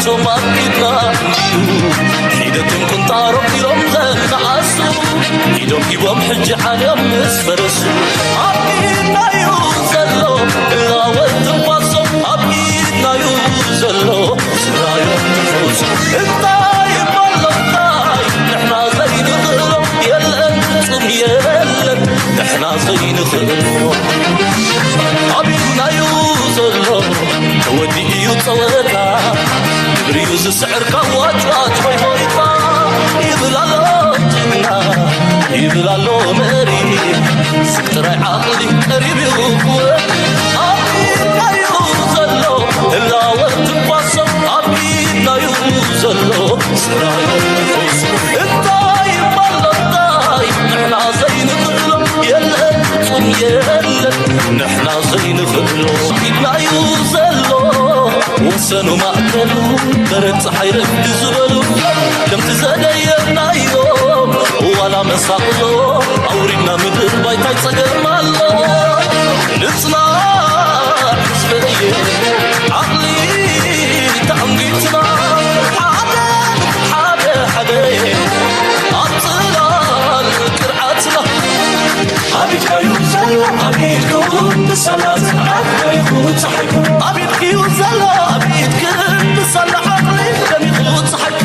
ቶም ኣብ ኢድና እዩ ሒደቶም ቁንጣሮም ኢሎም ዘናኣሱ ኢዶም ሂቦም ሕጂ ዓልዮም ምስ ፈረሱ ኣብ ኢድና እዩ ዘሎ እላወት ትንፋሶም ኣብ ኢድና እዩ ዘሎ ስራዮም ትንፋሶም እንታይ እሞ ኣሎ እንታይ ንሕና ዘይንኽእሎ የለን ፍጹም የለን ንሕና ዘይንኽእሎ ኣብ ኢድና እዩ ዘሎ ተወዲኡ እዩ ጸወታ ግብሪ እዩ ዝስዕር ካብ ዋጭዋጭ ሆይ ሆይታ ይብል ኣሎ ጅግና ይብል ኣሎ መሪ ስብ ጥራይ ዓቕሊ ቀሪብ እዩ ክወዲ ኣብ ኢድና እዩ ዘሎ ህላወ ትንፋሶም ኣብ ኢድና እዩ ዘሎ ስራዮ ትንፋሶም እንታይ ይባል እንታይ ንሕና ዘይንኽእሎ የለን ፍጹም የለን ንሕና ዘይንኽእሎ ኢድና እዩ ዘሎ ወሰኑ ማእከሉ በረድ ፀሓይ ረፍዲ ዝበሉ ከምቲ ዘደየናዮም ዋላ መሳቕሎ ኣውሪድና ምድር ባይታይ ፀገም ኣሎ ንፅናዕ ህዝበየ ዓቕሊ ተዓንጊትና ሓደ ሓደ ሓደ ኣብ ፅላል ቅርዓትና ኣብ ኢድካዩ ዘሎ ኣብ ኢድኩም ብሰላ ዝዓበይኩ ፀሓይኩ ኣብ ኢድክዩ ዘሎ ኣብ ኢድክን ብሰላ ዓቕሊ ደሚኹ ፀሓይኩ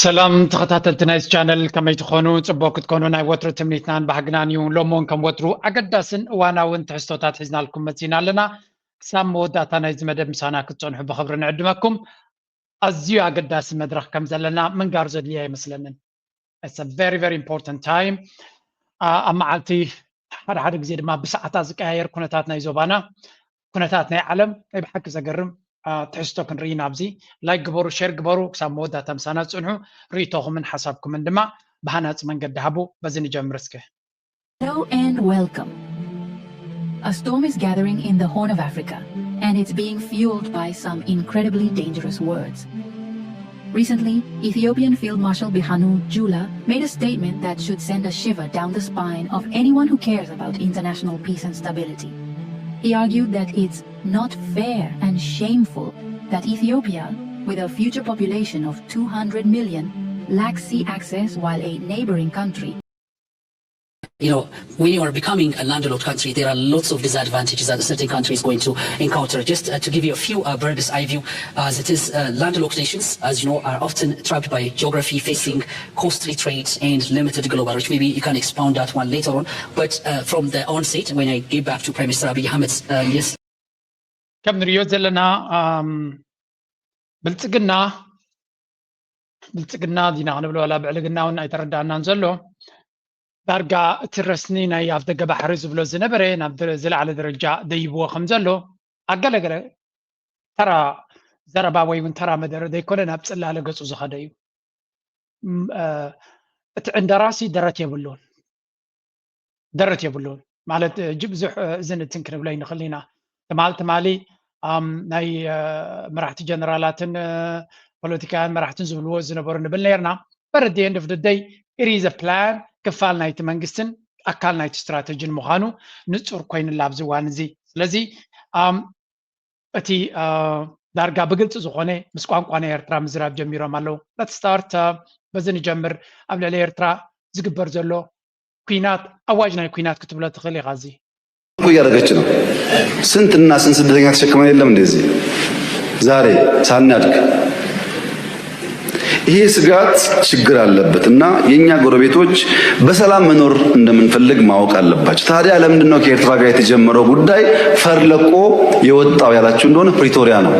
ሰላም ተኸታተልቲ ናይዚ ቻነል ከመይ ትኾኑ? ፅቡቅ ክትኮኑ ናይ ወትሩ ትምኒትናን ባህግናን እዩ። ሎም እውን ከም ወትሩ ኣገዳስን እዋናውን ትሕዝቶታት ሒዝናልኩም መፂና ኣለና። ክሳብ መወዳእታ ናይዚ መደብ ምሳና ክትፀንሑ ብኽብሪ ንዕድመኩም። ኣዝዩ ኣገዳሲ መድረኽ ከም ዘለና ምንጋር ዘድልዮ ኣይመስለንን። It's a very very important time። ኣብ መዓልቲ ሓደ ሓደ ግዜ ድማ ብሰዓታት ዝቀያየር ኩነታት ናይ ዞባና ኩነታት ናይ ዓለም ናይ ብሓቂ ዘገርም ትሕዝቶ ክንርኢ ኢና ኣብዚ ላይክ ግበሩ ሸር ግበሩ ክሳብ መወዳእታ ምሳና ፅንሑ ርእቶኹምን ሓሳብኩምን ድማ ብሃናፂ መንገዲ ሃቡ በዚ ንጀምር እስከ Hello and welcome. A storm is gathering in the Horn of Africa, and it's being fueled by some incredibly dangerous words. Recently, Ethiopian Field Marshal Birhanu Jula made a statement that should send a shiver down the spine of anyone who cares about international peace and stability. He argued that it's not fair and shameful that Ethiopia, with a future population of two hundred million, lacks sea access while a neighboring country, you know, when you are becoming a landlocked country, there are lots of disadvantages that a certain country is going to encounter. Just uh, to give you a few uh, bird's eye view, as it is, uh, landlocked nations, as you know, are often trapped by geography, facing costly trade and limited global reach. Maybe you can expound that one later on. But uh, from the onset, when I give back to Prime Minister Abiy Ahmed, uh, yes. ከም ንሪኦ ዘለና ብልፅግና ብልፅግና ዲና ክንብል ዋላ ብዕልግና እውን ኣይተረዳእናን ዘሎ ዳርጋ እቲ ረስኒ ናይ ኣፍ ደገ ባሕሪ ዝብሎ ዝነበረ ናብ ዝለዓለ ደረጃ ደይብዎ ከም ዘሎ ኣገለገለ ተራ ዘረባ ወይ እውን ተራ መደረ ዘይኮነ ናብ ፅላለ ገፁ ዝኸደ እዩ እቲ ዕንደራሲ ደረት የብሉን ደረት የብሉን ማለት እጅ ብዙሕ እዝን እትን ክንብሎ ይንኽእል ኢና ትማል ትማሊ ናይ መራሕቲ ጀነራላትን ፖለቲካውያን መራሕትን ዝብልዎ ዝነበሩ ንብል ነርና but at the end of the day it is a plan ክፋል ናይቲ መንግስትን ኣካል ናይቲ ስትራተጂን ምዃኑ ንፁር ኮይኑላ ኣብዚ እዋን እዚ ስለዚ እቲ ዳርጋ ብግልፂ ዝኾነ ምስ ቋንቋ ናይ ኤርትራ ምዝራብ ጀሚሮም ኣለዉ let's start በዚ ንጀምር ኣብ ልዕሊ ኤርትራ ዝግበር ዘሎ ኩናት ኣዋጅ ናይ ኩናት ክትብሎ ትኽእል ኢኻ እዚ እኮ እያደረገች ነው። ስንትና ስንት ስደተኛ ተሸክመን የለም እንደዚህ ዛሬ ሳናድግ ይሄ ስጋት ችግር አለበት እና የእኛ ጎረቤቶች በሰላም መኖር እንደምንፈልግ ማወቅ አለባቸው። ታዲያ ለምንድን ነው ከኤርትራ ጋር የተጀመረው ጉዳይ ፈር ለቆ የወጣው ያላችሁ እንደሆነ ፕሪቶሪያ ነው።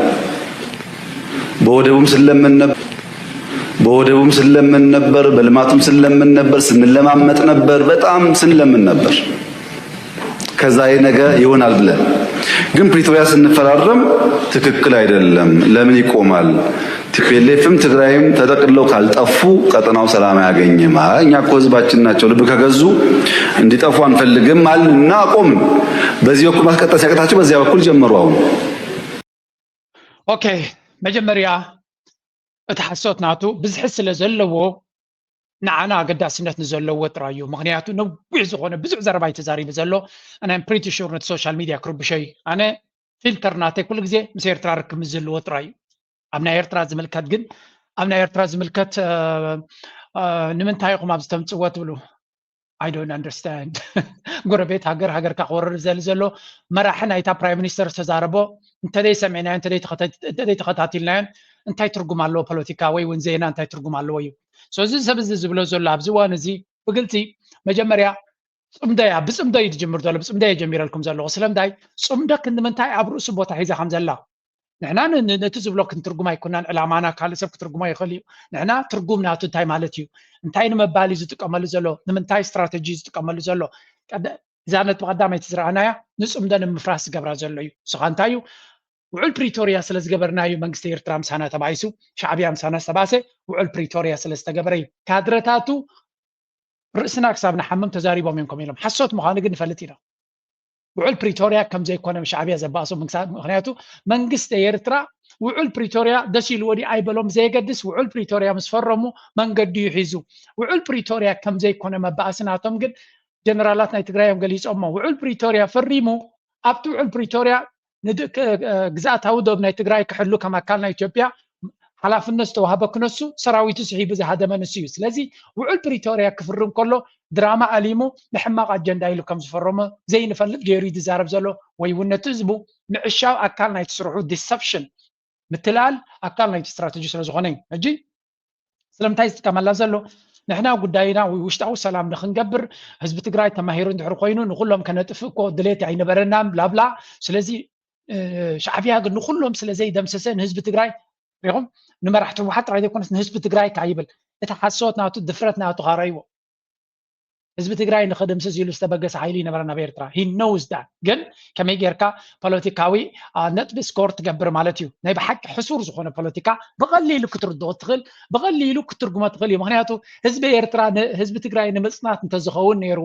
በወደቡም ስለምን ነበር በወደቡም ስለምን ነበር፣ በልማቱም ስለምን ነበር፣ ስንለማመጥ ነበር፣ በጣም ስንለምን ነበር። ከዛሬ ነገ ይሆናል ብለን ግን ፕሪቶሪያ ስንፈራረም ትክክል አይደለም፣ ለምን ይቆማል? ቲፒኤልኤፍም ትግራይም ተጠቅልለው ካልጠፉ ቀጠናው ሰላም አያገኝም። አይ እኛ እኮ ህዝባችን ናቸው፣ ልብ ከገዙ እንዲጠፉ አንፈልግም አልን እና አቆምን። በዚህ በኩል ማስቀጠል ሲያቅታቸው በዚያ በኩል ጀመሩ። አሁን ኦኬ መጀመርያ እቲ ሓሶት ናቱ ብዝሒ ስለ ዘለዎ ንዓና ኣገዳስነት ንዘለዎ ጥራይ እዩ ምክንያቱ ነዊሕ ዝኾነ ብዙሕ ዘረባ እዩ ተዛሪቡ ዘሎ and I'm pretty sure ነቲ social media ክርብሾ እዩ ኣነ ፊልተር ናተይ ኩሉ ግዜ ምስ ኤርትራ ርክብ ምስ ዝህልዎ ጥራይ እዩ። ኣብ ናይ ኤርትራ ዝምልከት ግን ኣብ ናይ ኤርትራ ዝምልከት ንምንታይ ኢኹም ኣብዚ ተምፅዎ ትብሉ? I don't understand። ጎረቤት ሃገር ሃገርካ ክወርር ዘሊ ዘሎ መራሒ ናይታ ፕራይም ሚኒስተር ዝተዛረቦ እንተደይ ሰሚዕናዮ እንተደይ ተኸታቲልናዮን እንታይ ትርጉም ኣለዎ ፖለቲካ ወይ እውን ዜና እንታይ ትርጉም ኣለዎ እዩ። So እዚ ሰብ እዚ ዝብሎ ዘሎ ኣብዚ እዋን እዚ ብግልፂ መጀመርያ ፅምዶ እያ ብፅምዶ እዩ ዝጅምር ዘሎ ብፅምዶ እየ ጀሚረልኩም ዘለኹ ስለምንታይ ፅምዶ ክንምንታይ ኣብ ርእሱ ቦታ ሒዛ ከም ዘላ ንሕና ነቲ ዝብሎ ክንትርጉም ኣይኮናን ዕላማና ካልእ ሰብ ክትርጉሞ ይኽእል እዩ ንሕና ትርጉም ናቱ እንታይ ማለት እዩ እንታይ ንምባል እዩ ዝጥቀመሉ ዘሎ ንምንታይ ስትራተጂ ዝጥቀመሉ ዘሎ እዛ ነጥቢ ቀዳመይቲ ዝረኣናያ ንፅምዶ ንምፍራስ ዝገብራ ዘሎ እዩ ንስኻ እንታይ እዩ ውዕል ፕሪቶርያ ስለ ዝገበርና እዩ መንግስቲ ኤርትራ ምሳና ተባኢሱ ሻዕብያ ምሳና ዝተባእሰ ውዕል ፕሪቶርያ ስለ ዝተገበረ እዩ ካድረታቱ ርእስና ክሳብ ንሓምም ተዛሪቦም እዮም ከም ኢሎም ሓሶት ምዃኑ ግን ንፈልጥ ኢና ውዕል ፕሪቶርያ ከም ዘይኮነ ሻዕብያ ዘባእሶ ምክንያቱ መንግስቲ ኤርትራ ውዕል ፕሪቶርያ ደስ ኢልዎ ድዩ ኣይበሎም ዘየገድስ ውዕል ፕሪቶርያ ምስ ፈረሙ መንገዲ እዩ ሒዙ ውዕል ፕሪቶርያ ከም ዘይኮነ መባእሲ ናቶም ግን ጀነራላት ናይ ትግራይ እዮም ገሊፆሞ ውዕል ፕሪቶርያ ፈሪሙ ኣብቲ ውዕል ፕሪቶርያ ግዝኣታዊ ዶብ ናይ ትግራይ ክሕሉ ከም ኣካል ናይ ኢትዮጵያ ሓላፍነት ዝተዋሃበ ክነሱ ሰራዊቱ ስሒቡ ዝሃደመ ንሱ እዩ ስለዚ ውዕል ፕሪቶርያ ክፍርም ከሎ ድራማ ኣሊሙ ንሕማቕ ኣጀንዳ ኢሉ ከም ዝፈረሞ ዘይንፈልጥ ገይሩ እዩ ዝዛረብ ዘሎ ወይ እውን ነቲ ህዝቡ ምዕሻው ኣካል ናይቲ ስርሑ deception ምትላል ኣካል ናይቲ ስትራተጂ ስለ ዝኾነ እዩ ሕጂ ስለምንታይ ዝጥቀመላ ዘሎ ንሕና ጉዳይና ውሽጣዊ ሰላም ንክንገብር ህዝቢ ትግራይ ተማሂሩ እንድሕር ኮይኑ ንኩሎም ከነጥፍእ እኮ ድሌት ኣይነበረናን ብላብላ ስለዚ ሻዕብያ ግን ንኩሎም ስለ ዘይደምሰሰ ንህዝቢ ትግራይ ሪኹም ንመራሕቲ ህወሓት ጥራይ ዘይኮነስ ንህዝቢ ትግራይ ካይብል እቲ ሓሶት ናቱ ድፍረት ናቱ ካረይዎ ህዝቢ ትግራይ ንክድምስስ ኢሉ ዝተበገሰ ሓይሊ ይነበረ ናብ ኤርትራ he knows that ግን ከመይ ጌርካ ፖለቲካዊ ነጥቢ ስኮር ትገብር ማለት እዩ ናይ ብሓቂ ሕሱር ዝኾነ ፖለቲካ ብቐሊሉ ክትርድኦ ትኽእል ብቐሊሉ ክትርጉሞ ትኽእል እዩ ምክንያቱ ህዝቢ ኤርትራ ህዝቢ ትግራይ ንምፅናት እንተዝኸውን ነይሩ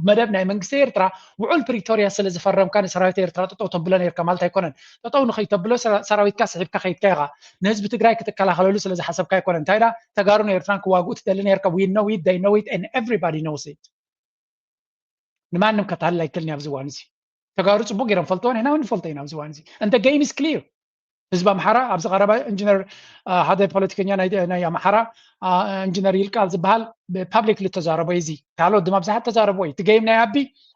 መደብ ናይ መንግስቲ ኤርትራ ውዑል ፕሪቶርያ ስለ ዝፈረምካ ንሰራዊት ኤርትራ ጠጠው ተብሎ ነርካ ማለት ኣይኮነን። ጠጠው ንኸይተብሎ ሰራዊትካ ስሒብካ ከይድካ ኢኻ። ንህዝቢ ትግራይ ክትከላኸለሉ ስለ ዝሓሰብካ ኣይኮነን። እንታይ ዳ ተጋሩን ኤርትራን ክዋግኡ ትደሊ ነርካ። We know it, they know it and everybody knows it። ንማንም ከታልል ኣይክልን ኣብዚ እዋን እዚ። ተጋሩ ፅቡቅ ገይሮም ፈልጥዎ ንሕና እውን ንፈልጦ ኢና ኣብዚ እዋን እዚ። And the game is clear። ህዝቢ ኣምሓራ ኣብዚ ቀረባ ኢንጂነር ሓደ ፖለቲከኛ ናይ ኣምሓራ ኢንጂነር ይልቃል ዝበሃል ፓብሊክሊ ተዛረቦ እዚ ካልኦት ድማ ብዙሓት ተዛረቦ እዩ እቲ ገይም ናይ ኣቢ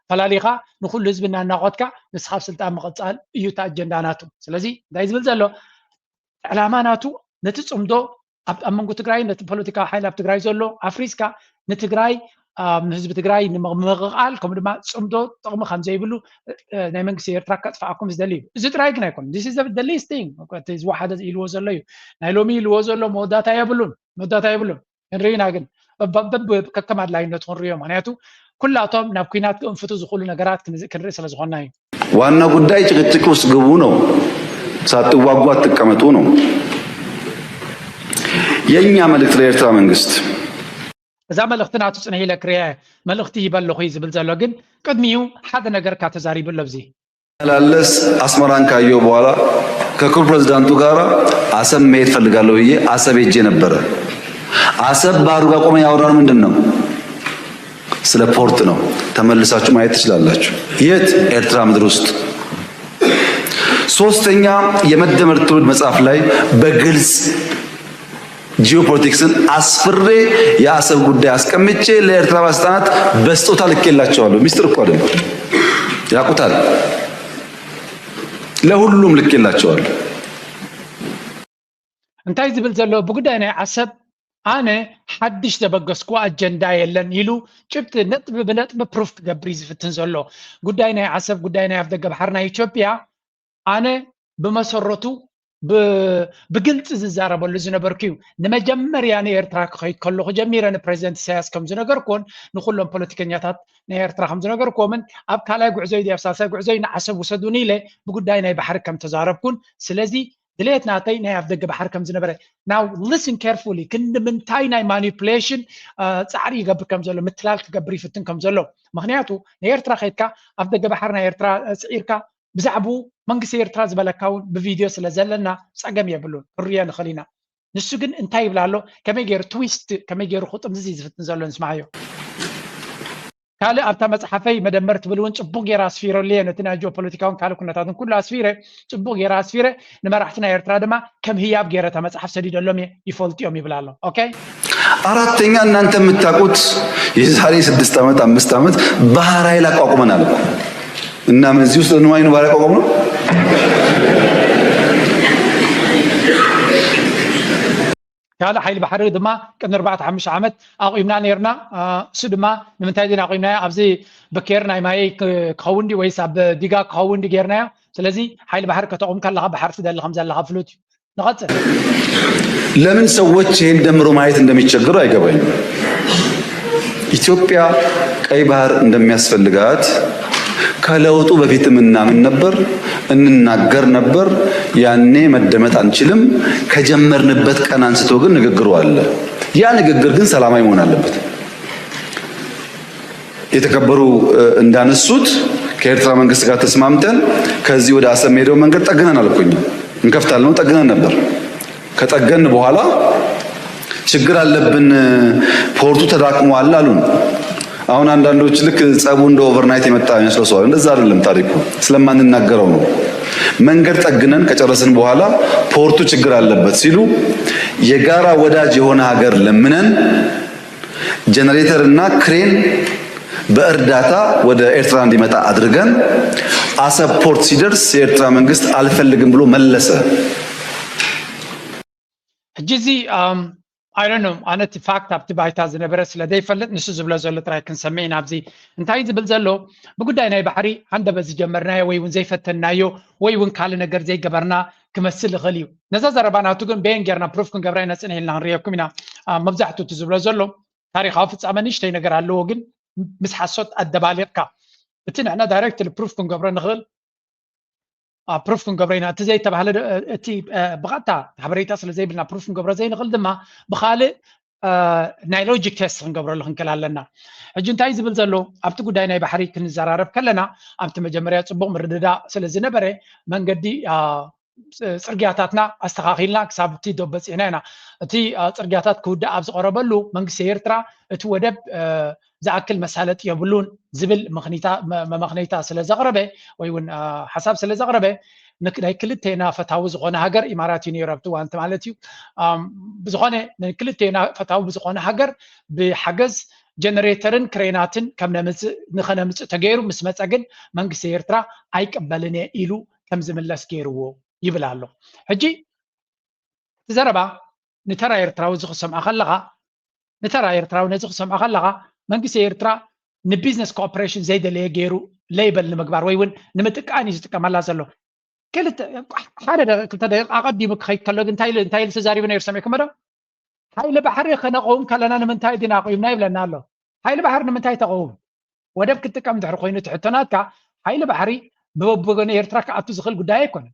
ፈላሊኻ ንኩሉ ህዝቢ እናናቆትካ ንስኻ ኣብ ስልጣን ምቕፃል እዩ እቲ ኣጀንዳ ናቱ ስለዚ እንታይ ዝብል ዘሎ ዕላማ ናቱ ነቲ ፅምዶ ኣብ መንጎ ትግራይ ነቲ ፖለቲካዊ ሓይሊ ኣብ ትግራይ ዘሎ ኣፍሪስካ ንትግራይ ንህዝቢ ትግራይ ንምቕቓል ከምኡ ድማ ፅምዶ ጥቕሚ ከም ዘይብሉ ናይ መንግስቲ ኤርትራ ከጥፍኣኩም ዝደሊ እዩ። እዚ ጥራይ ግን ኣይኮነ this is the least thing ዝወሓደ ኢልዎ ዘሎ እዩ። ናይ ሎሚ ኢልዎ ዘሎ መወዳእታ የብሉን መወዳእታ የብሉን። ክንርኢና ግን በብ ከከም ኣድላይነቱ ክንሪኦ ምክንያቱ ኩላቶም ናብ ኩናት ክእንፍቱ ዝኽእሉ ነገራት ክንርኢ ስለ ዝኾንና እዩ። ዋና ጉዳይ ጭቅጭቅ ውስጥ ግቡ ነው። ሳትዋጉ አትቀመጡ ነው። የኛ መልእክት ለኤርትራ መንግስት እዛ መልእኽቲ ናቱ ጽንሕ ኢለ ክርእያ መልእኽቲ ሂበ ኣለኹ እዩ ዝብል ዘሎ ግን ቅድሚኡ ሓደ ነገር እካ ተዛሪቡ ኣሎ ኣብዚ መላለስ አስመራን ካየሁ በኋላ ከክቡር ፕሬዚዳንቱ ጋር አሰብ መሄድ ፈልጋለሁ ብዬ አሰብ ሄጄ ነበረ። አሰብ ባህሩ ጋር ቆመን ያወራነው ምንድን ነው? ስለ ፖርት ነው። ተመልሳችሁ ማየት ትችላላችሁ። የት? ኤርትራ ምድር ውስጥ። ሶስተኛ የመደመር ትውልድ መጽሐፍ ላይ በግልጽ ጂኦፖለቲክስን አስፍሬ የአሰብ ጉዳይ አስቀምጬ ለኤርትራ ባለስልጣናት በስጦታ ልኬላቸዋለሁ። ሚስጥር እኮ አይደለም፣ ያውቁታል። ለሁሉም ልኬላቸዋለሁ። እንታይ ዝብል ዘሎ ብጉዳይ ናይ ዓሰብ ኣነ ሓድሽ ዘበገስኩዎ ኣጀንዳ የለን ኢሉ ጭብጢ ነጥቢ ብነጥቢ ፕሩፍ ክገብር እዩ ዝፍትን ዘሎ። ጉዳይ ናይ ዓሰብ ጉዳይ ናይ ኣፍደገ ባሕሪ ናይ ኢትዮጵያ ኣነ ብመሰረቱ ብግልፂ ዝዛረበሉ ዝነበርኩ እዩ። ንመጀመርያ ንኤርትራ ክኸይድ ከለኹ ጀሚረ ንፕሬዚደንት ኢሳያስ ከም ዝነገርኩዎን ንኩሎም ፖለቲከኛታት ናይ ኤርትራ ከም ዝነገርኩዎምን ኣብ ካልኣይ ጉዕዞይ ድዩ ኣብ ሳልሳይ ጉዕዞይ ንዓሰብ ውሰዱኒ ኢለ ብጉዳይ ናይ ባሕሪ ከም ተዛረብኩን ስለዚ ድሌት ናተይ ናይ ኣፍደገ ባሕሪ ከም ዝነበረ now listen carefully ክንዲ ምንታይ ናይ ማኒፕሌሽን ፃዕሪ ይገብር ከም ዘሎ ምትላል ክገብር ይፍትን ከም ዘሎ ምክንያቱ ንኤርትራ ከይድካ ኣፍደገ ባሕሪ ናይ ኤርትራ ፅዒርካ ብዛዕባኡ መንግስቲ ኤርትራ ዝበለካ እውን ብቪድዮ ስለ ዘለና ፀገም የብሉን ክንሪኦ ንኽእል ኢና ንሱ ግን እንታይ ይብል ኣሎ ከመይ ገይሩ ትዊስት ከመይ ገይሩ ክጥምዝዝ እዩ ዝፍትን ዘሎ ንስማዓዮ ካልእ ኣብታ መጽሓፈይ መደመር ትብል እውን ጽቡቕ ጌራ ኣስፊረሉ እየ። ነቲ ናይ ጂኦፖለቲካውን ካልእ ኩነታትን ኩሉ ኣስፊረ፣ ጽቡቕ ጌራ ኣስፊረ። ንመራሕቲ ናይ ኤርትራ ድማ ከም ህያብ ጌረ እታ መጽሓፍ ሰዲደሎም እየ፣ ይፈልጡ እዮም ይብል ኣሎ። ኦኬ? አራተኛ እናንተ የምታውቁት የዛሬ ስድስት ዓመት አምስት ዓመት ባህር ኃይል አቋቁመናል እኮ። እና ምን እዚህ ውስጥ ንዋይ ነው ባሪያ አቋቁመው? ካልእ ሓይሊ ባሕሪ ድማ ቅድሚ ኣርባዕተ ሓሙሽተ ዓመት ኣቑምና ነርና። እሱ ድማ ንምንታይ ዲና ኣቑምናዮ? ኣብዚ ብኬር ናይ ማይ ክኸውን ዲ ወይስ ኣብ ዲጋ ክኸውን ዲ ጌርናዮ? ስለዚ ሓይሊ ባሕሪ ከተቑም ከለኻ ባሕሪ ትደሊ ከም ዘለኻ ፍሉጥ እዩ። ንቐጽል። ለምን ሰዎች ይህን ደምሮ ማየት እንደሚቸገሩ አይገባኝም። ኢትዮጵያ ቀይ ባህር እንደሚያስፈልጋት ከለውጡ በፊትም እናምን ነበር፣ እንናገር ነበር። ያኔ መደመጥ አንችልም። ከጀመርንበት ቀን አንስቶ ግን ንግግሩ አለ። ያ ንግግር ግን ሰላማዊ መሆን አለበት። የተከበሩ እንዳነሱት ከኤርትራ መንግስት ጋር ተስማምተን ከዚህ ወደ አሰብ የሚሄደው መንገድ ጠግነናል እኮ እኛ። እንከፍታለን ነው፣ ጠግነን ነበር። ከጠገን በኋላ ችግር አለብን፣ ፖርቱ ተዳክሟል አሉን። አሁን አንዳንዶች ልክ ጸቡ እንደ ኦቨርናይት የመጣ የሚመስለው ሰው አለ። እንደዛ አይደለም ታሪኩ፣ ስለማንናገረው ነው። መንገድ ጠግነን ከጨረስን በኋላ ፖርቱ ችግር አለበት ሲሉ የጋራ ወዳጅ የሆነ ሀገር ለምነን ጀነሬተር እና ክሬን በእርዳታ ወደ ኤርትራ እንዲመጣ አድርገን አሰብ ፖርት ሲደርስ የኤርትራ መንግስት አልፈልግም ብሎ መለሰ። ሕጂ እዚ I don't know፣ ኣነ እቲ ፋክት ኣብቲ ባይታ ዝነበረ ስለ ዘይፈልጥ ንሱ ዝብሎ ዘሎ ጥራይ ክንሰምዕ ኢና። ኣብዚ እንታይ ዝብል ዘሎ ብጉዳይ ናይ ባሕሪ ሃንደበት ዝጀመርናዮ ወይ እውን ዘይፈተንናዮ ወይ እውን ካልእ ነገር ዘይገበርና ክመስል ይኽእል እዩ። ነዛ ዘረባ ናቱ ግን በየን ጌርና ፕሩፍ ክንገብራ ኢና ጽንሕ ኢልና ክንርእየኩም ኢና። መብዛሕትኡ እቲ ዝብሎ ዘሎ ታሪኻዊ ፍጻመ ንእሽተይ ነገር ኣለዎ፣ ግን ምስ ሓሶት ኣደባሊቕካ እቲ ንሕና ዳይሬክትሊ ፕሩፍ ክንገብሮ ንኽእል ፕሩፍ ክንገብሮ ኢና። እቲ ዘይተባህለ እቲ ብቐጥታ ሓበሬታ ስለ ዘይብልና ፕሩፍ ክንገብሮ ዘይንኽእል ድማ ብኻልእ ናይ ሎጂክ ቴስት ክንገብረሉ ክንክእል ኣለና። ሕጂ እንታይ ዝብል ዘሎ ኣብቲ ጉዳይ ናይ ባሕሪ ክንዘራረብ ከለና ኣብቲ መጀመርያ ጽቡቕ ምርድዳእ ስለ ዝነበረ መንገዲ ጽርግያታትና ኣስተኻኺልና ክሳብ እቲ ዶብ በጺሕና ኢና። እቲ ጽርግያታት ክውዳእ ኣብ ዝቐረበሉ መንግስቲ ኤርትራ እቲ ወደብ ዝኣክል መሳለጢ የብሉን ዝብል መመኽነይታ ስለ ዘቕረበ ወይ እውን ሓሳብ ስለ ዘቕረበ ናይ ክልቴና ፈታዊ ዝኾነ ሃገር ኢማራት እዩ ነይሩ ኣብቲ እዋንቲ ማለት እዩ። ብዝኾነ ንክልቴና ፈታዊ ብዝኾነ ሃገር ብሓገዝ ጀነሬተርን ክሬናትን ከም ነምፅእ ንኸነምፅእ ተገይሩ ምስ መፀ ግን መንግስቲ ኤርትራ ኣይቅበልን እየ ኢሉ ከም ዝምለስ ገይርዎ ይብል ኣሎ። ሕጂ እቲ ዘረባ ንተራ ኤርትራዊ እዚ ክሰምዖ ከለኻ ንተራ ኤርትራዊ ነዚ ክሰምዖ ከለኻ መንግስቲ ኤርትራ ንቢዝነስ ኮኦፕሬሽን ዘይደለየ ገይሩ ሌይበል ንምግባር ወይ እውን ንምጥቃን እዩ ዝጥቀመላ ዘሎ። ክልተ ሓደ ደቂ ክልተ ደቂቕ ኣቐዲሙ ክኸይድ ከሎ ግን እንታይ ኢሉ እንታይ ኢሉ ተዛሪቡ ነይሩ ሰሚዕኩሞ ዶ? ሓይሊ ባሕሪ ከነቐውም ከለና ንምንታይ ድና ኣቑምና ይብለና ኣሎ። ሓይሊ ባሕሪ ንምንታይ ተቐውም? ወደብ ክትጥቀም እንድሕር ኮይኑ እቲ ሕቶ ናትካ ሓይሊ ባሕሪ ብበብወገኑ ኤርትራ ክኣቱ ዝኽእል ጉዳይ ኣይኮነን።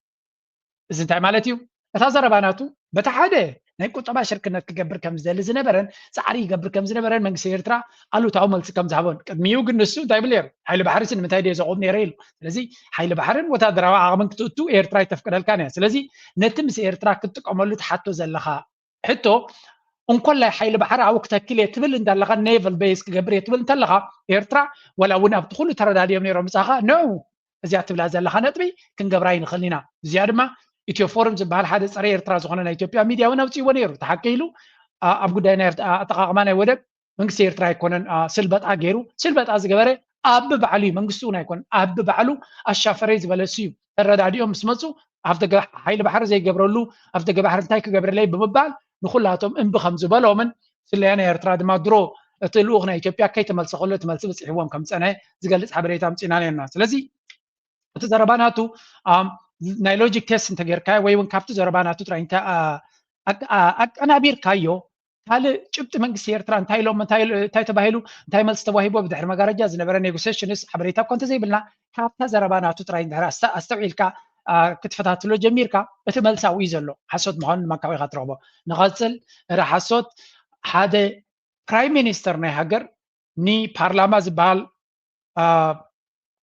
እዚ እንታይ ማለት እዩ? እታ ዘረባ ናቱ በቲ ሓደ ናይ ቁጠባ ሽርክነት ክገብር ከም ዝደሊ ዝነበረን ጻዕሪ ይገብር ከም ዝነበረን መንግስቲ ኤርትራ ኣሉታዊ መልሲ ከም ዝሃቦን ቅድሚኡ ግን ንሱ እንታይ ይብል ነይሩ? ሓይሊ ባሕሪስ ንምንታይ ድየ ዘቑም ነይረ ኢሉ። ስለዚ ሓይሊ ባሕርን ወታደራዊ ዓቕምን ክትእቱ ኤርትራ ኣይተፍቅደልካን እያ። ስለዚ ነቲ ምስ ኤርትራ ክትጥቀመሉ ትሓቶ ዘለኻ ሕቶ እንኮላይ ሓይሊ ባሕሪ ኣብኡ ክተክል እየ ትብል እንዳለኻ ኔቨል ቤዝ ክገብር እየ ትብል እንተለኻ ኤርትራ ወላ እውን ኣብቲ ኩሉ ተረዳድዮም ነይሮም ምጻኻ ነው እዚኣ ትብላ ዘለኻ ነጥቢ ክንገብራ ይንኽእል ኢና። እዚኣ ድማ ኢትዮ ፎርም ዝበሃል ሓደ ጸረ ኤርትራ ዝኾነ ናይ ኢትዮጵያ ሚድያ እውን ኣውፅእዎ ነይሩ። ተሓኪ ኢሉ ኣብ ጉዳይ ናይ ኣጠቃቕማ ናይ ወደብ መንግስቲ ኤርትራ ኣይኮነን ስልበጣ ገይሩ። ስልበጣ ዝገበረ ኣብ ባዕሉ እዩ፣ መንግስቲ እውን ኣይኮነን። ኣብ ባዕሉ ኣሻፈረይ ዝበለሱ እዩ። ተረዳዲኦም ምስ መፁ ኣፍደገ ሓይሊ ባሕሪ ዘይገብረሉ ኣፍደገ ባሕሪ እንታይ ክገብረለይ ብምባል ንኩላቶም እምቢ ከም ዝበሎምን ስለያ ናይ ኤርትራ ድማ ድሮ እቲ ልኡኽ ናይ ኢትዮጵያ ከይተመልሰ ከሎ እቲ መልሲ በፂሕዎም ከም ዝፀንሐ ዝገልፅ ሓበሬታ ኣምፂና ነርና። ስለዚ እቲ ዘረባ ናቱ ናይ ሎጂክ ቴስት እንተጌርካዮ ወይ እውን ካብቲ ዘረባ ናቱ ጥራይ ኣቀናቢርካዮ ካልእ ጭብጢ መንግስቲ ኤርትራ እንታይ ኢሎም እንታይ ተባሂሉ እንታይ መልሲ ተዋሂቦ ብድሕሪ መጋረጃ ዝነበረ ኔጎሴሽንስ ሓበሬታ እኳ እንተዘይብልና ካብታ ዘረባ ናቱ ጥራይ እንድሕር ኣስተውዒልካ ክትፈታትሎ ጀሚርካ እቲ መልሲ ኣብኡ እዩ ዘሎ። ሓሶት ምዃኑ ድማ ካበይ ኢኻ ትረኽቦ? ንቐጽል። እረ ሓሶት ሓደ ፕራይም ሚኒስተር ናይ ሃገር ንፓርላማ ዝበሃል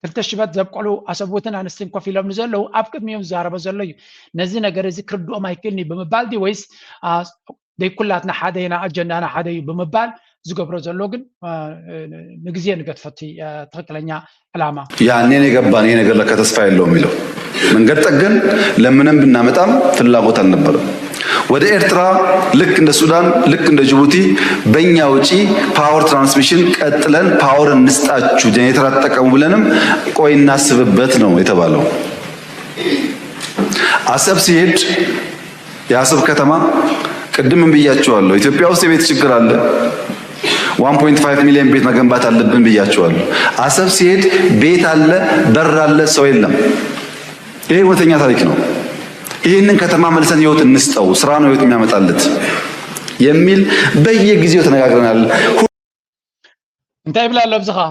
ክልተ ሽበት ዘብቀሉ ኣሰብኡትን ኣንስትን ኮፍ ኢሎም ንዘለዉ ኣብ ቅድሚኦም ዝዛረቦ ዘሎ እዩ። ነዚ ነገር እዚ ክርድኦም ኣይክእልን እዩ ብምባል ድዩ ወይስ ደይኩላትና ሓደ ኢና ኣጀንዳና ሓደ እዩ ብምባል ዝገብሮ ዘሎ ግን ንግዜ ንገድፎ እቲ ትክክለኛ ዕላማ። ያኔን የገባን ይሄ ነገር ለካ ተስፋ የለውም የሚለው መንገድ ጠገን ለምነን ብናመጣም ፍላጎት አልነበረም። ወደ ኤርትራ ልክ እንደ ሱዳን ልክ እንደ ጅቡቲ በእኛ ወጪ power transmission ቀጥለን power እንስጣችሁ generator አትጠቀሙ ብለንም ቆይ እናስብበት ነው የተባለው። አሰብ ሲሄድ የአሰብ ከተማ ቅድምም ብያችኋለሁ፣ ኢትዮጵያ ውስጥ የቤት ችግር አለ። one point five million ቤት መገንባት አለብን ብያችኋለሁ። አሰብ ሲሄድ ቤት አለ፣ በር አለ፣ ሰው የለም። ይሄ እውነተኛ ታሪክ ነው። ይህንን ከተማ መልሰን ህይወት እንስጠው፣ ስራ ነው ህይወት የሚያመጣለት የሚል በየጊዜው ተነጋግረናል። እንታይ ይብላ ኣሎ ኣብዚ ኸዓ?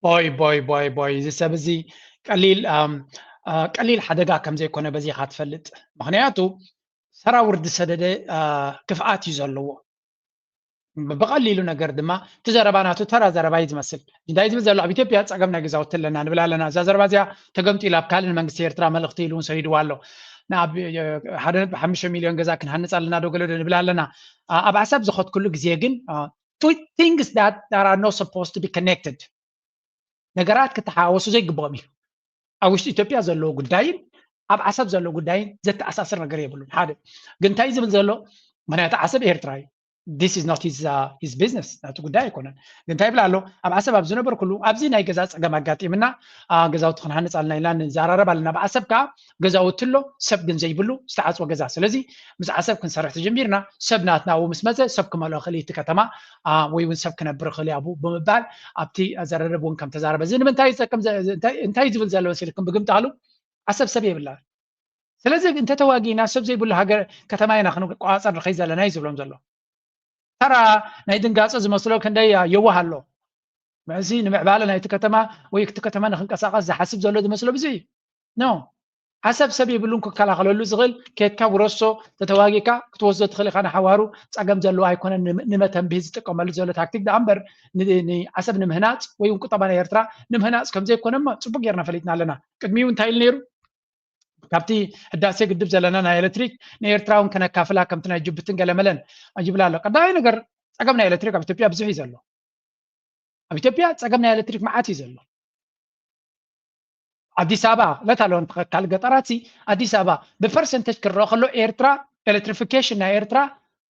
ቦይ ቦይ ቦይ ቦይ፣ እዚ ሰብ እዚ ቀሊል ቀሊል ሓደጋ ከም ዘይኮነ በዚኻ ትፈልጥ። ምክንያቱ ሰራውር ዝሰደደ ክፍኣት እዩ ዘለዎ። ብቐሊሉ ነገር ድማ እቲ ዘረባ ናቱ ተራ ዘረባ እዩ ዝመስል። እንታይ ዝብል ዘሎ ኣብ ኢትዮጵያ ፀገም ናይ ገዛውቲ ኣለና ንብል ኣለና። እዛ ዘረባ እዚኣ ተገምጢላ ኣብ ካልእ ንመንግስቲ ኤርትራ መልእኽቲ ኢሉ እውን ሰዲድዋ ኣሎ። ናብ ሓደ ነጥቢ ሓሙሽተ ሚልዮን ገዛ ክንሃንፅ ኣለና ዶ ገለ ዶ ንብል ኣለና። ኣብ ዓሰብ ዝኸድኩሉ ግዜ ግን things that are not supposed to be connected ነገራት ክተሓወሱ ዘይግብኦም እዩ። ኣብ ውሽጢ ኢትዮጵያ ዘለዎ ጉዳይን ኣብ ዓሰብ ዘሎ ጉዳይን ዘተኣሳስር ነገር የብሉን። ሓደ ግን እንታይ ዝብል ዘሎ ምክንያቱ ዓሰብ ኤርትራ እዩ። This is not his, uh, his business ናቱ ጉዳይ ኣይኮነን። ግን እንታይ ይብል ኣሎ ኣብ ዓሰብ ኣብ ዝነበርኩሉ ኣብዚ ናይ ገዛ ፀገም ኣጋጢምና ገዛውቲ ክንሃንፅ ኣለና ኢልና ንዘራረብ ኣለና። ኣብ ዓሰብ ከዓ ገዛውቲ ኣሎ ሰብ ግን ዘይብሉ ዝተዓፅወ ገዛ። ስለዚ ምስ ዓሰብ ክንሰርሕ ተጀሚርና ሰብ ናትና ኣብኡ ምስ መፀ ሰብ ክመልኦ ክእል እቲ ከተማ ወይ እውን ሰብ ክነብር ክእል ኣብኡ ብምባል ኣብቲ ዘረርብ እውን ከም ተዛረበ እዚ ንምንታይ ይጠቅም እንታይ ዝብል ዘሎ መሲልኩም ብግምጣሉ ዓሰብ ሰብ የብላ። ስለዚ እንተተዋጊና ሰብ ዘይብሉ ሃገር ከተማ ኢና ክንቆፃፀር ንኸይ ዘለና እዩ ዝብሎም ዘሎ። ተራ ናይ ድንጋፀ ዝመስሎ ክንደይ የዋህ ኣሎ። እዚ ንምዕባለ ናይቲ ከተማ ወይ እቲ ከተማ ንክንቀሳቀስ ዝሓስብ ዘሎ ዝመስሎ ብዙ እዩ። ኖ ዓሰብ ሰብ የብሉን ክከላኸለሉ ዝኽእል ኬድካ ውረሶ ተተዋጊካ ክትወስዶ ትኽእል ኢኻ ንሓዋሩ ፀገም ዘለዎ ኣይኮነን። ንመተንብሂ ዝጥቀመሉ ዘሎ ታክቲክ ደኣ እምበር ንዓሰብ ንምህናፅ ወይ እውን ቁጠባ ናይ ኤርትራ ንምህናፅ ከምዘይኮነማ ፅቡቅ ጌርና ፈሊጥና ኣለና። ቅድሚኡ እንታይ ኢሉ ነይሩ? ካብቲ ህዳሴ ግድብ ዘለና ናይ ኤሌክትሪክ ንኤርትራ እውን ከነካፍላ ከምቲ ናይ ጅቡትን ገለመለን ይብል ኣሎ። ቀዳማይ ነገር ፀገም ናይ ኤሌክትሪክ ኣብ ኢትዮጵያ ብዙሕ እዩ ዘሎ። ኣብ ኢትዮጵያ ፀገም ናይ ኤሌክትሪክ መዓት እዩ ዘሎ። ኣዲስ ኣበባ ለት ኣለውን ካልእ ገጠራት ኣዲስ ኣበባ ብፐርሰንተጅ ክረአ ከሎ ኤርትራ ኤሌክትሪፊኬሽን ናይ ኤርትራ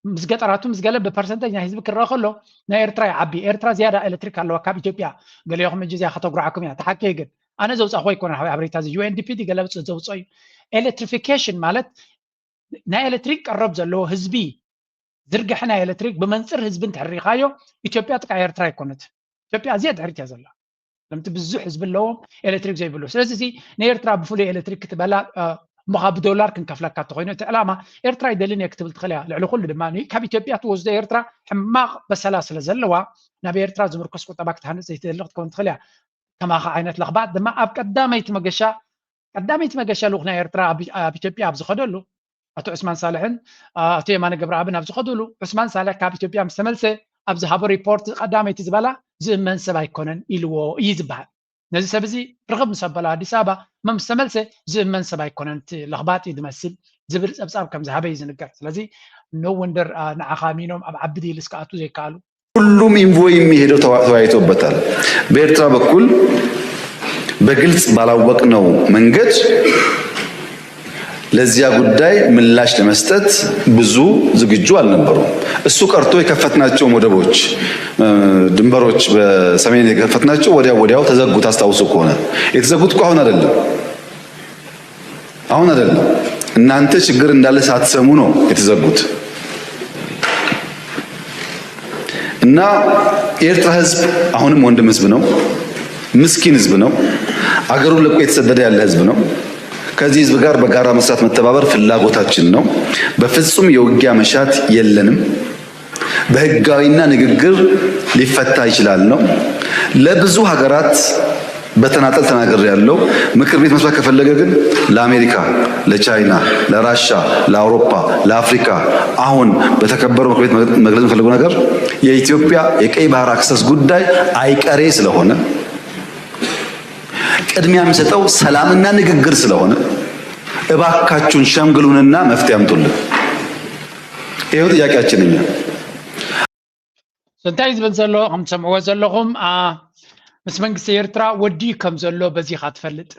ምስ ገጠራቱ ምስ ገለ ብፐርሰንተጅ ናይ ህዝቢ ክረአ ከሎ ናይ ኤርትራ ይዓቢ። ኤርትራ ዝያዳ ኤሌክትሪክ ኣለዋ ካብ ኢትዮጵያ። ገሊኹም እጂ እዚኣ ከተጉርዓኩም እያ ተሓቂ ግን ኣነ ዘውፃእኹ ኣይኮነን ሓበሬታ እዚ ዩኤንዲፒ ገለ ዘውፅኦ እዩ። ኤሌክትሪፊኬሽን ማለት ናይ ኤሌክትሪክ ቀረብ ዘለዎ ህዝቢ ዝርግሐ ናይ ኤሌክትሪክ ብመንፅር ህዝቢ እንትሕሪኻዮ ኢትዮጵያ ጥቃ ኤርትራ ኣይኮነት። ኢትዮጵያ ኣዝያ ድሕሪት እያ ዘላ። ለምቲ ብዙሕ ህዝቢ ኣለዎም ኤሌክትሪክ ዘይብሉ። ስለዚ እዚ ንኤርትራ ብፍሉይ ኤሌክትሪክ ክትበላ እሞ ካብ ብዶላር ክንከፍለካ እንተኮይኑ እቲ ዕላማ ኤርትራ ይደልን እየ ክትብል ትኽእል እያ። ልዕሊ ኩሉ ድማ ካብ ኢትዮጵያ ትወስዶ ኤርትራ ሕማቕ በሰላ ስለ ዘለዋ ናብ ኤርትራ ዝምርኮስ ቁጠባ ክትሃንፅ ዘይትደሊ ክትከውን ትኽእል እያ። ከማኻ ዓይነት ለኽባጥ ድማ ኣብ ቀዳመይቲ መገሻ ቀዳመይቲ መገሻ ልኡኽ ናይ ኤርትራ ኣብ ኢትዮጵያ ኣብ ዝኸደሉ ኣቶ ዑስማን ሳልሕን ኣቶ የማነ ገብረኣብን ኣብ ዝኸዱሉ ዑስማን ሳልሕ ካብ ኢትዮጵያ ምስ ተመልሰ ኣብ ዝሃቦ ሪፖርት ቀዳመይቲ ዝበላ ዝእመን ሰብ ኣይኮነን ኢልዎ እዩ ዝበሃል። ነዚ ሰብ እዚ ርኽብ ምስ ኣበላ ኣዲስ ኣበባ መ ምስ ተመልሰ ዝእመን ሰብ ኣይኮነን እቲ ለኽባጥ እዩ ዝመስል ዝብል ጸብጻብ ከም ዝሃበ እዩ ዝንገር። ስለዚ no wonder ንዓኻ ኣሚኖም ኣብ ዓቢ ዲልስ ክኣትዉ ዘይከኣሉ። ሁሉም ኢንቮይ የሚሄደው ተወያይቶበታል። በኤርትራ በኩል በግልጽ ባላወቅነው መንገድ ለዚያ ጉዳይ ምላሽ ለመስጠት ብዙ ዝግጁ አልነበሩም። እሱ ቀርቶ የከፈትናቸው ወደቦች፣ ድንበሮች በሰሜን የከፈትናቸው ወዲያው ወዲያው ተዘጉ። ታስታውሱ ከሆነ የተዘጉት እኮ አሁን አይደለም አሁን አይደለም። እናንተ ችግር እንዳለ ሳትሰሙ ነው የተዘጉት። እና የኤርትራ ህዝብ አሁንም ወንድም ህዝብ ነው፣ ምስኪን ህዝብ ነው፣ አገሩን ለቆ የተሰደደ ያለ ህዝብ ነው። ከዚህ ህዝብ ጋር በጋራ መስራት መተባበር ፍላጎታችን ነው። በፍጹም የውጊያ መሻት የለንም። በህጋዊና ንግግር ሊፈታ ይችላል ነው። ለብዙ ሀገራት በተናጠል ተናግሬያለሁ። ምክር ቤት መስማት ከፈለገ ግን ለአሜሪካ፣ ለቻይና፣ ለራሻ፣ ለአውሮፓ፣ ለአፍሪካ አሁን በተከበረው ምክር ቤት መግለጽ የምፈልገው ነገር የኢትዮጵያ የቀይ ባህር አክሰስ ጉዳይ አይቀሬ ስለሆነ ቅድሚያ የሚሰጠው ሰላምና ንግግር ስለሆነ እባካችሁን ሸምግሉንና መፍትሄ አምጡልን። ይኸው ጥያቄያችን እኛ እንታይ ዝብል ዘሎ ከም ትሰምዕዎ ዘለኹም፣ ምስ መንግስቲ ኤርትራ ወዲዩ ከም ዘሎ በዚኻ ትፈልጥ።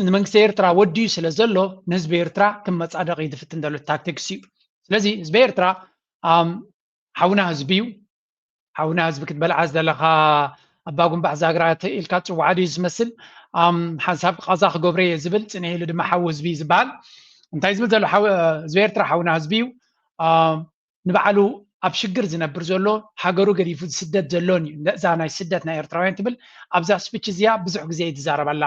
ንመንግስቲ ኤርትራ ወዲዩ ስለ ዘሎ ንህዝቢ ኤርትራ ክመፃደቕ እዩ ዝፍትን ዘሎ ታክቲክስ እዩ። ስለዚ ህዝቢ ኤርትራ ሓውና ህዝቢ እዩ። ሓውና ህዝቢ ክትበልዓ ዝደለኻ ኣባ ጉንባሕ ዛግራ ኢልካ ትፅዋዕ ድዩ ዝመስል? ሓንሳብ ቃዛ ክገብሮ እየ ዝብል፣ ፅንሕ ኢሉ ድማ ሓው ህዝቢ እዩ ዝበሃል። እንታይ ዝብል ዘሎ? ህዝቢ ኤርትራ ሓውና ህዝቢ እዩ። ንባዕሉ ኣብ ሽግር ዝነብር ዘሎ፣ ሃገሩ ገዲፉ ዝስደድ ዘሎን እዩ። እዛ ናይ ስደት ናይ ኤርትራውያን ትብል ኣብዛ ስፒች እዚኣ ብዙሕ ግዜ እዩ ትዛረብ ኣላ።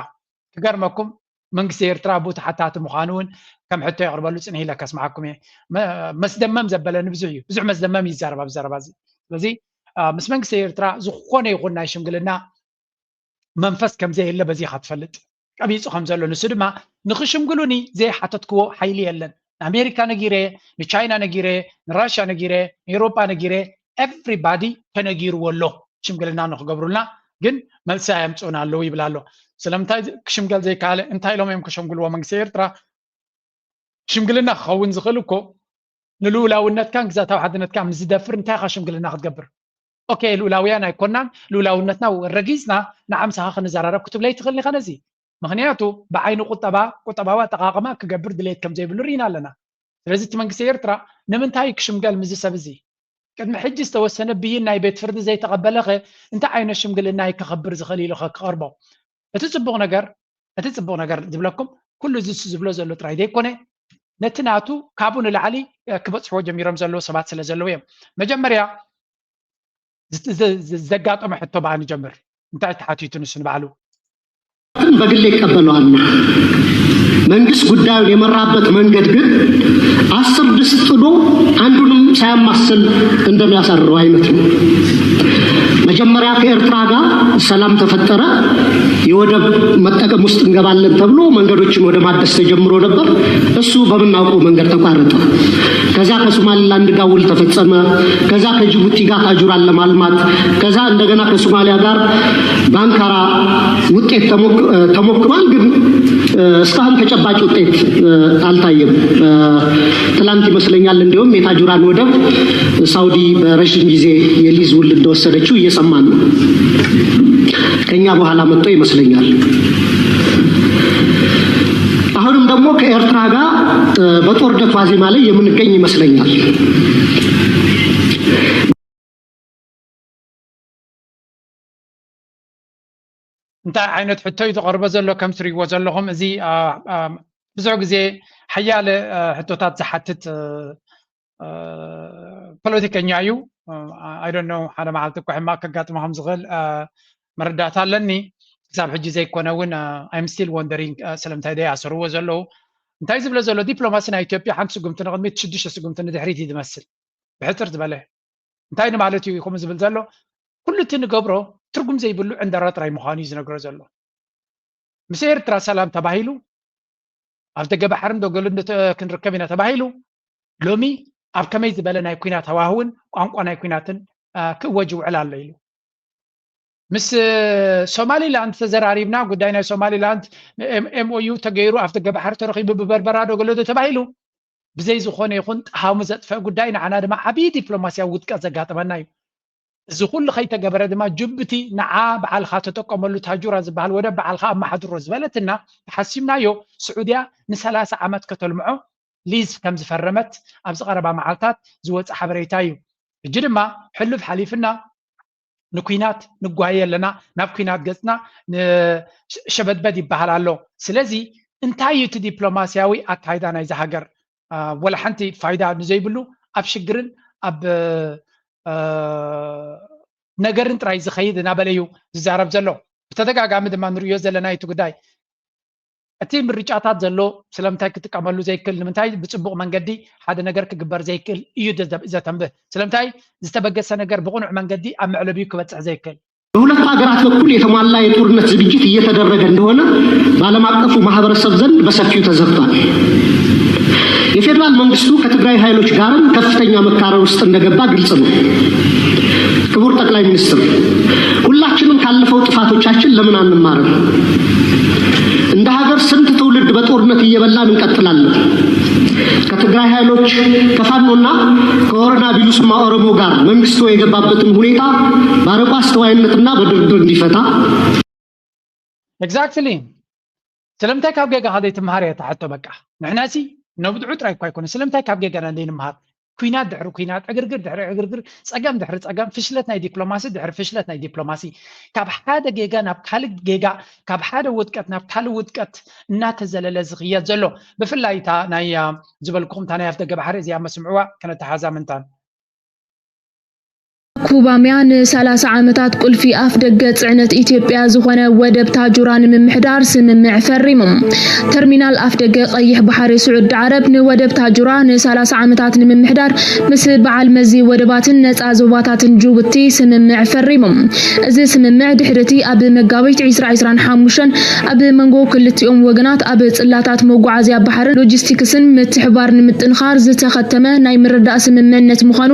ክገርመኩም፣ መንግስቲ ኤርትራ ብኡ ተሓታቲ ምዃኑ እውን ከም ሕቶ የቕርበሉ ጽንሕ ኢለ ከስምዓኩም እየ። መስደመም ዘበለኒ ብዙሕ እዩ። ብዙሕ መስደመም ይዛረብ ኣብ ዘረባ እዚ። ስለዚ ምስ መንግስቲ ኤርትራ ዝኾነ ይኹን ናይ ሽምግልና መንፈስ ከም ዘየለ በዚ ኢኻ ትፈልጥ። ቀቢጹ ከም ዘሎ፣ ንሱ ድማ ንኽሽምግሉኒ ዘይሓተትክዎ ሓይሊ የለን። ንኣሜሪካ ነጊረ፣ ንቻይና ነጊረ፣ ንራሽያ ነጊረ፣ ንኤውሮጳ ነጊረ፣ ኤቭሪባዲ ተነጊርዎ ኣሎ ሽምግልና ንኽገብሩልና፣ ግን መልሲ ኣየምጽኡን ኣለዉ ይብል ኣሎ። ስለምንታይ ክሽምገል ዘይከኣለ? እንታይ ኢሎም እዮም ክሸምግልዎ? መንግስቲ ኤርትራ ሽምግልና ክኸውን ዝኽእል እኮ ንልኡላውነትካን ግዛታዊ ሓድነትካ ምስ ዝደፍር እንታይ ኢኻ ሽምግልና ክትገብር? ኦኬ፣ ልኡላውያን ኣይኮናን፣ ልኡላውነትና ረጊጽና ንዓምሳኻ ክንዘራረብ ክትብለይ ትኽእል ኢኻ ነዚ። ምኽንያቱ ብዓይኒ ቁጠባ፣ ቁጠባዊ ኣጠቓቕማ ክገብር ድሌት ከም ዘይብሉ ርኢና ኣለና። ስለዚ እቲ መንግስቲ ኤርትራ ንምንታይ ክሽምገል ምስዚ ሰብ እዚ? ቅድሚ ሕጂ ዝተወሰነ ብይን ናይ ቤት ፍርዲ ዘይተቐበለኸ እንታይ ዓይነት ሽምግልና እዩ ከኸብር ዝኽእል ኢሉ ኸ ክቐርቦ? እቲ ጽቡቕ ነገር፣ እቲ ጽቡቕ ነገር ዝብለኩም ኩሉ እዚ ዝብሎ ዘሎ ጥራይ ዘይኮነ፣ ነቲ ናቱ ካብኡ ንላዕሊ ክበጽሕዎ ጀሚሮም ዘለዉ ሰባት ስለ ዘለዉ እዮም። መጀመርያ ዘጋጠመ ሕቶ ብኣ ንጀምር። እንታይ ተሓቲቱ ንሱ ንባዕሉ? በግሌ እቀበለዋለሁ። መንግስት ጉዳዩን የመራበት መንገድ ግን አስር ድስት ጥዶ አንዱንም ሳያማስል እንደሚያሳርረው አይነት ነው። መጀመሪያ ከኤርትራ ጋር ሰላም ተፈጠረ። የወደብ መጠቀም ውስጥ እንገባለን ተብሎ መንገዶችን ወደ ማደስ ተጀምሮ ነበር። እሱ በምናውቀው መንገድ ተቋረጠ። ከዛ ከሶማሊላንድ ጋር ውል ተፈጸመ። ከዛ ከጅቡቲ ጋር ታጁራን ለማልማት፣ ከዛ እንደገና ከሶማሊያ ጋር በአንካራ ውጤት ተሞክሯል። ግን እስካሁን ተጨባጭ ውጤት አልታየም። ትላንት ይመስለኛል እንዲሁም የታጁራን ወደብ ሳውዲ በረዥም ጊዜ የሊዝ ውል እንደወሰደችው እየሰማን ነው። ከኛ በኋላ መጥቶ ይመስለኛል። አሁንም ደግሞ ከኤርትራ ጋር በጦርነት ዋዜማ ላይ የምንገኝ ይመስለኛል። እንታይ ዓይነት ሕቶ እዩ ዝቐርቦ ዘሎ? ከም ትሪእዎ ዘለኹም እዚ ብዙሕ ግዜ ሓያለ ሕቶታት ዝሓትት ፖለቲከኛ እዩ። I don't know፣ ሓደ መዓልቲ እኮ ሕማቕ ከጋጥሞ ከም ዝኽእል መረዳእታ ኣለኒ። ክሳብ ሕጂ ዘይኮነ እውን I'm still wondering ስለምንታይ ደይ ኣሰርዎ ዘለዉ። እንታይ ዝብሎ ዘሎ? ዲፕሎማሲ ናይ ኢትዮጵያ ሓንቲ ስጉምቲ ንቕድሚት ሽዱሽተ ስጉምቲ ንድሕሪት እዩ ዝመስል። ብሕፅር ዝበለ እንታይ ንማለት እዩ ከምኡ ዝብል ዘሎ? ኩሉ እቲ ንገብሮ ትርጉም ዘይብሉ ዕንደራ ጥራይ ምዃኑ እዩ ዝነግሮ ዘሎ። ምስ ኤርትራ ሰላም ተባሂሉ ኣብ ደገ ባሕርን ደገሉን ክንርከብ ኢና ተባሂሉ ሎሚ ኣብ ከመይ ዝበለ ናይ ኲናት ሃዋህውን ቋንቋ ናይ ኲናትን ክእወጅ ይውዕል ኣሎ ኢሉ። ምስ ሶማሊላንድ ተዘራሪብና ጉዳይ ናይ ሶማሊላንድ MOU ተገይሩ ኣብ ደገ ባሕሪ ተረኺቡ ብበርበራ ደገሎ ተባሂሉ ብዘይ ዝኾነ ይኹን ጠሃሙ ዘጥፈአ ጉዳይ ንዓና ድማ ዓብዪ ዲፕሎማስያዊ ውድቀት ዘጋጠመና እዩ። እዚ ኩሉ ከይተገበረ ድማ ጅቡቲ ንዓ በዓልኻ ተጠቀመሉ ታጁራ ዝበሃል ወደብ በዓልኻ ኣመሓድሮ ዝበለትና ተሓሲምናዮ ስዑድያ ንሰላሳ ዓመት ከተልምዖ ሊዝ ከም ዝፈረመት ኣብዚ ቀረባ መዓልታት ዝወፀ ሓበሬታ እዩ። ሕጂ ድማ ሕሉፍ ሓሊፍና ንኲናት ንጓየ ኣለና፣ ናብ ኲናት ገፅና ሸበድበድ ይበሃል ኣሎ። ስለዚ እንታይ እዩ እቲ ዲፕሎማስያዊ ኣካይዳ ናይዚ ሃገር? ወላ ሓንቲ ፋይዳ ንዘይብሉ ኣብ ሽግርን ኣብ ነገርን ጥራይ ዝኸይድ እናበለ እዩ ዝዛረብ ዘሎ። ብተደጋጋሚ ድማ ንሪኦ ዘለና እቲ ጉዳይ እቲ ምርጫታት ዘሎ ስለምንታይ ክጥቀመሉ ዘይክእል፣ ንምንታይ ብፅቡቕ መንገዲ ሓደ ነገር ክግበር ዘይክእል እዩ ዘተንብህ። ስለምንታይ ዝተበገሰ ነገር ብቕኑዕ መንገዲ ኣብ መዕለቢኡ ክበፅሕ ዘይክእል? በሁለቱ ሀገራት በኩል የተሟላ የጦርነት ዝግጅት እየተደረገ እንደሆነ በዓለም አቀፉ ማህበረሰብ ዘንድ በሰፊው ተዘርቷል። የፌዴራል መንግስቱ ከትግራይ ኃይሎች ጋርም ከፍተኛ መካረር ውስጥ እንደገባ ግልጽ ነው። ክቡር ጠቅላይ ሚኒስትር፣ ሁላችንም ካለፈው ጥፋቶቻችን ለምን አንማርም? እንደ ሀገር ስንት ትውልድ በጦርነት እየበላን እንቀጥላለን? ከትግራይ ኃይሎች ከፋኖና ከኦሮና ቢሉስማ ኦሮሞ ጋር መንግስቱ የገባበትን ሁኔታ በአርቆ አስተዋይነትና በድርድር እንዲፈታ። Exactly። ስለምንታይ ካብ ጌጋኻ ዘይትምሃር እያ እታ ሕቶ። በቃ ንሕና ሲ ነብድዑ ጥራይ እኳ ኣይኮነ፣ ስለምንታይ ካብ ጌጋና ዘይንምሃር? ኩናት ድሕሪ ኩናት፣ ዕግርግር ድሕሪ ዕግርግር፣ ጸገም ድሕሪ ጸገም፣ ፍሽለት ናይ ዲፕሎማሲ ድሕሪ ፍሽለት ናይ ዲፕሎማሲ፣ ካብ ሓደ ጌጋ ናብ ካልእ ጌጋ፣ ካብ ሓደ ውድቀት ናብ ካልእ ውድቀት እናተዘለለ ዝኽየድ ዘሎ። ብፍላይ እታ ናይ ዝበልኩኹም እታ ናይ ኣፍደገ ባሕሪ እዚኣ መስምዕዋ ከነተሓዛ ምንታን። ኩባሚያ ን30 ዓመታት ቁልፊ ኣፍደገ ጽዕነት ኢትዮጵያ ዝኾነ ወደብ ታጁራ ንምምሕዳር ስምምዕ ፈሪሙ። ተርሚናል ኣፍደገ ቀይሕ ባሕሪ ስዑዲ ዓረብ ንወደብ ታጁራ ን30 ዓመታት ንምምሕዳር ምስ በዓል መዚ ወደባትን ነጻ ዞባታትን ጅቡቲ ስምምዕ ፈሪሙ። እዚ ስምምዕ ድሕሪ እቲ ኣብ መጋቢት ዕስራ ዕስራን ሓሙሽተን ኣብ መንጎ ክልቲኦም ወገናት ኣብ ጽላታት መጓዓዝያ ባሕርን ሎጂስቲክስን ምትሕብባር ንምጥንኻር ዝተኸተመ ናይ ምርዳእ ስምምዕነት ምዃኑ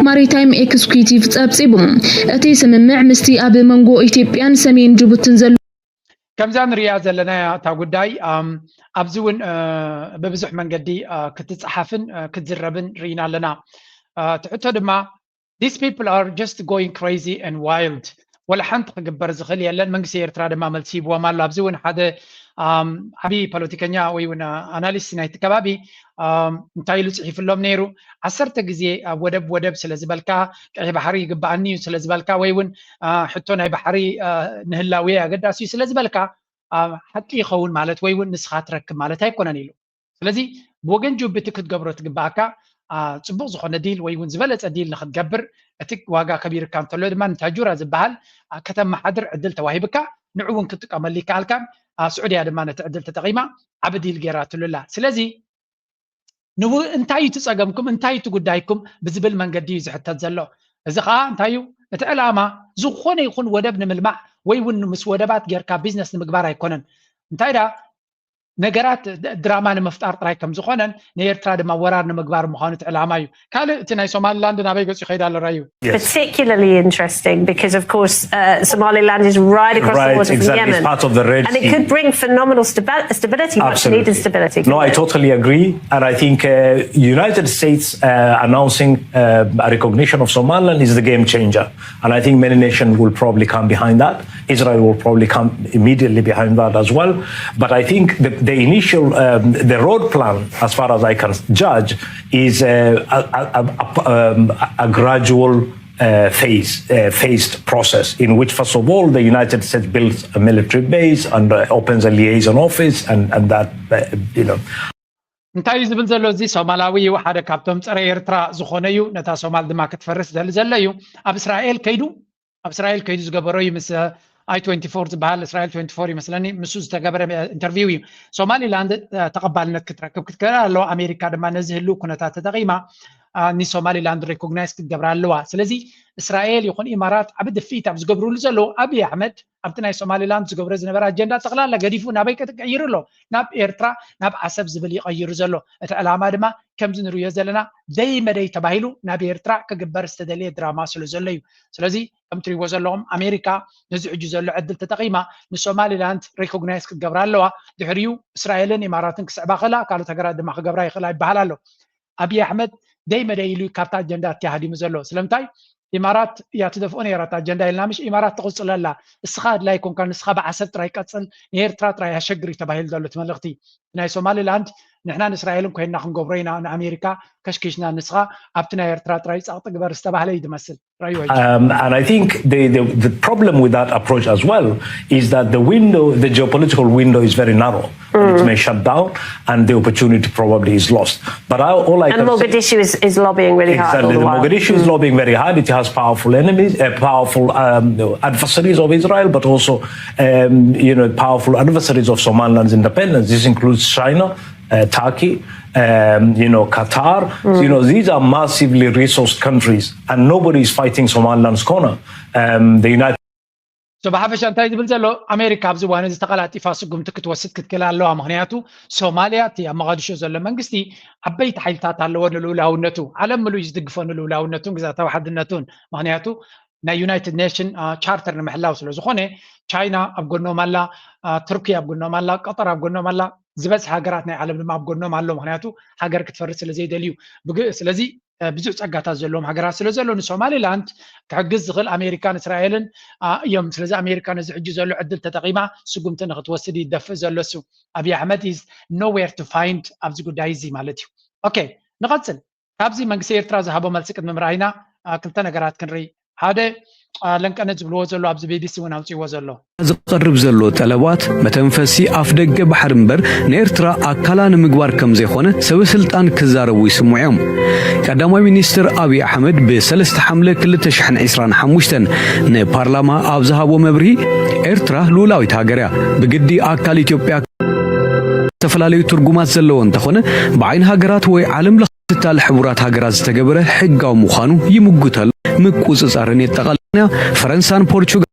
ማሪታይም ኤክስኪዩቲቭ ጸብጺቡ። እቲ ስምምዕ ምስቲ ኣብ መንጎ ኢትዮጵያን ሰሜን ጅቡትን ዘሎ ከምዛ ንሪኣ ዘለና እያ እታ ጉዳይ። ኣብዚ እውን ብብዙሕ መንገዲ ክትፀሓፍን ክትዝረብን ርኢና ኣለና። እቲ ሕቶ ድማ these people are just going crazy and wild፣ ወላ ሓንቲ ክግበር ዝኽእል የለን። መንግስቲ ኤርትራ ድማ መልሲ ሂብዎም ኣሎ። ኣብዚ እውን ሓደ ዓብዪ ፖለቲከኛ ወይ እውን ኣናሊስት ናይቲ ከባቢ እንታይ ኢሉ ፅሒፍሎም ነይሩ? ዓሰርተ ግዜ ኣብ ወደብ ወደብ ስለ ዝበልካ፣ ቀይሕ ባሕሪ ይግበኣኒ እዩ ስለ ዝበልካ፣ ወይ እውን ሕቶ ናይ ባሕሪ ንህላዌ ኣገዳሲ እዩ ስለ ዝበልካ ሓቂ ይኸውን ማለት ወይ እውን ንስኻ ትረክብ ማለት ኣይኮነን ኢሉ። ስለዚ ብወገን ጅቡቲ ክትገብሮ ትግበኣካ ፅቡቕ ዝኾነ ዲል ወይ እውን ዝበለፀ ዲል ንክትገብር፣ እቲ ዋጋ ከቢርካ እንተሎ ድማ ንታጁራ ዝበሃል ከተመሓድር ዕድል ተዋሂብካ፣ ንዑ እውን ክትጥቀመሉ ይከኣልካን ስዑድያ ድማ ነቲ ዕድል ተጠቒማ ዓቢ ዲል ገይራትሉ ኣላ። ስለዚ እንታይ እዩ እቲ ፀገምኩም፣ እንታይ እዩ እቲ ጉዳይኩም ብዝብል መንገዲ እዩ ዝሕተት ዘሎ። እዚ ከዓ እንታይ እዩ እቲ ዕላማ? ዝኾነ ይኹን ወደብ ንምልማዕ ወይ እውን ምስ ወደባት ጌርካ ቢዝነስ ንምግባር ኣይኮነን። እንታይ ዳ ነገራት ድራማ ንምፍጣር ጥራይ ከም ዝኾነን ንኤርትራ ድማ ወራር ንምግባር ምዃኑ እቲ ዕላማ እዩ። ካልእ እቲ ናይ ሶማሊላንድ ናበይ ገጹ ይኸይድ ኣሎ ራዩ? Particularly interesting because, of course, uh, Somaliland is right across the Right, water from exactly. It's Yemen. Part of the Red And it Sea. Could bring phenomenal stability. It's much needed Absolutely. Stability. No, I totally agree. And I think uh, United States uh, announcing uh, a recognition of Somaliland is the game changer. And I think many nations will probably come behind that. Israel will probably come immediately behind that as well. But I think the, the initial, um, the road plan, as far as I can judge, is uh, a, a, a, a, um, a gradual uh, phase, uh, phased process in which, first of all, the United States builds a military base and uh, opens a liaison office, and, and that, uh, you know. እንታይ እዩ ዝብል ዘሎ? እዚ ሶማላዊ እዩ፣ ሓደ ካብቶም ፀረ ኤርትራ ዝኾነ እዩ። ነታ ሶማል ድማ ክትፈርስ ዝደሊ ዘሎ እዩ። ኣብ እስራኤል ከይዱ ኣብ እስራኤል ከይዱ ዝገበሮ እዩ። ምስ ኣይ ትወንቲ ፎር ዝበሃል፣ እስራኤል ትወንቲ ፎር ይመስለኒ፣ ምስ ዝተገበረ ኢንተርቪው እዩ። ሶማሊላንድ ተቐባልነት ክትረክብ ክትክእል ኣለዋ። ኣሜሪካ ድማ ነዚ ህልው ኩነታት ተጠቒማ ንሶማሊላንድ ሬኮግናይዝ ክትገብራ ኣለዋ። ስለዚ እስራኤል ይኹን ኢማራት ዓቢ ድፍኢት ኣብ ዝገብርሉ ዘለዉ፣ ኣብይ ኣሕመድ ኣብቲ ናይ ሶማሊላንድ ዝገብሮ ዝነበረ ኣጀንዳ ጠቕላላ ገዲፉ ናበይ ቀይሩ ኣሎ? ናብ ኤርትራ፣ ናብ ዓሰብ ዝብል ይቐይሩ ዘሎ። እቲ ዕላማ ድማ ከምዚ ንርእዮ ዘለና ደይ መደይ ተባሂሉ ናብ ኤርትራ ክግበር ዝተደልየ ድራማ ስለ ዘሎ እዩ። ስለዚ ከም ትሪእዎ ዘለኹም ኣሜሪካ ነዚ ሕጂ ዘሎ ዕድል ተጠቒማ ንሶማሊላንድ ሬኮግናይዝ ክትገብራ ኣለዋ። ድሕሪኡ እስራኤልን ኢማራትን ክስዕባ ክእላ፣ ካልኦት ሃገራት ድማ ክገብራ ይኽእላ ይበሃል ኣሎ። ኣብይ ኣሕመድ ደይ መደይ ኢሉ ካብታ ኣጀንዳ እቲ ሃዲሙ ዘሎ። ስለምንታይ? ኢማራት እያ ትደፍኦ ነይራ እታ ኣጀንዳ ኢልና ምሽ ኢማራት ትቕፅሎ ኣላ። እስኻ ኣድላይ ኮንካ ንስኻ ብዓሰብ ጥራይ ቀፅል፣ ንኤርትራ ጥራይ ኣሸግር እዩ ተባሂሉ ዘሎ እቲ መልእኽቲ። ናይ ሶማሊላንድ ንሕናን እስራኤልን ኮይንና ክንገብሮ ኢና ንኣሜሪካ ከሽኪሽና፣ ንስኻ ኣብቲ ናይ ኤርትራ ጥራይ ጸቕጢ ግበር ዝተባህለ እዩ ዝመስል። ራእዩ ኣይኮነን። Um, and I think the, the, the problem with that approach as well is that the window, the geopolitical window is very narrow. And it may shut down and the opportunity probably is lost. But I, all I And can say Mogadishu is, is lobbying really hard all Exactly. the The while. Mogadishu is lobbying very hard. It has powerful enemies, uh, powerful um, adversaries of Israel, but also um, you know powerful adversaries of Somaliland's independence. This includes China, uh, Turkey, um, you know Qatar. You know these are massively resourced countries, and nobody is fighting Somaliland's corner. Um, the United So ብሓፈሻ እንታይ ዝብል ዘሎ? ኣሜሪካ ኣብዚ እዋን እዚ ተቐላጢፋ ስጉምቲ ክትወስድ ክትክእል ኣለዋ። ምኽንያቱ ሶማልያ እቲ ኣብ መቓዲሾ ዘሎ መንግስቲ ዓበይቲ ሓይልታት ኣለዎ ንልኡላውነቱ፣ ዓለም ምሉእ እዩ ዝድግፎ ንልኡላውነቱን ግዛታዊ ሓድነቱን። ምኽንያቱ ናይ ዩናይትድ ኔሽን ቻርተር ንምሕላው ስለ ዝኾነ። ቻይና ኣብ ጎኖም ኣላ፣ ቱርኪ ኣብ ጎኖም ኣላ፣ ቀጠር ኣብ ጎኖም ኣላ። ዝበዝሐ ሃገራት ናይ ዓለም ድማ ኣብ ጎኖም ኣሎ። ምክንያቱ ሃገር ክትፈርስ ስለ ዘይደልዩ። ብግ-፣ ስለዚ፣ እ፣ ብዙሕ ጸጋታት ዘለዎም ሃገራት ስለ ዘሎ ንሶማሊላንድ ክሕግዝ ዝኽእል ኣሜሪካን እስራኤልን፣ አ፣ እዮም። ስለዚ ኣሜሪካ ነዚ ሕጂ ዘሎ ዕድል ተጠቒማ ስጉምቲ ንክትወስድ ይደፍእ ዘሎ እሱ። ኣብይ ኣሕመድ is nowhere to find ኣብዚ ጉዳይ እዚ ማለት እዩ። ኦኬ፣ ንቐጽል። ካብዚ መንግስቲ ኤርትራ ዝሃቦ መልሲ ቅድሚ ምርኣይና፣ አ፣ ክልተ ነገራት ክንርኢ። ሓደ፣ አ፣ ለንቀነ ዝብልዎ ዘሎ ኣብዚ ቢቢሲ እውን ኣውፅዎ ዘሎ። ዝቐርብ ዘሎ ጠለባት መተንፈሲ ኣፍ ደገ ባሕሪ እምበር ንኤርትራ ኣካላ ንምግባር ከም ዘይኮነ ሰበ ስልጣን ክዛረቡ ይስምዑ እዮም። ቀዳማይ ሚኒስትር ኣብይ ኣሕመድ ብ ሰለስተ ሓምለ ክልተ ሽሕን ዕስራን ሓሙሽተን ንፓርላማ ኣብ ዝሃቦ መብርሂ፣ ኤርትራ ልኡላዊት ሃገር እያ። ብግዲ ኣካል ኢትዮጵያ ዝተፈላለዩ ትርጉማት ዘለዎ እንተኾነ፣ ብዓይኒ ሃገራት ወይ ዓለም ለኸ ትካል ሕቡራት ሃገራት ዝተገበረ ሕጋዊ ምዃኑ ይምጉተሉ። ምቁጽጻርን የጠቓልል። ፈረንሳን ፖርቹጋል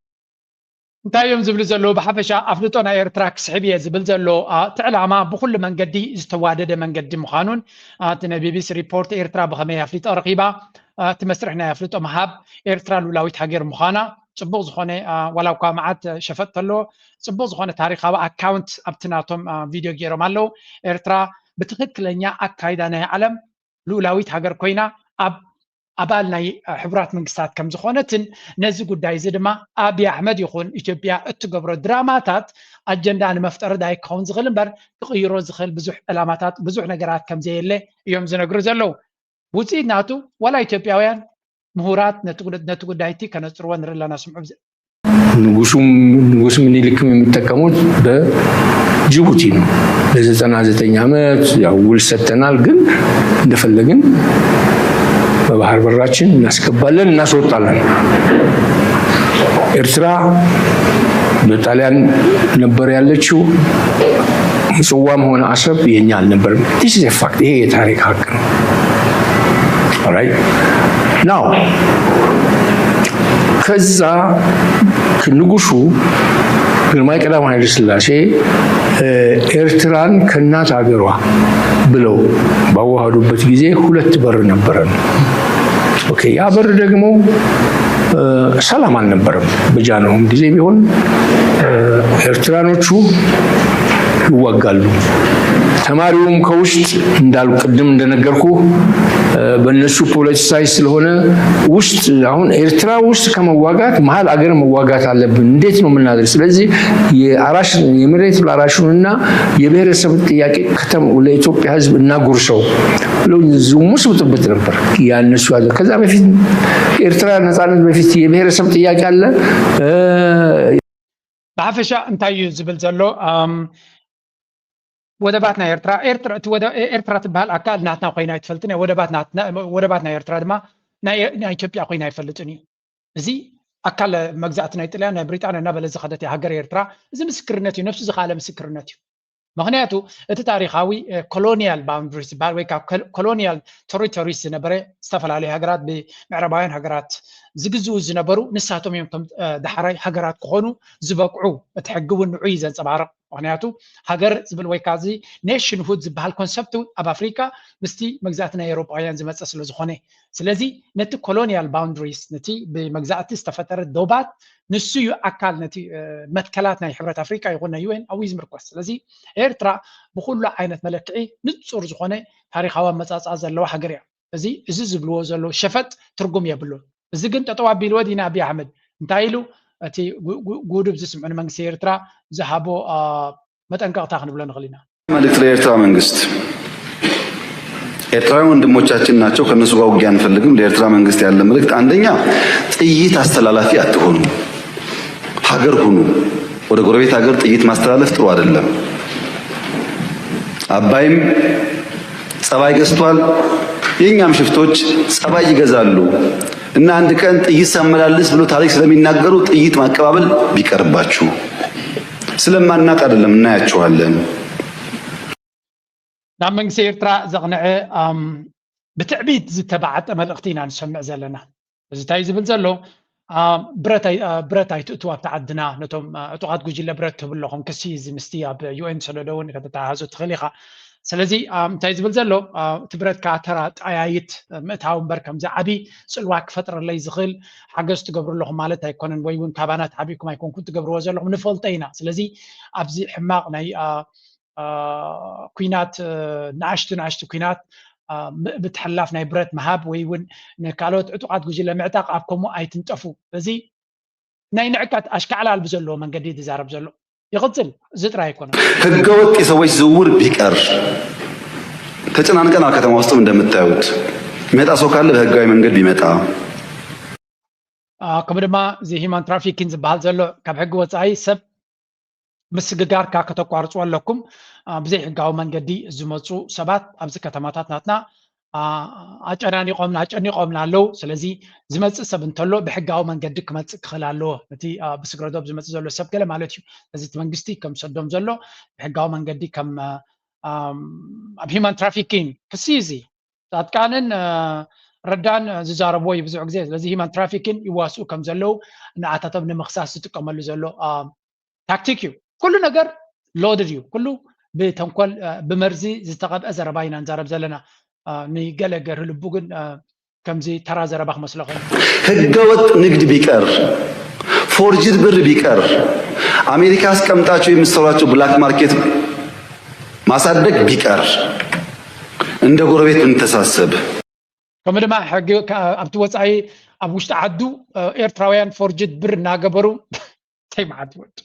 እንታይ እዮም ዝብሉ ዘለዉ? ብሓፈሻ ኣፍልጦ ናይ ኤርትራ ክስሕብ እየ ዝብል ዘሎ፣ አ፣ እቲ ዕላማ ብኹሉ መንገዲ ዝተዋደደ መንገዲ ምዃኑን፣ አ፣ እቲ ናይ ቢቢሲ ሪፖርት ኤርትራ ብኸመይ ኣፍልጦ ረኺባ፣ አ፣ እቲ መስርሕ ናይ ኣፍልጦ ምሃብ ኤርትራ ሉላዊት ሃገር ምዃና ጽቡቕ ዝኾነ፣ አ፣ ዋላ እኳ መዓት ሸፈጥ ተሎ ጽቡቕ ዝኾነ ታሪኻዊ ኣካውንት ኣብቲ ናቶም፣ አ፣ ቪድዮ ገይሮም ኣለዉ። ኤርትራ ብትኽክለኛ ኣካይዳ ናይ ዓለም ልኡላዊት ሃገር ኮይና ኣብ ኣባል ናይ፣ አ፣ ሕቡራት መንግስታት ከም ዝኾነትን ነዚ ጉዳይ እዚ ድማ ኣብይ ኣሕመድ ይኹን ኢትዮጵያ እትገብሮ ድራማታት ኣጀንዳ ንመፍጠሪ ዳይ ክኸውን ዝኽእል እምበር ክቕይሮ ዝኽእል ብዙሕ ዕላማታት ብዙሕ ነገራት ከም ዘየለ እዮም ዝነግሩ ዘለዉ። ውፅኢት ናቱ ዋላ ኢትዮጵያውያን ምሁራት ነቲ ጉድ-፣ ነቲ ጉዳይ እቲ ከነፅርዎ ንርኢ ኣለና። ስምዑ ብዘ- ንጉሱም ንጉስ ምኒልክም የሚጠቀሙት በጅቡቲ ነው። ለዘጠና ዘጠኝ ዓመት ያው ውል ሰጥተናል፣ ግን እንደፈለግን በባህር በራችን እናስገባለን እናስወጣለን። ኤርትራ በጣሊያን ነበር ያለችው፣ ምጽዋም ሆነ አሰብ የኛ አልነበርም። This is a fact። ይሄ የታሪክ ሀቅ ነው። Alright? Now ከዛ ንጉሱ ግርማዊ ቀዳማዊ ኃይለ ሥላሴ፣ እ፣ ኤርትራን ከእናት ሀገሯ ብለው ባዋሃዱበት ጊዜ ሁለት በር ነበረን። ኦኬ፣ ያ በር ደግሞ፣ እ፣ ሰላም አልነበረም። በጃንሆም ጊዜ ቢሆን፣ እ፣ ኤርትራኖቹ ይዋጋሉ። ተማሪውም ከውስጥ እንዳሉ ቅድም እንደነገርኩ፣ እ፣ በእነሱ ፖለቲሳይዝ ስለሆነ ውስጥ አሁን ኤርትራ ውስጥ ከመዋጋት መሀል አገር መዋጋት አለብን። እንዴት ነው የምናደርግ? ስለዚህ የአራሽ፣ የመሬት ላራሹንና የብሔረሰብ ጥያቄ ከተም-፣ ለኢትዮጵያ ሕዝብ እናጉርሰው ብለው ዝሙስ ብጥብጥ ነበር ያነሱ ያዘ። ከዛ በፊት ኤርትራ ነጻነት በፊት የብሔረሰብ ጥያቄ አለ። እ፣ ብሓፈሻ እንታይ እዩ ዝብል ዘሎ? ኣም፣ ወደባት ናይ ኤርትራ፣ ኤርትራ፣ እቲ ወደ-፣ ኤ-፣ ኤርትራ ትበሃል ኣካል ናትና ኮይና ኣይትፈልጥን እያ። ወደባት ናትና፣ ወደባት ናይ ኤርትራ ድማ ናይ፣ ናይ ኢትዮጵያ ኮይና ኣይፈልጥን እዩ። እዚ ኣካል መግዛእቲ ናይ ጥልያን ናይ ብሪጣንያ እናበለ ዝኸደት እያ ሃገር ኤርትራ። እዚ ምስክርነት እዩ፣ ነብሱ ዝኸኣለ ምስክርነት እዩ። ምኽንያቱ እቲ ታሪኻዊ፣ እ፣ ኮሎኒያል ባውንድሪስ ዝበሃል ወይ ካብ ኮል-፣ ኮሎኒያል ቴሪቶሪስ ዝነበረ ዝተፈላለዩ ሃገራት ብምዕራባውያን ሃገራት ዝግዝኡ ዝነበሩ ንሳቶም እዮም ከም፣ እ፣ ዳሕራይ ሃገራት ክኾኑ ዝበቅዑ። እቲ ሕጊ እውን ንዑ እዩ ዘንጸባርቕ። ምኽንያቱ ሃገር ዝብል ወይ ከዓ እዚ ኔሽንሁድ ዝበሃል ኮንሰፕት እውን ኣብ ኣፍሪካ ምስቲ መግዛእቲ ናይ ኤውሮጳውያን ዝመጸ ስለ ዝኾነ፣ ስለዚ ነቲ ኮሎኒያል ባውንድሪስ፣ ነቲ ብመግዛእቲ ዝተፈጠረ ዶባት፣ ንሱ እዩ ኣካል ነቲ፣ እ፣ መትከላት ናይ ሕብረት ኣፍሪካ ይኹን ናይ ዩ ኤን ኣብኡ እዩ ዝምርኮስ። ስለዚ ኤርትራ ብኩሉ ዓይነት መለክዒ ንጹር ዝኾነ ታሪኻዊ ኣመጻጽኣ ዘለዋ ሃገር እያ። እዚ፣ እዚ ዝብልዎ ዘለዉ ሸፈጥ ትርጉም የብሉን። እዚ ግን ጠጠው ኣቢልዎ ዲና ኣብይ ኣሕመድ እንታይ ኢሉ እቲ ጉ-፣ ጉ-፣ ጉድብ ዝስምዑ ንመንግስቲ ኤርትራ ዝሃቦ፣ አ፣ መጠንቀቕታ ክንብሎ ንኽእል ኢና። መልእክት ለኤርትራ መንግስት፣ ኤርትራውያን ወንድሞቻችን ናቸው፣ ከእነሱ ጋር ውጊያ አንፈልግም። ለኤርትራ መንግስት ያለ መልእክት አንደኛ ጥይት አስተላላፊ አትሆኑ፣ ሀገር ሁኑ። ወደ ጎረቤት ሀገር ጥይት ማስተላለፍ ጥሩ አይደለም። አባይም ጸባይ ገዝቷል፣ የእኛም ሽፍቶች ጸባይ ይገዛሉ። እና አንድ ቀን ጥይት ሳመላልስ ብሎ ታሪክ ስለሚናገሩ ጥይት ማቀባበል ቢቀርባችሁ። ስለማናቅ አይደለም፣ እናያችኋለን። ናብ መንግስቲ ኤርትራ ዘቕንዐ፣ ኣም፣ ብትዕቢት ዝተባዕጠ መልእኽቲ ኢና ንሰምዕ ዘለና። እዚ እንታይ ዝብል ዘሎ? ኣ፣ ብረት ኣይ-፣ ኣ፣ ብረት ኣይትእትው ኣብቲ ዓድና፣ ነቶም፣ ኣ፣ ዕጡቓት ጉጅለ ብረት ትህቡ ኣለኹም። ክሲ እዚ ምስቲ ኣብ ዩ ኤን ሰነዶ እውን ከተተሓሕዞ ትኽእል ኢኻ። ስለዚ፣ ኣ፣ እንታይ ዝብል ዘሎ? ኣ፣ እቲ ብረት ከኣ ተራ ጠያይት ምእታው እምበር ከምዚ ዓቢ ጽልዋ ክፈጥረለይ ዝኽእል ሓገዝ ትገብሩ ኣለኹም ማለት ኣይኮነን፣ ወይ እውን ካባና ተዓቢእኩም ኣይኮንኩን ትገብርዎ ዘለኹም፣ ንፈልጦ ኢና። ስለዚ ኣብዚ ሕማቕ ናይ፣ ኣ፣ አ፣ ኲናት፣ አ፣ ንኣሽቱ ንኣሽቱ ኲናት፣ አ፣ ም-፣ ምትሕልላፍ ናይ ብረት ምሃብ ወይ እውን ንካልኦት ዕጡቓት ጉጅለ ምዕጣቕ ኣብ ከምኡ ኣይትንጠፉ። በዚ ናይ ንዕቀት ኣሽካዕላል ብዘለዎ መንገዲ ዝዛረብ ዘሎ። ይቕጽል፣ እዚ ጥራይ ኣይኮነን። ህገወጥ የሰዎች ዝውውር ቢቀር፣ ተጨናንቀናል። ከተማ ውስጥም እንደምታዩት የሚመጣ ሰው ካለ በህጋዊ መንገድ ቢመጣ። አ፣ ከምኡ ድማ እዚ ሂማን ትራፊኪን ዝበሃል ዘሎ ካብ ሕጊ ወጻኢ ሰብ ምስግጋርካ ከተቋርጹ ኣለኩም። አ፣ ብዘይ ሕጋዊ መንገዲ ዝመጹ ሰባት ኣብዚ ከተማታት ናትና፣ አ፣ ኣጨናኒቖምና፣ ኣጨኒቖምና ኣለዉ። ስለዚ ዝመጽእ ሰብ እንተሎ ብሕጋዊ መንገዲ ክመጽእ ክኽእል ኣለዎ። እቲ፣ አ፣ ብስግረ ዶብ ዝመጽእ ዘሎ ሰብ ገለ ማለት እዩ። ስለዚ እቲ መንግስቲ ከም ዝሰዶም ዘሎ ብሕጋዊ መንገዲ ከም፣ አ፣ ኣም፣ ኣብ ሂማን ትራፊኪን ክሲ እዚ ጻድቃንን፣ አ፣ ረዳን ዝዛረብዎ እዩ ብዙሕ ግዜ። ስለዚ ሂማን ትራፊኪን ይዋስኡ ከም ዘለዉ ንኣታቶም ንምኽሳስ ዝጥቀመሉ ዘሎ፣ አ፣ ታክቲክ እዩ። ኩሉ ነገር ሎድድ እዩ። ኩሉ ብተንኮል፣ አ፣ ብመርዚ ዝተቐብአ ዘረባ ኢና ንዛረብ ዘለና። አ፣ ንገለ ገርሂ ልቡ ግን፣ አ፣ ከምዚ ተራ ዘረባ ክመስሎ ኾይኑ። ህገወጥ ንግድ ቢቀር፣ ፎርጅድ ብር ቢቀር፣ ኣሜሪካ አስቀምጣችሁ የምትሰሯቸው ብላክ ማርኬት ማሳደግ ቢቀር፣ እንደ ጎረቤት ብንተሳሰብ። ከምኡ ድማ ሕጊ ከ-፣ ኣብቲ ወጻኢ ኣብ ውሽጢ ዓዱ፣ አ፣ ኤርትራውያን ፎርጅድ ብር እናገበሩ እንታይ መዓት ይወድ?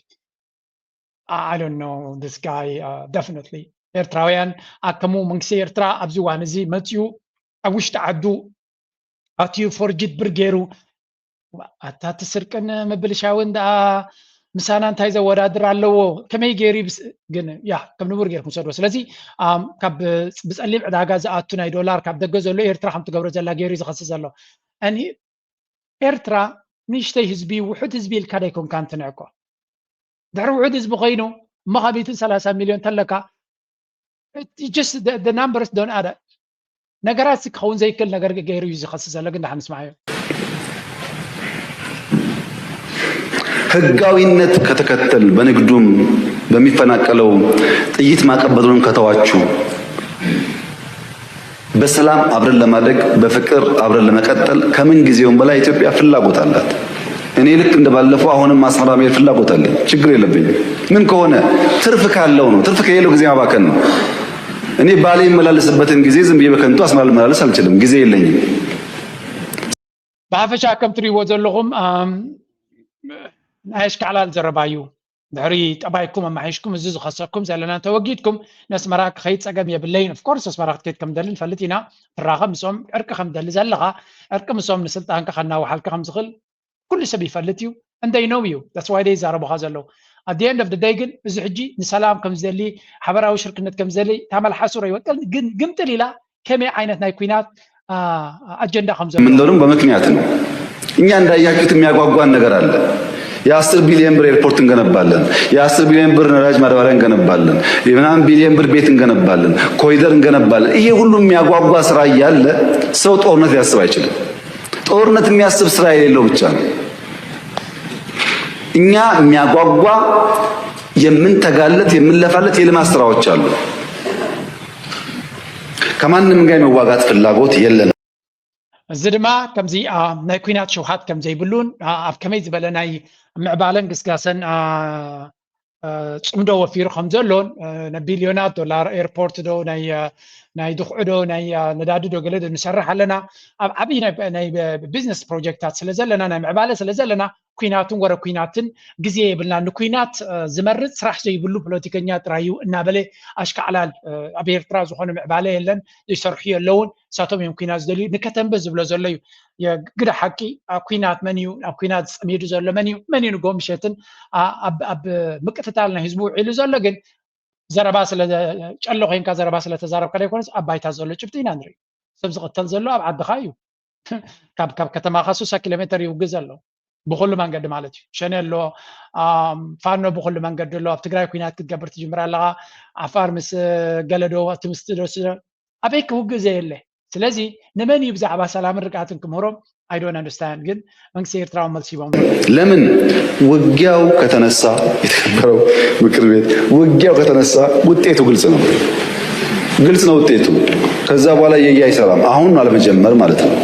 I don't know this guy, uh, definitely ኤርትራውያን ኣከሙ መንግስቲ ኤርትራ ኣብዚ እዋን እዚ መጺኡ ኣብ ውሽጢ ዓዱ ኣትዩ ፎርጅድ ብር ገይሩ ኣታ እቲ ስርቅን ምብልሻውን ደኣ ምሳና እንታይ ዘወዳድር ኣለዎ? ከመይ ገይሩ ይብስ-፣ ግን ያ ከም ንቡር ገይርኩም ሰድዎ። ስለዚ፣ ኣም፣ ካብ ብጸሊም ዕዳጋ ዝኣቱ ናይ ዶላር ካብ ደገ ዘሎ ኤርትራ ከም ትገብሮ ዘላ ገይሩ እዩ ዝኸስስ ዘሎ። And he-፣ ኤርትራ ንእሽተይ ህዝቢ፣ ውሑድ ህዝቢ ኢልካ ደይኮንካ እንትንዕቆ። ድሕሪ ውሑድ ህዝቢ ኮይኑ እሞ ካብ ሚእትን ሰላሳን ሚልዮን ተለካ፣ it just the, the numbers don't add up። ነገራት ክኸውን ዘይክእል ነገር ገይሩ እዩ ዝኸስስ ዘሎ፣ ግን ደሓን ንስማዓዮ። ህጋዊነት ከተከተል በንግዱም በሚፈናቀለው ጥይት ማቀበሉን ከተዋችሁ በሰላም አብረን ለማደግ በፍቅር አብረን ለመቀጠል ከምን ጊዜውም በላይ ኢትዮጵያ ፍላጎት አላት። እኔ ልክ እንደባለፈው አሁንም አስመራ መሄድ ፍላጎት አለኝ። ችግር የለብኝም። ምን ከሆነ ትርፍ ካለው ነው። ትርፍ ከሌለው ጊዜ ማባከን ነው። እኔ ባሌ የመላለስበትን ጊዜ ዝም ብዬ በከንቱ አስመራ ልመላለስ አልችልም። ጊዜ የለኝም። ብሓፈሻ ከም ትሪእዎ ዘለኹም፣ ኣም፣ ናይ ኣሽካዕላል ዘረባ እዩ። ድሕሪ ጠባይኩም ኣማሒሽኩም እዚ ዝኸሰኩም ዘለና እንተወጊድኩም፣ ነስመራ ክኸይድ ጸገም የብለይን። Of course ኣስመራ ክትከይድ ከም ደሊ ንፈልጥ ኢና። ትራኸብ ምስኦም፣ ዕርቂ ከም ደሊ ዘለኻ፣ ዕርቂ ምስኦም ንስልጣንካ ከናውሓልካ ከም ዝኽእል ኩሉ ሰብ ይፈልጥ እዩ። And they know you. That's why they ይዛረቡኻ ዘለዉ። At the end of the day ግን እዚ ሕጂ ንሰላም ከም ዝደሊ፣ ሓበራዊ ሽርክነት ከም ዝደሊ፣ እታ መልሓሱ ረይወቀል ግን ግምጥል ኢላ ከመይ ዓይነት ናይ ኲናት፣ አ፣ ኣጀንዳ ከም ዘሎ። የምንለውም በምክንያት ነው። እኛ እንዳያችሁት የሚያጓጓን ነገር አለ። የ10 ቢሊዮን ብር ኤርፖርት እንገነባለን፣ የ10 ቢሊዮን ብር ነዳጅ ማዳበሪያ እንገነባለን፣ የምናምን ቢሊዮን ብር ቤት እንገነባለን፣ ኮሪደር እንገነባለን። ይሄ ሁሉ የሚያጓጓ ስራ እያለ ሰው ጦርነት ሊያስብ አይችልም። ጦርነት የሚያስብ ስራ የሌለው ብቻ ነው። እኛ የሚያጓጓ የምንተጋለት የምንለፋለት የልማት ስራዎች አሉ። ከማንም ጋር የመዋጋት ፍላጎት የለንም። እዚ ድማ ከምዚ፣ አ፣ ናይ ኲናት ሽውሃት ከም ዘይብሉን፣ አ፣ ኣብ ከመይ ዝበለ ናይ ምዕባለን ግስጋሰን፣ አ፣ አ፣ ጽምዶ ወፊሩ ከም ዘሎን፣ አ፣ ናይ ቢልዮናት ዶላር ኤርፖርት ዶ፣ ናይ፣ አ፣ ናይ ድኹዒ ዶ፣ ናይ፣ አ፣ ነዳዲ ዶ፣ ገለ ዶ ንሰርሕ ኣለና። ኣብ ዓብዪ ናይ፣ ናይ ቢዝነስ ፕሮጀክታት ስለ ዘለና፣ ናይ ምዕባለ ስለ ዘለና፣ ኲናትን ወረ ኲናትን ግዜ የብልና። ንኲናት፣ አ፣ ዝመርጽ ስራሕ ዘይብሉ ፖለቲከኛ ጥራይ እዩ እናበለ ኣሽካዕላል፣ አ፣ ኣብ ኤርትራ ዝኾነ ምዕባለ የለን፣ ይሰርሑ የለውን፣ ንሳቶም እዮም ኲናት ዝደልዩ። ንከተንብህ ዝብሎ ዘሎ እዩ። የግዳ ሓቂ፣ ኣብ ኲናት መን እዩ፣ ኣብ ኲናት ጸሚዱ ዘሎ መን እዩ፣ መን እዩ ንጎ ምሸትን፣ አ-፣ ኣብ፣ ኣብ ምቅትታል ናይ ህዝቢ ውዒሉ ዘሎ ግን ዘረባ ስለ፣ ጨሎ ኮይንካ ዘረባ ስለ ተዛረብካ ዘይኮነስ ኣብ ባይታ ዘሎ ጭብጢ ኢና ንርኢ። ሰብ ዝቕተል ዘሎ ኣብ ዓድኻ እዩ። ካብ፣ ካብ ከተማኻ ሱሳ ኪሎ ሜተር ይውግእ ዘሎ። ብኹሉ መንገዲ ማለት እዩ። ሸኔ ኣሎ፣ ኣም፣ ፋኖ ብኹሉ መንገዲ ኣሎ። ኣብ ትግራይ ኲናት ክትገብር ትጅምር ኣለኻ። ዓፋር ምስ ገለ ዶ፣ እቲ ምስ ዶ፣ ዶ፣ ኣበይ ክውግእ ዘየለ? ስለዚ ንመን እዩ ብዛዕባ ሰላምን ርግኣትን ክምህሮም? I don't understand። ግን መንግስቲ ኤርትራ እውን መልሲ ሂቦም። ለምን ውጊያው ከተነሳ፣ የተከበረው ምክር ቤት፣ ውጊያው ከተነሳ ውጤቱ ግልጽ ነው። ግልጽ ነው ውጤቱ። ከዛ በኋላ የየ አይሰራም። አሁን ነው አለመጀመር ማለት ነው።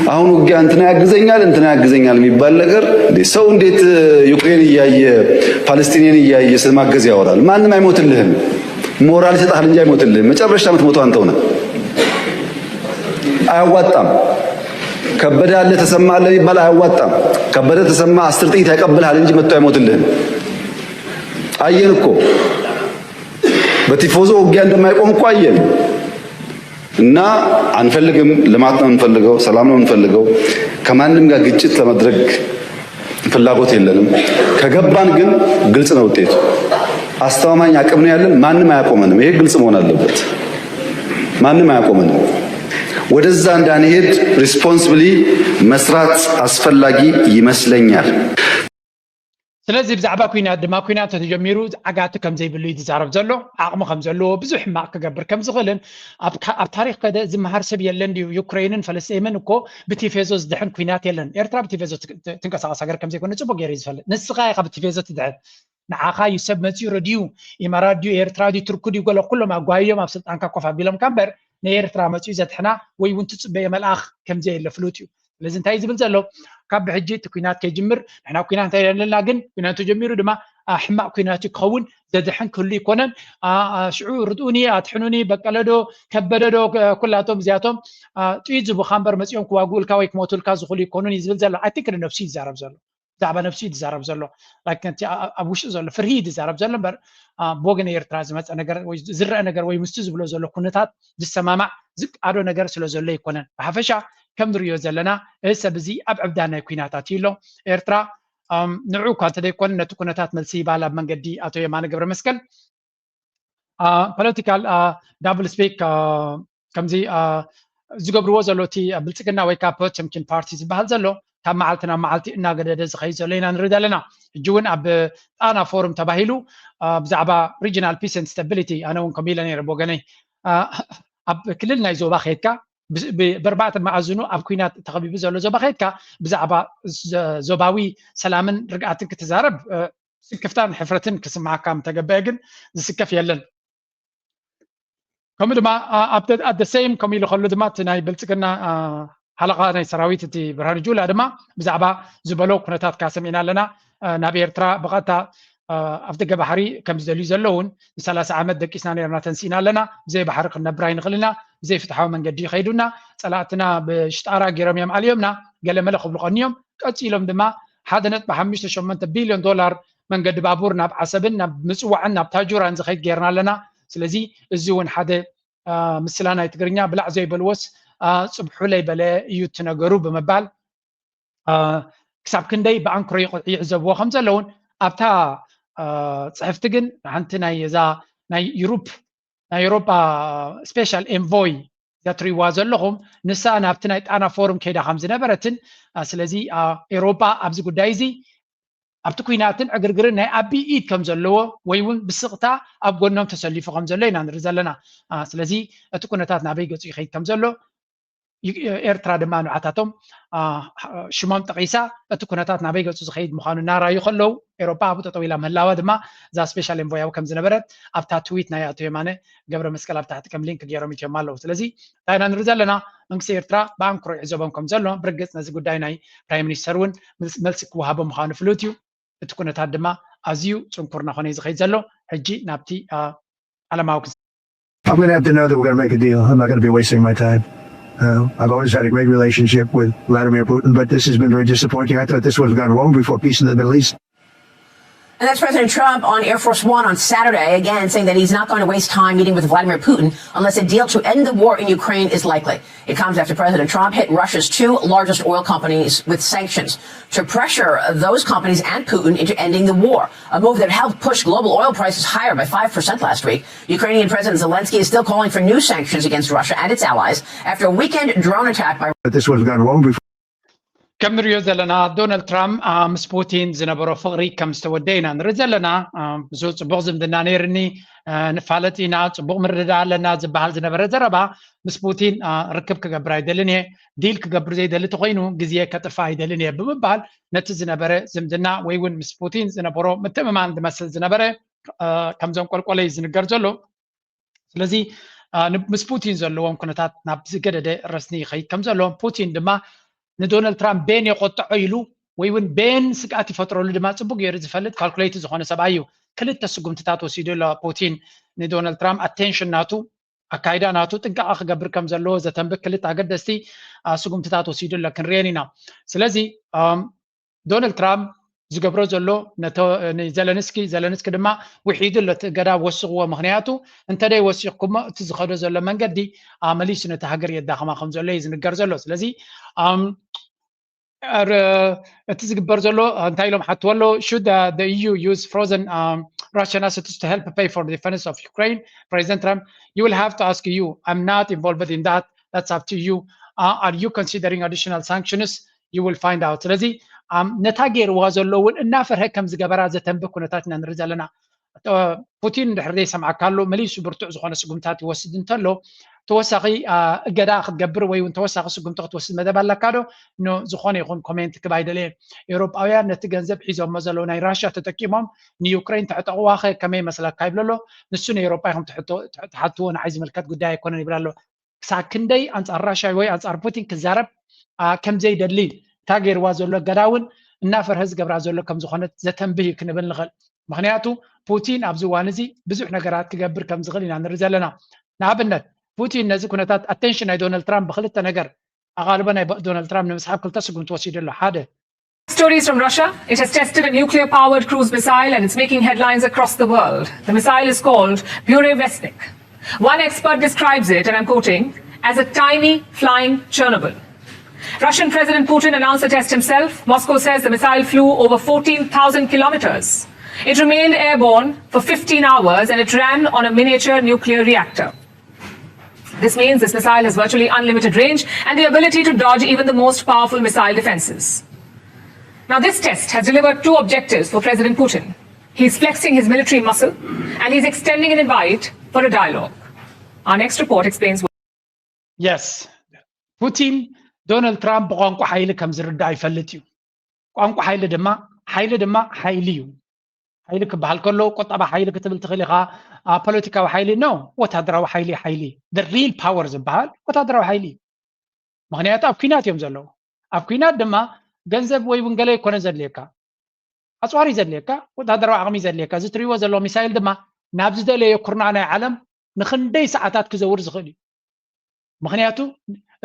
አሁን ውጊያ እንትና ያግዘኛል እንትና ያግዘኛል የሚባል ነገር እንዴ! ሰው እንዴት ዩክሬን እያየ ፓለስቲኒያን እያየ ስለማገዝ ያወራል? ማንም አይሞትልህም። ሞራል ይሰጥሃል እንጂ አይሞትልህም። መጨረሻ የምትሞተው አንተው ነህ። አያዋጣም። ከበደ አለ ተሰማ አለ የሚባል አያዋጣም። ከበደ ተሰማ አስር ጥይት ያቀብልሃል እንጂ መጥቶ አይሞትልህም። አየን እኮ በቲፎዞ ውጊያ እንደማይቆም እኮ አየን። እና አንፈልግም። ልማት ነው የምንፈልገው፣ ሰላም ነው የምንፈልገው። ከማንም ጋር ግጭት ለማድረግ ፍላጎት የለንም። ከገባን ግን ግልጽ ነው ውጤቱ። አስተማማኝ አቅም ነው ያለን። ማንም አያቆመንም። ይሄ ግልጽ መሆን አለበት። ማንም አያቆመንም። ወደዛ እንዳንሄድ ሪስፖንስብሊ መስራት አስፈላጊ ይመስለኛል። ስለዚ ብዛዕባ ኩናት ድማ ኩናት ተጀሚሩ ዓጋቲ ከም ዘይብሉ እዩ ዝዛረብ ዘሎ። ዓቕሚ ከም ዘለዎ፣ ብዙሕ ሕማቕ ክገብር ከም ዝኽእልን ኣብ ካ- ኣብ ታሪኽ ከደ ዝመሃር ሰብ የለን ድዩ? ዩክሬንን ፈለስጤምን እኮ ብቲፌዞ ዝድሕን ኩናት የለን። ኤርትራ ብቲፌዞ ት- ት- ትንቀሳቐስ ሃገር ከም ዘይኮነ ጽቡቅ ገይሩ እዩ ዝፈልጥ። ንስኻ ኢኻ ብቲፌዞ ትድሕን። ንዓኻ እዩ ሰብ መጺኡ ረድዩ፣ ኢማራት ድዩ ኤርትራ ድዩ ቱርኪ ድዩ ገለ ኩሎም ኣጓይዮም ኣብ ስልጣንካ ኮፍ ኣቢሎምካ እምበር ንኤርትራ መጺኡ ዘድሕና ወይ እውን ትጽበዮ መልኣኽ ከም ዘየለ ፍሉጥ እዩ። ስለዚ እንታይ ዝብል ዘሎ ካብ ብሕጂ እቲ ኩናት ከይጅምር ንሕና ኩናት እንታይ ኣለና ግን ኩናት ተጀሚሩ ድማ ሕማቅ ኩናት ክኸውን ዘድሕን ክህሉ ይኮነን። ሽዑ ርድኡኒ ኣትሕኑኒ በቀለዶ ከበደዶ ኩላቶም እዚኣቶም ጥይት ዝቡኻ እምበር መፂኦም ክዋግኡልካ ወይ ክሞቱልካ ዝኽእሉ ይኮኑን እዩ ዝብል ዘሎ። ኣይ ቲንክ ንነብሱ ይዛረብ ዘሎ ብዛዕባ ነብሱ እዩ ዝዛረብ ዘሎ። ኣብ ውሽጡ ዘሎ ፍርሂ እዩ ዝዛረብ ዘሎ እምበር ብወገን ኤርትራ ዝመፀ ነገር ወይ ዝረአ ነገር ወይ ምስቲ ዝብሎ ዘሎ ኩነታት ዝሰማማዕ ዝቃዶ ነገር ስለ ዘሎ ኣይኮነን። ብሓፈሻ ከም ንሪኦ ዘለና እዚ ሰብ እዚ ኣብ ዕብዳን ናይ ኲናት ኣትዩ ኣሎ። ኤርትራ ንዑ እኳ እንተዘይኮነ ነቲ ኩነታት መልሲ ይበሃል ኣብ መንገዲ ኣቶ የማነ ገብረመስቀል ፖለቲካል ዳብል ስፔክ ከምዚ ዝገብርዎ ዘሎ እቲ ብልፅግና ወይ ከዓ ፖተምኪን ፓርቲ ዝበሃል ዘሎ ካብ መዓልቲ ናብ መዓልቲ እናገደደ ዝኸይድ ዘሎ ኢና ንርኢ ዘለና። ሕጂ እውን ኣብ ጣና ፎርም ተባሂሉ ብዛዕባ regional peace and stability ኣነ እውን ከምኡ ኢለ ነይረ ብወገነይ ኣብ ክልል ናይ ዞባ ከይድካ ብርባዕተ መኣዝኑ ኣብ ኩናት ተኸቢቡ ዘሎ ዞባ ከይድካ ብዛዕባ ዞባዊ ሰላምን ርግኣትን ክትዛረብ ስክፍታን ሕፍረትን ክስምዓካ ምተገበአ ግን ዝስከፍ የለን። ከምኡ ድማ ኣብ the same ከምኡ ኢሉ ከሎ ድማ እቲ ናይ ብልፅግና ሓለቓ ናይ ሰራዊት እቲ ብርሃኑ ጁላ ድማ ብዛዕባ ዝበሎ ኩነታት ካሰሚዕና ኣለና። ናብ ኤርትራ ብቐጥታ ኣፍ ደገ ባሕሪ ከም ዝደልዩ ዘለውን ንሰላሳ ዓመት ደቂስና ነርና ተንሲእና ኣለና። ብዘይ ባሕሪ ክንነብር ኣይንኽእልና። ብዘይ ፍትሓዊ መንገዲ ይኸይዱና። ጸላእትና ብሽጣራ ገይሮም እዮም ኣልዮምና። ገለመለ ክብሉ ቀንዮም። ቀጺሎም ድማ ሓደ ነጥቢ ሓሙሽተ ሸሞንተ ቢልዮን ዶላር መንገዲ ባቡር ናብ ዓሰብን ናብ ምጽዋዕን ናብ ታጁራን ዝኸይድ ገይርና ኣለና። ስለዚ እዚ እውን ሓደ ምስላ ናይ ትግርኛ ብላዕ ዘይበልዎስ ጽብሑ ለይበለ እዩ እቲ ነገሩ ብምባል ክሳብ ክንደይ ብኣንክሮ ይዕዘብዎ ከም ዘለውን ኣብታ ፅሕፍቲ ግን ሓንቲ ናይ እዛ ናይ ዩሩፕ ናይ ኤሮጳ ስፔሻል ኤንቮይ እዛ ትሪዋ ዘለኹም ንሳ ናብቲ ናይ ጣና ፎርም ከይዳ ከም ዝነበረትን ስለዚ ኤሮጳ ኣብዚ ጉዳይ እዚ ኣብቲ ኩናትን ዕግርግርን ናይ ኣቢ ኢድ ከም ዘለዎ ወይ እውን ብስቕታ ኣብ ጎኖም ተሰሊፉ ከም ዘሎ ኢና ንርኢ ዘለና። ስለዚ እቲ ኩነታት ናበይ ገፁ ይኸይድ ከም ዘሎ ኤርትራ ድማ ንዓታቶም ሽሞም ጠቒሳ እቲ ኩነታት ናበይ ገፁ ዝኸይድ ምዃኑ እናራዩ ከለዉ ኤሮፓ ኣብኡ ጠጠው ኢላ ምህላዋ ድማ እዛ ስፔሻል ኤንቮያዊ ከም ዝነበረት ኣብታ ትዊት ናይ ኣቶ የማነ ገብረ መስቀል ኣብ ታሕቲ ከም ሊንክ ገይሮም ኢትዮም ኣለዉ። ስለዚ እንታይ ኢና ንርኢ ዘለና መንግስቲ ኤርትራ ብኣንክሮ ይዕዘቦም ከም ዘሎ ብርግፅ ነዚ ጉዳይ ናይ ፕራይም ሚኒስተር እውን መልሲ ክወሃቦ ምዃኑ ፍሉጥ እዩ። እቲ ኩነታት ድማ ኣዝዩ ጽንኩር እናኾነ እዩ ዝኸይድ ዘሎ። ሕጂ ናብቲ ዓለማዊ ክስ I'm going to have to know that we're going to make a deal. I'm not going to be wasting my time. Uh, I've always had a great relationship with Vladimir Putin, but this has been very disappointing. I thought this would have gone wrong before peace in the Middle East. And that's President Trump on Air Force One on Saturday, again saying that he's not going to waste time meeting with Vladimir Putin unless a deal to end the war in Ukraine is likely. It comes after President Trump hit Russia's two largest oil companies with sanctions to pressure those companies and Putin into ending the war, a move that helped push global oil prices higher by five percent last week. Ukrainian President Zelensky is still calling for new sanctions against Russia and its allies after a weekend drone attack by. But this would have gone wrong before. ከም ንሪኦ ዘለና ዶናልድ ትራምፕ ምስ ፑቲን ዝነበሮ ፍቕሪ ከም ዝተወደ ኢና ንርኢ ዘለና። ብዙ ፅቡቕ ዝምድና ነይርኒ፣ ንፋለጥ ኢና፣ ፅቡቕ ምርድዳ ኣለና ዝበሃል ዝነበረ ዘረባ ምስ ፑቲን ርክብ ክገብር ኣይደልን እየ፣ ዲል ክገብር ዘይደሊ ተኮይኑ ግዜ ከጥፋ ኣይደልን እየ ብምባል ነቲ ዝነበረ ዝምድና ወይ እውን ምስ ፑቲን ዝነበሮ ምትእምማን ዝመስል ዝነበረ ከም ዘንቆልቆለ እዩ ዝንገር ዘሎ። ስለዚ ምስ ፑቲን ዘለዎም ኩነታት ናብ ዝገደደ ረስኒ ይኸይድ ከም ዘሎ ፑቲን ድማ ንዶናልድ ትራምፕ ቤን የቆጥዖ ኢሉ ወይ እውን ቤን ስግኣት ይፈጥረሉ ድማ ጽቡቅ ገይሩ ዝፈልጥ ካልኩሌት ዝኾነ ሰብኣይ እዩ። ክልተ ስጉምትታት ወሲዱ ኣሎ ፑቲን ንዶናልድ ትራምፕ። ኣቴንሽን ናቱ፣ ኣካይዳ ናቱ ጥንቃቐ ክገብር ከም ዘለዎ ዘተንብክ ክልተ ኣገደስቲ ስጉምትታት ወሲዱ ኣሎ፣ ክንሪአን ኢና። ስለዚ ዶናልድ ትራምፕ ዝገብሮ ዘሎ ንዘለንስኪ፣ ዘለንስኪ ድማ ውሒዱ ኣሎ እቲ እገዳ ወስኽዎ። ምክንያቱ እንተደይ ወሲኽኩሞ እቲ ዝኸዶ ዘሎ መንገዲ መሊሱ ነቲ ሃገር የዳኸማ ከም ዘሎ እዩ ዝንገር ዘሎ። ስለዚ እቲ ዝግበር ዘሎ እንታይ ኢሎም ሓትዎ ኣለዉ? Should the E U use frozen Russian assets to help pay for the defense of Ukraine? President Trump, you will have to ask E U. I'm not involved in that. That's up to you. Are you considering additional sanctions? You will find out. ስለዚ ነታ ገይርዋ ዘሎ እውን እናፈርሀ ከም ዝገበራ ዘተንብህ ኩነታት ኢና ንርኢ ዘለና። ፑቲን እንድሕር ዘይሰምዓካ ኣሎ፣ መሊሱ ብርቱዕ ዝኾነ ስጉምታት ይወስድ እንተሎ፣ ተወሳኺ እገዳ ክትገብር ወይ እውን ተወሳኺ ስጉምቲ ክትወስድ መደብ ኣለካ ዶ? ኖ፣ ዝኾነ ይኹን ኮሜንት ክብ ኣይደለየን። ኤውሮጳውያን ነቲ ገንዘብ ሒዞሞ ዘለዉ ናይ ራሽያ ተጠቂሞም ንዩክሬን ተዕጠቕዋ ኸ ከመይ ይመስለካ ይብል ኣሎ። ንሱ ንኤውሮጳ ኢኹም ትሓትዎ፣ ንዓይ ዝምልከት ጉዳይ ኣይኮነን ይብል ኣሎ። ክሳብ ክንደይ ኣንጻር ራሽያ ወይ ኣንጻር ፑቲን ክዛረብ ከም ዘይደሊ፣ እታ ገይርዋ ዘሎ እገዳ እውን እናፈርሀ ዝገብራ ዘሎ ከም ዝኾነት ዘተንብህ እዩ ክንብል ንኽእል። ምክንያቱ ፑቲን ኣብዚ እዋን እዚ ብዙሕ ነገራት ክገብር ከም ዝኽእል ኢና ንርኢ ዘለና። ንኣብነት ፑቲን ነዚ ኩነታት ኣቴንሽን ናይ ዶናልድ ትራምፕ ብክልተ ነገር ኣቓልቦ ናይ ዶናልድ ትራምፕ ንምስሓብ ክልተ ስጉምቲ ወሲዱ ኣሎ። ሓደ Stories from Russia. It has tested a nuclear-powered cruise missile and it's making headlines across the world. The missile is called Burevestnik. One expert describes it, and I'm quoting, as a tiny flying Chernobyl. Russian President Putin announced the test himself. Moscow says the missile flew over fourteen thousand kilometers. It remained airborne for fifteen hours and it ran on a miniature nuclear reactor. This means this missile has virtually unlimited range and the ability to dodge even the most powerful missile defenses. Now, this test has delivered two objectives for President Putin. He's flexing his military muscle and he's extending an invite for a dialogue. Our next report explains why. Yes. ፑቲን ዶናልድ ትራምፕ ብቋንቋ ሓይሊ ከም ዝርዳእ ይፈልጥ እዩ። ቋንቋ ሓይሊ ድማ፣ ሓይሊ ድማ ሓይሊ እዩ። ሓይሊ ክበሃል ከሎ ቁጠባ ሓይሊ ክትብል ትኽእል ኢኻ። ፖለቲካዊ ሓይሊ ኖ፣ ወታደራዊ ሓይሊ፣ ሓይሊ the real power ዝበሃል ወታደራዊ ሓይሊ እዩ። ምክንያቱ ኣብ ኲናት እዮም ዘለዉ። ኣብ ኲናት ድማ ገንዘብ ወይ እውን ገለ ኣይኮነ ዘድልየካ፣ ኣፅዋሪ ዘድልየካ፣ ወታደራዊ ዓቕሚ ዘድልየካ። እዚ ትሪእዎ ዘሎ ሚሳይል ድማ ናብ ዝደለዮ ኩርናዕ ናይ ዓለም ንክንደይ ሰዓታት ክዘውር ዝኽእል እዩ። ምክንያቱ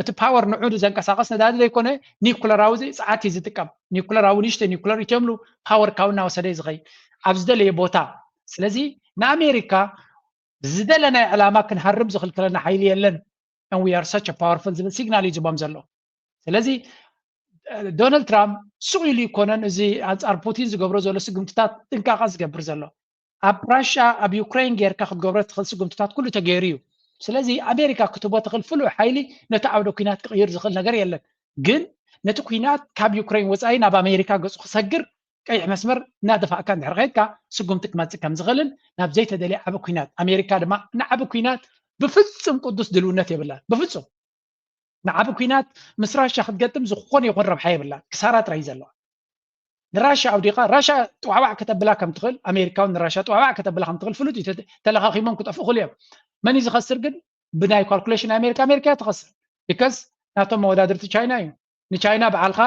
እቲ ፓወር ንዑ ዘንቀሳቐስ ነዳዲ ዘይኮነ ኒኩለራዊ ጸዓት እዩ ዝጥቀም። ኒኩለራዊ ንእሽተይ ኒኩለር ኢትዮም ፓወር ካብ እናወሰደ እዩ ዝኸይድ ኣብ ዝደለየ ቦታ። ስለዚ ንኣሜሪካ ዝደለናዮ ዕላማ ክንሃርም ዝኽልክለና ሓይሊ የለን። And we are such a powerful ዝብል ሲግናል እዩ ዝቦም ዘሎ። ስለዚ ዶናልድ ትራምፕ ሱቕ ኢሉ ይኮነን እዚ ኣንጻር ፑቲን ዝገብሮ ዘሎ ስጉምትታት ጥንቃቐ ዝገብር ዘሎ። ኣብ ራሽያ ኣብ ዩክሬን ጌርካ ክትገብሮ ትኽእል ስጉምትታት ኩሉ ተገይሩ እዩ። ስለዚ ኣሜሪካ ክትቦ ትኽእል ፍሉይ ሓይሊ ነቲ ዓውደ ኩናት ክቕይር ዝኽእል ነገር የለን። ግን ነቲ ኩናት ካብ ዩክሬን ወፃኢ ናብ ኣሜሪካ ገፁ ክሰግር ቀይሕ መስመር እናደፋእካ እንድሕር ከይድካ ስጉምቲ ክመፅእ ከም ዝኽእልን ናብ ዘይተደልየ ዓቢ ኩናት ኣሜሪካ ድማ ንዓቢ ኩናት ብፍጹም ቅዱስ ድልውነት የብላን። ብፍጹም ንዓቢ ኩናት ምስ ራሽያ ክትገጥም ዝኾነ ይኹን ረብሓ የብላን። ክሳራ ጥራይ እዩ ዘለዋ። ንራሽያ ኣውዲቓ ራሽያ ጥዋዕዋዕ ከተብላ ከም ትኽእል ኣሜሪካ እውን ንራሽያ ጥዋዕዋዕ ከተብላ ከም ትኽእል ፍሉጥ እዩ። ተለኻኺሞም ክጠፍኡ ክእሉ እዮም። መን እዩ ዝኸስር ግን? ብናይ ካልኩሌሽን ኣሜሪካ ኣሜሪካ እያ ትኸስር። ቢካዝ ናቶም መወዳድርቲ ቻይና እዩ። ንቻይና በዓልካ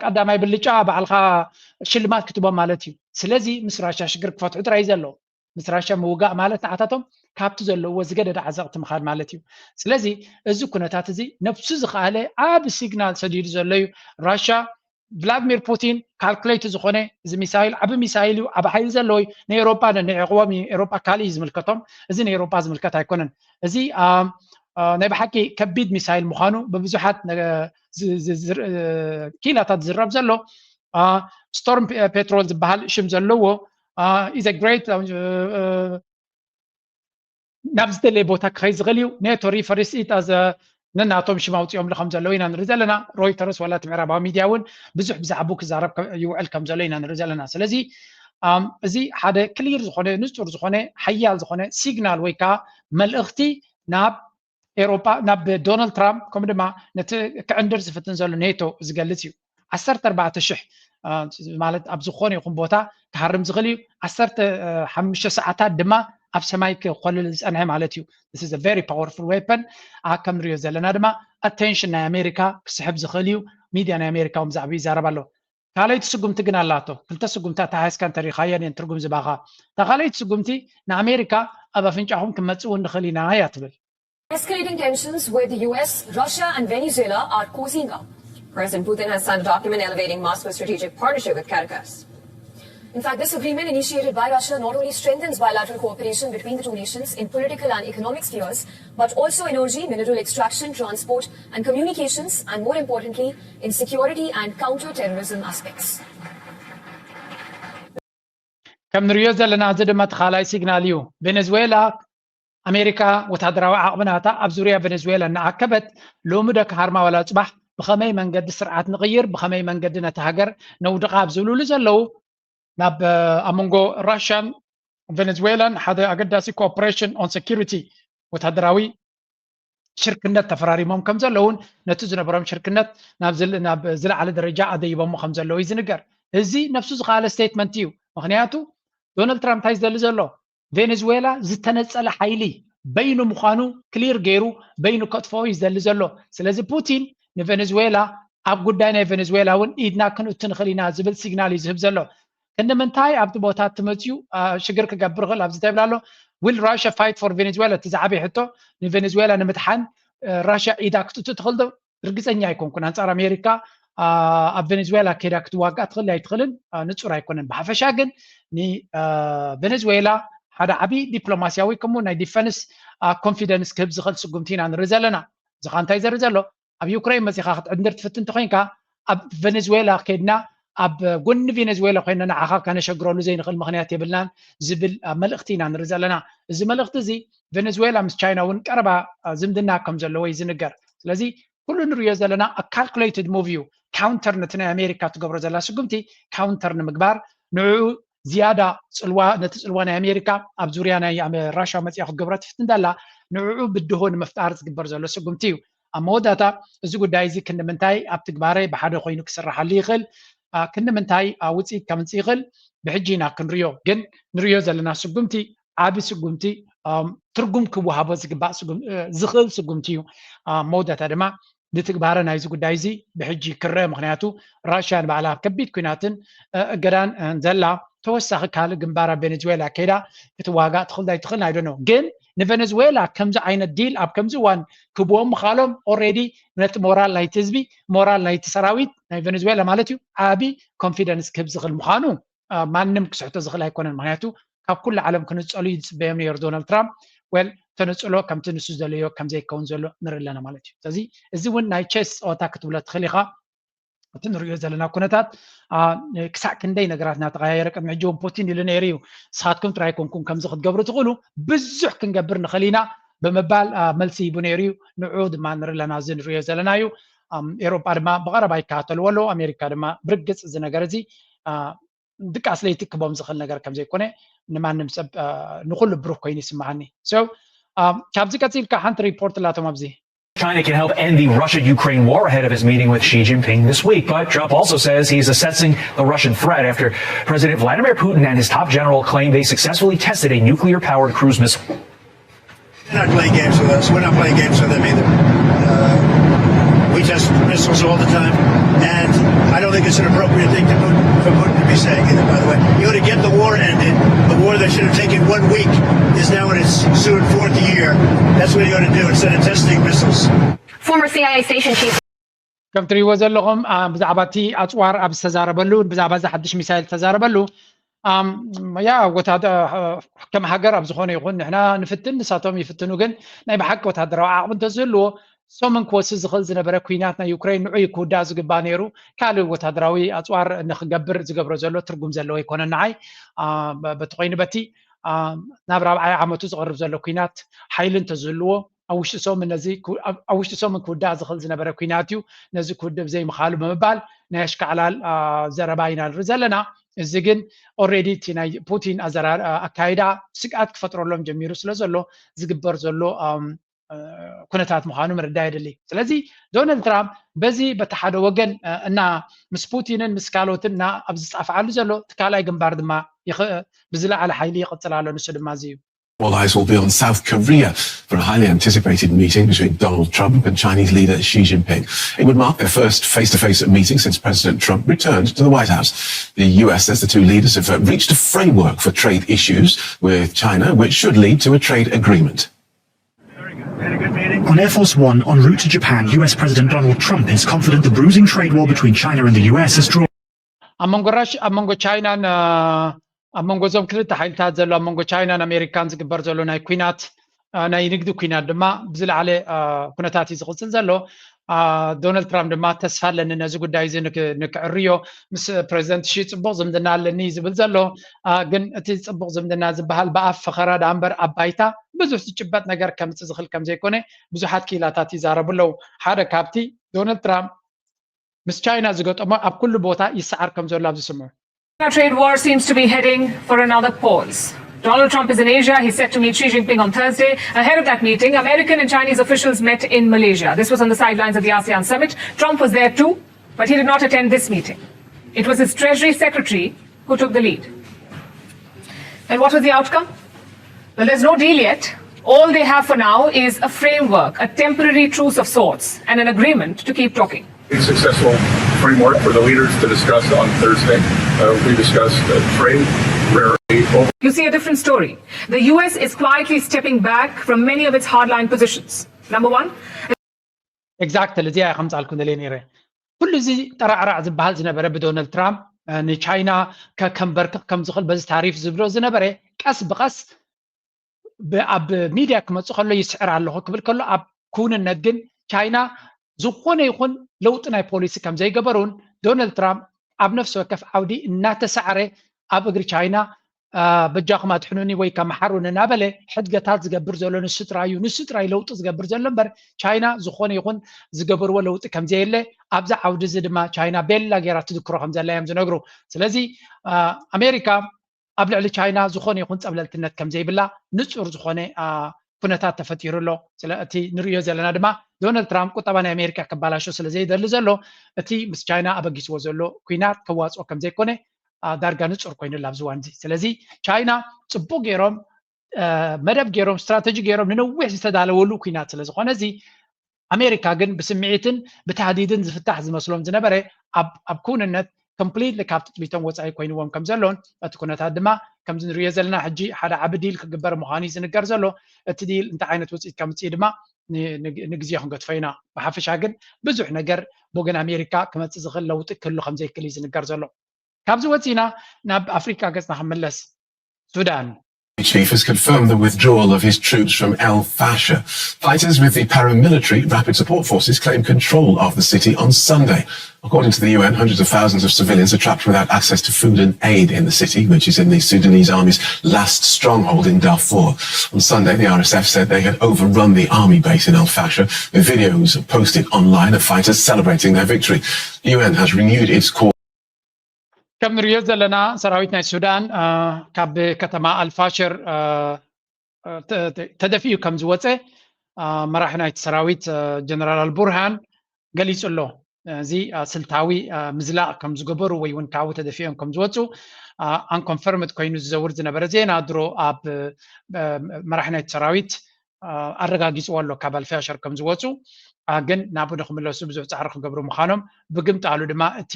ቀዳማይ ብልጫ በዓልካ ሽልማት ክትቦም ማለት እዩ። ስለዚ ምስ ራሽያ ሽግር ክፈትሑ ጥራይ እዩ ዘለዎ። ምስ ራሽያ ምውጋእ ማለት ንዓታቶም ካብቲ ዘለውዎ ዝገደደ ዓዘቕቲ ምኻድ ማለት እዩ። ስለዚ እዚ ኩነታት እዚ ነብሱ ዝኸኣለ ዓቢ ሲግናል ሰዲዱ ዘሎ እዩ። ራሽያ ቭላድሚር ፑቲን ካልኩሌት ዝኾነ እዚ ሚሳይል ዓቢ ሚሳይል እዩ፣ ዓቢ ሓይሊ ዘለዎ እዩ። ንኤሮፓ ነንዕቕዎም እዩ። ኤሮፓ ካልእ እዩ ዝምልከቶም፣ እዚ ንኤሮፓ ዝምልከት ኣይኮነን። እዚ ናይ ብሓቂ ከቢድ ሚሳይል ምዃኑ ብብዙሓት ኪኢላታት ዝዝረብ ዘሎ ስቶርም ፔትሮል ዝበሃል ሽም ዘለዎ ኢዘ ግሬት ናብ ዝደለየ ቦታ ክኸይ ዝኽእል እዩ። ኔቶ ሪፈርስ ኢት ኣዘ ነናቶም ሽም ኣውፅኦምሉ ከም ዘለዉ ኢና ንርኢ ዘለና። ሮይተርስ ዋላ እቲ ምዕራባዊ ሚድያ እውን ብዙሕ ብዛዕባኡ ክዛረብ ይውዕል ከም ዘሎ ኢና ንርኢ ዘለና። ስለዚ እዚ ሓደ ክሊር ዝኾነ ንፁር ዝኾነ ሓያል ዝኾነ ሲግናል ወይ ከዓ መልእኽቲ ናብ ኤሮፓ ናብ ዶናልድ ትራምፕ ከምኡ ድማ ነቲ ክዕንድር ዝፍትን ዘሎ ኔቶ ዝገልፅ እዩ። ዓሰርተ ኣርባዕተ ሽሕ ማለት ኣብ ዝኾነ ይኹን ቦታ ክሃርም ዝኽእል እዩ። ዓሰርተ ሓሙሽተ ሰዓታት ድማ ኣብ ሰማይ ክኾልል ዝፀንሐ ማለት እዩ። This is a very powerful weapon። ከም ንሪኦ ዘለና ድማ ኣቴንሽን ናይ ኣሜሪካ ክስሕብ ዝኽእል እዩ። ሚድያ ናይ ኣሜሪካ እውን ብዛዕባ ይዛረብ ኣሎ። ካልኣይቲ ስጉምቲ ግን ኣላቶ። ክልተ ስጉምቲ ኣተሓሒዝካ እንተሪኻየን እየን ትርጉም ዝባኻ። እታ ካልኣይቲ ስጉምቲ ንኣሜሪካ ኣብ ኣፍንጫኹም ክንመጽእ እውን ንኽእል ኢና እያ ትብል። Escalating tensions with the U S, Russia, and Venezuela are cozying up. President Putin has signed a document elevating Moscow's strategic partnership with Caracas. In fact, this agreement initiated by Russia not only strengthens bilateral cooperation between the two nations in political and economic spheres, but also energy, mineral extraction, transport, and communications, and more importantly, in security and counter-terrorism aspects. ከም ንሪኦ ዘለና እዚ ድማ እቲ ካልኣይ ሲግናል እዩ። ቬኔዙዌላ ኣሜሪካ ወታደራዊ ዓቕሚ ናታ ኣብ ዙርያ ቬኔዙዌላ እናኣከበት ሎሚ ዶ ክሃርማ ዋላ ፅባሕ ብኸመይ መንገዲ ስርዓት ንቕይር፣ ብኸመይ መንገዲ ነታ ሃገር ነውድቓ ኣብ ዝብልሉ ዘለዉ ናብ ኣብ መንጎ ራሽያን ቬኔዙዌላን ሓደ ኣገዳሲ ኮኦፕሬሽን ኦን ሴኪሪቲ ወታደራዊ ሽርክነት ተፈራሪሞም ከም ዘለውን ነቲ ዝነበሮም ሽርክነት ናብ ዝለዓለ ደረጃ ኣደይቦሞ ከም ዘለዉ እዩ ዝንገር። እዚ ነፍሱ ዝኸኣለ ስቴትመንት እዩ። ምክንያቱ ዶናልድ ትራምፕ እንታይ ዝደሊ ዘሎ ቬኔዙዌላ ዝተነፀለ ሓይሊ በይኑ ምዃኑ ክሊር ገይሩ በይኑ ከጥፍኦ እዩ ዝደሊ ዘሎ። ስለዚ ፑቲን ንቬኔዙዌላ ኣብ ጉዳይ ናይ ቬኔዙዌላ እውን ኢድና ክንእቱ ንኽእል ኢና ዝብል ሲግናል እዩ ዝህብ ዘሎ። ክንዲ ምንታይ ኣብቲ ቦታ ትመፅኡ ሽግር ክገብር ይኽእል ኣብዚ ተብላ ኣሎ። Will Russia fight for Venezuela? እቲ ዝዓበየ ሕቶ ንቬኔዙዌላ ንምድሓን ራሽያ ኢዳ ክትእቱ ትኽእል ዶ? ርግፀኛ ኣይኮንኩን። ኣንፃር ኣሜሪካ ኣብ ቬኔዙዌላ ከይዳ ክትዋጋእ ትኽእል ኣይትኽእልን ንፁር ኣይኮነን። ብሓፈሻ ግን ንቬኔዙዌላ ሓደ ዓብዪ ዲፕሎማሲያዊ ከምኡ ናይ ዲፈንስ ኮንፊደንስ ክህብ ዝኽእል ስጉምቲ ኢና ንርኢ ዘለና። እዚ ኸ እንታይ ዘርኢ ዘሎ ኣብ ዩክሬን መፂኻ ክትዕንድር ትፍትን እንተኮይንካ ኣብ ቬኔዙዌላ ከድና ኣብ ጎኒ ቬኔዙዌላ ኮይና ንዓኻ ከነሸግረሉ ዘይንኽእል ምክንያት የብልናን ዝብል መልእክቲ ኢና ንርኢ ዘለና። እዚ መልእክቲ እዚ ቬኔዙዌላ ምስ ቻይና እውን ቀረባ ዝምድና ከም ዘለዎ እዩ ዝንገር። ስለዚ ኩሉ ንሪኦ ዘለና ካልኩሌትድ ሙቭ እዩ። ካውንተር ነቲ ናይ ኣሜሪካ ትገብሮ ዘላ ስጉምቲ ካውንተር ንምግባር ንዕኡ ዝያዳ ፅልዋ ነቲ ፅልዋ ናይ ኣሜሪካ ኣብ ዙርያ ናይ ራሻ መፅያ ክትገብሮ ትፍትን ዘላ ንዕኡ ብድሆ ንምፍጣር ዝግበር ዘሎ ስጉምቲ እዩ። ኣብ መወዳእታ እዚ ጉዳይ እዚ ክንዲ ምንታይ ኣብ ትግባረ ብሓደ ኮይኑ ክስራሓሉ ይኽእል፣ ክንዲ ምንታይ ውፅኢት ከምፅእ ይኽእል ብሕጂ ኢና ክንሪኦ። ግን ንሪኦ ዘለና ስጉምቲ ዓቢ ስጉምቲ ትርጉም ክወሃቦ ዝግባእ ዝኽእል ስጉምቲ እዩ። መወዳእታ ድማ ንትግባረ ናይዚ ጉዳይ እዚ ብሕጂ ክረአ። ምክንያቱ ራሽያ ንባዕላ ኣብ ከቢድ ኩናትን እገዳን ዘላ ተወሳኺ ካልእ ግንባር ኣብ ቬኔዙዌላ ከይዳ ክትዋጋእ ትኽእል ኣይትኽእል ኣይደኖ። ግን ንቬኔዙዌላ ከምዚ ዓይነት ዲል ኣብ ከምዚ እዋን ክብዎም ምኻሎም ኦሬዲ ነቲ ሞራል ናይቲ ህዝቢ ሞራል ናይቲ ሰራዊት ናይ ቬኔዙዌላ ማለት እዩ ዓቢ ኮንፊደንስ ክህብ ዝኽእል ምዃኑ ማንም ክስሕቶ ዝኽእል ኣይኮነን። ምክንያቱ ካብ ኩሉ ዓለም ክንጸሉ እዩ ዝጽበዮም ነይሩ ዶናልድ ትራምፕ። ወል ተነጽሎ ከምቲ ንሱ ዝደለዮ ከም ዘይከውን ዘሎ ንርኢ ኣለና ማለት እዩ። ስለዚ እዚ እውን ናይ ቸስ ጸወታ ክትብሎ ትኽእል ኢኻ። እቲ ንሪኦ ዘለና ኩነታት ክሳዕ ክንደይ ነገራት እናተቐያየረ ቅድሚ ሕጂ እውን ፑቲን ኢሉ ነይሩ እዩ። ንስኻትኩም ጥራይ ኣይኮንኩም ከምዚ ክትገብሩ ትኽእሉ፣ ብዙሕ ክንገብር ንኽእል ኢና ብምባል መልሲ ሂቡ ነይሩ እዩ። ንዑ ድማ ንርኢ ኣለና እዚ ንሪኦ ዘለና እዩ። ኤሮጳ ድማ ብቐረባ ይከታተልዎ ኣለዉ። ኣሜሪካ ድማ ብርግጽ እዚ ነገር እዚ ድቃስ ለይቲ ክቦም ዝኽእል ነገር ከም ዘይኮነ ንማንም ሰብ ንኩሉ ብሩህ ኮይኑ ይስምዓኒ። So ካብዚ ቀፂልካ ሓንቲ ሪፖርት ላቶም ኣብዚ China can help end the Russia Ukraine war ahead of his meeting with Xi Jinping this week. But Trump also says he's assessing the Russian threat after President Vladimir Putin and his top general claim they successfully tested a nuclear powered cruise missile. They're not playing games with us. We're not playing games with them either. Uh, we test missiles all the time, and I don't think it's an appropriate thing to Putin, for Putin to be saying either. By the way, you know, to get the war ended, the war that should have taken one week is now in its soon fourth year. That's what you ought to do instead of testing missiles. Former C I A station chief. ከም ትሪእዎ ዘለኹም ብዛዕባ እቲ ኣፅዋር ኣብ ዝተዛረበሉ ብዛዕባ እዚ ሓድሽ ሚሳይል ዝተዛረበሉ ያ ወታደ ከም ሃገር ኣብ ዝኾነ ይኹን ንሕና ንፍትን ንሳቶም ይፍትኑ ግን ናይ ብሓቂ ወታደራዊ ዓቕሚ እንተዝህልዎ ሰሙን ክወስድ ዝኽእል ዝነበረ ኩናት ናይ ዩክሬን ንዑ ክውዳእ ዝግባእ ነይሩ። ካልእ ወታደራዊ ኣፅዋር ንክገብር ዝገብሮ ዘሎ ትርጉም ዘለዎ ኣይኮነን ንዓይ። በቲ ኮይኑ በቲ ናብ ራብዓይ ዓመቱ ዝቐርብ ዘሎ ኩናት ሓይሊ እንተዝህልዎ ኣብ ውሽጢ ሰሙን ነዚ ኣብ ውሽጢ ሰሙን ክውዳእ ዝኽእል ዝነበረ ኩናት እዩ። ነዚ ክውድእ ብዘይምኻሉ ብምባል ናይ ኣሽካዕላል ዘረባ ኢና ንርኢ ዘለና። እዚ ግን ኦሬዲ እቲ ናይ ፑቲን ኣካይዳ ስግኣት ክፈጥረሎም ጀሚሩ ስለ ዘሎ ዝግበር ዘሎ ኩነታት ምዃኑ ምርዳእ የድሊ። ስለዚ ዶናልድ ትራምፕ በዚ በቲ ሓደ ወገን እና ምስ ፑቲንን ምስ ካልኦትን እና ኣብ ዝፃፍዓሉ ዘሎ እቲ ካልኣይ ግንባር ድማ ብዝለዓለ ሓይሊ ይቕፅል ኣሎ። ንሱ ድማ እዚ እዩ። All eyes will be on South Korea for a highly anticipated meeting between Donald Trump and Chinese leader Xi Jinping. It would mark their first face-to-face meeting since President Trump returned to the White House. The U S says the two leaders have uh, reached a framework for trade issues with China, which should lead to a trade agreement. On Air Force One, en route to Japan, U S President Donald Trump is confident the bruising trade war between China and the U S has drawn. ኣብ መንጎ ራሽ ኣብ መንጎ ቻይናን ኣብ መንጎ እዞም ክልተ ሓይልታት ዘሎ ኣብ መንጎ ቻይናን ኣሜሪካን ዝግበር ዘሎ ናይ ኩናት ናይ ንግዲ ኩናት ድማ ብዝለዓለ ኩነታት እዩ ዝቕፅል ዘሎ። ዶናልድ ትራምፕ ድማ ተስፋ ኣለኒ ነዚ ጉዳይ እዚ ንክዕርዮ ምስ ፕሬዚደንት ሺ ፅቡቕ ዝምድና ኣለኒ ዝብል ዘሎ። ግን እቲ ፅቡቕ ዝምድና ዝበሃል ብኣፍ ፈኸራ ዳ እምበር ኣብ ባይታ ብዙሕ ዝጭበጥ ነገር ከምፅእ ዝኽእል ከም ዘይኮነ ብዙሓት ክኢላታት ይዛረቡ ኣለዉ። ሓደ ካብቲ ዶናልድ ትራምፕ ምስ ቻይና ዝገጠሞ ኣብ ኩሉ ቦታ ይሰዓር ከም ዘሎ ኣብ ዝስምዑ China trade war seems to be heading for another pause. Donald Trump is in Asia. He's set to meet Xi Jinping on Thursday. Ahead of that meeting, American and Chinese officials met in Malaysia. This was on the sidelines of the ASEAN summit. Trump was there too, but he did not attend this meeting. It was his Treasury Secretary who took the lead. And what was the outcome? Well, there's no deal yet. All they have for now is a framework, a temporary truce of sorts, and an agreement to keep talking. A successful framework for the leaders to discuss on Thursday. Uh, we discussed uh, trade, rare earth. You see a different story. The U S is quietly stepping back from many of its hardline positions. Number one. Exactly. እዚኣ ከምፃልኩ ደልየ ነይረ። ኩሉ እዚ ጠራዕራዕ ዝበሃል ዝነበረ ብዶናልድ ትራምፕ ንቻይና ከንበርክኽ ከም ዝኽእል በዚ ታሪፍ ዝብሎ ዝነበረ ቀስ ብቐስ ኣብ ሚድያ ክመፅእ ከሎ ይስዕር ኣለኹ ክብል ከሎ ኣብ ክውንነት ግን ቻይና ዝኾነ ይኹን ለውጢ ናይ ፖሊሲ ከም ዘይገበሩን ዶናልድ ትራምፕ ኣብ ነፍሲ ወከፍ ዓውዲ እናተሳዕረ ኣብ እግሪ ቻይና በጃኹም ኣድሕኑኒ ወይ ከዓ መሓሩኒ እናበለ ሕድገታት ዝገብር ዘሎ ንሱ ጥራይ እዩ። ንሱ ጥራይ ለውጢ ዝገብር ዘሎ እምበር ቻይና ዝኾነ ይኹን ዝገበርዎ ለውጢ ከም ዘየለ ኣብዚ ዓውዲ እዚ ድማ ቻይና ቤላ ገይራ ትዝክሮ ከም ዘላ እዮም ዝነግሩ። ስለዚ ኣሜሪካ ኣብ ልዕሊ ቻይና ዝኾነ ይኹን ፀብለልትነት ከም ዘይብላ ንፁር ዝኾነ ኩነታት ተፈጢሩ ኣሎ። እቲ ንርእዮ ዘለና ድማ ዶናልድ ትራምፕ ቁጠባ ናይ ኣሜሪካ ክባላሾ ስለ ዘይደሊ ዘሎ እቲ ምስ ቻይና ኣበጊስዎ ዘሎ ኩናት ከዋፅኦ ከም ዘይኮነ ዳርጋ ንፁር ኮይኑላ ኣብዚ እዋን እዚ። ስለዚ ቻይና ፅቡቅ ገይሮም መደብ ገይሮም ስትራተጂ ገይሮም ንነዊሕ ዝተዳለወሉ ኩናት ስለ ዝኾነ እዚ ኣሜሪካ ግን ብስምዒትን ብታህዲድን ዝፍታሕ ዝመስሎም ዝነበረ ኣብ ክውንነት completely ካብ ትፅቢቶም ወፃኢ ኮይንዎም ከም ዘሎን እቲ ኩነታት ድማ ከምዚ ንሪኦ ዘለና ሕጂ ሓደ ዓቢ ዲል ክግበር ምዃኑ እዩ ዝንገር ዘሎ። እቲ ዲል እንታይ ዓይነት ውፅኢት ከምፅእ ድማ ንግዜ ክንገድፎ ኢና። ብሓፈሻ ግን ብዙሕ ነገር ብወገን ኣሜሪካ ክመፅእ ዝኽእል ለውጢ ክህሉ ከም ዘይክእል እዩ ዝንገር ዘሎ። ካብዚ ወፂና ናብ ኣፍሪቃ ገፅና ክንምለስ። ሱዳን chief has confirmed the withdrawal of his troops from El Fasher. Fighters with the paramilitary Rapid Support Forces claim control of the city on Sunday. According to the U N, hundreds of thousands of civilians are trapped without access to food and aid in the city, which is in the Sudanese army's last stronghold in Darfur. On Sunday, the R S F said they had overrun the army base in El Fasher, with videos posted online of fighters celebrating their victory. The U N has renewed its call. ከም ንሪኦ ዘለና ሰራዊት ናይ ሱዳን ካብ ከተማ ኣልፋሽር ተደፊኡ ከም ዝወፀ መራሒ ናይቲ ሰራዊት ጀነራል ኣልቡርሃን ገሊፁ ኣሎ። እዚ ስልታዊ ምዝላቕ ከም ዝገበሩ ወይ እውን ካብኡ ተደፊኦም ከም ዝወፁ unconfirmed ኮይኑ ዝዘውር ዝነበረ ዜና ድሮ ኣብ መራሒ ናይቲ ሰራዊት ኣረጋጊፅዎ ኣሎ ካብ ኣልፋሽር ከም ዝወፁ። ግን ናብኡ ንክምለሱ ብዙሕ ፃዕሪ ክገብሩ ምዃኖም ብግምጣሉ ድማ እቲ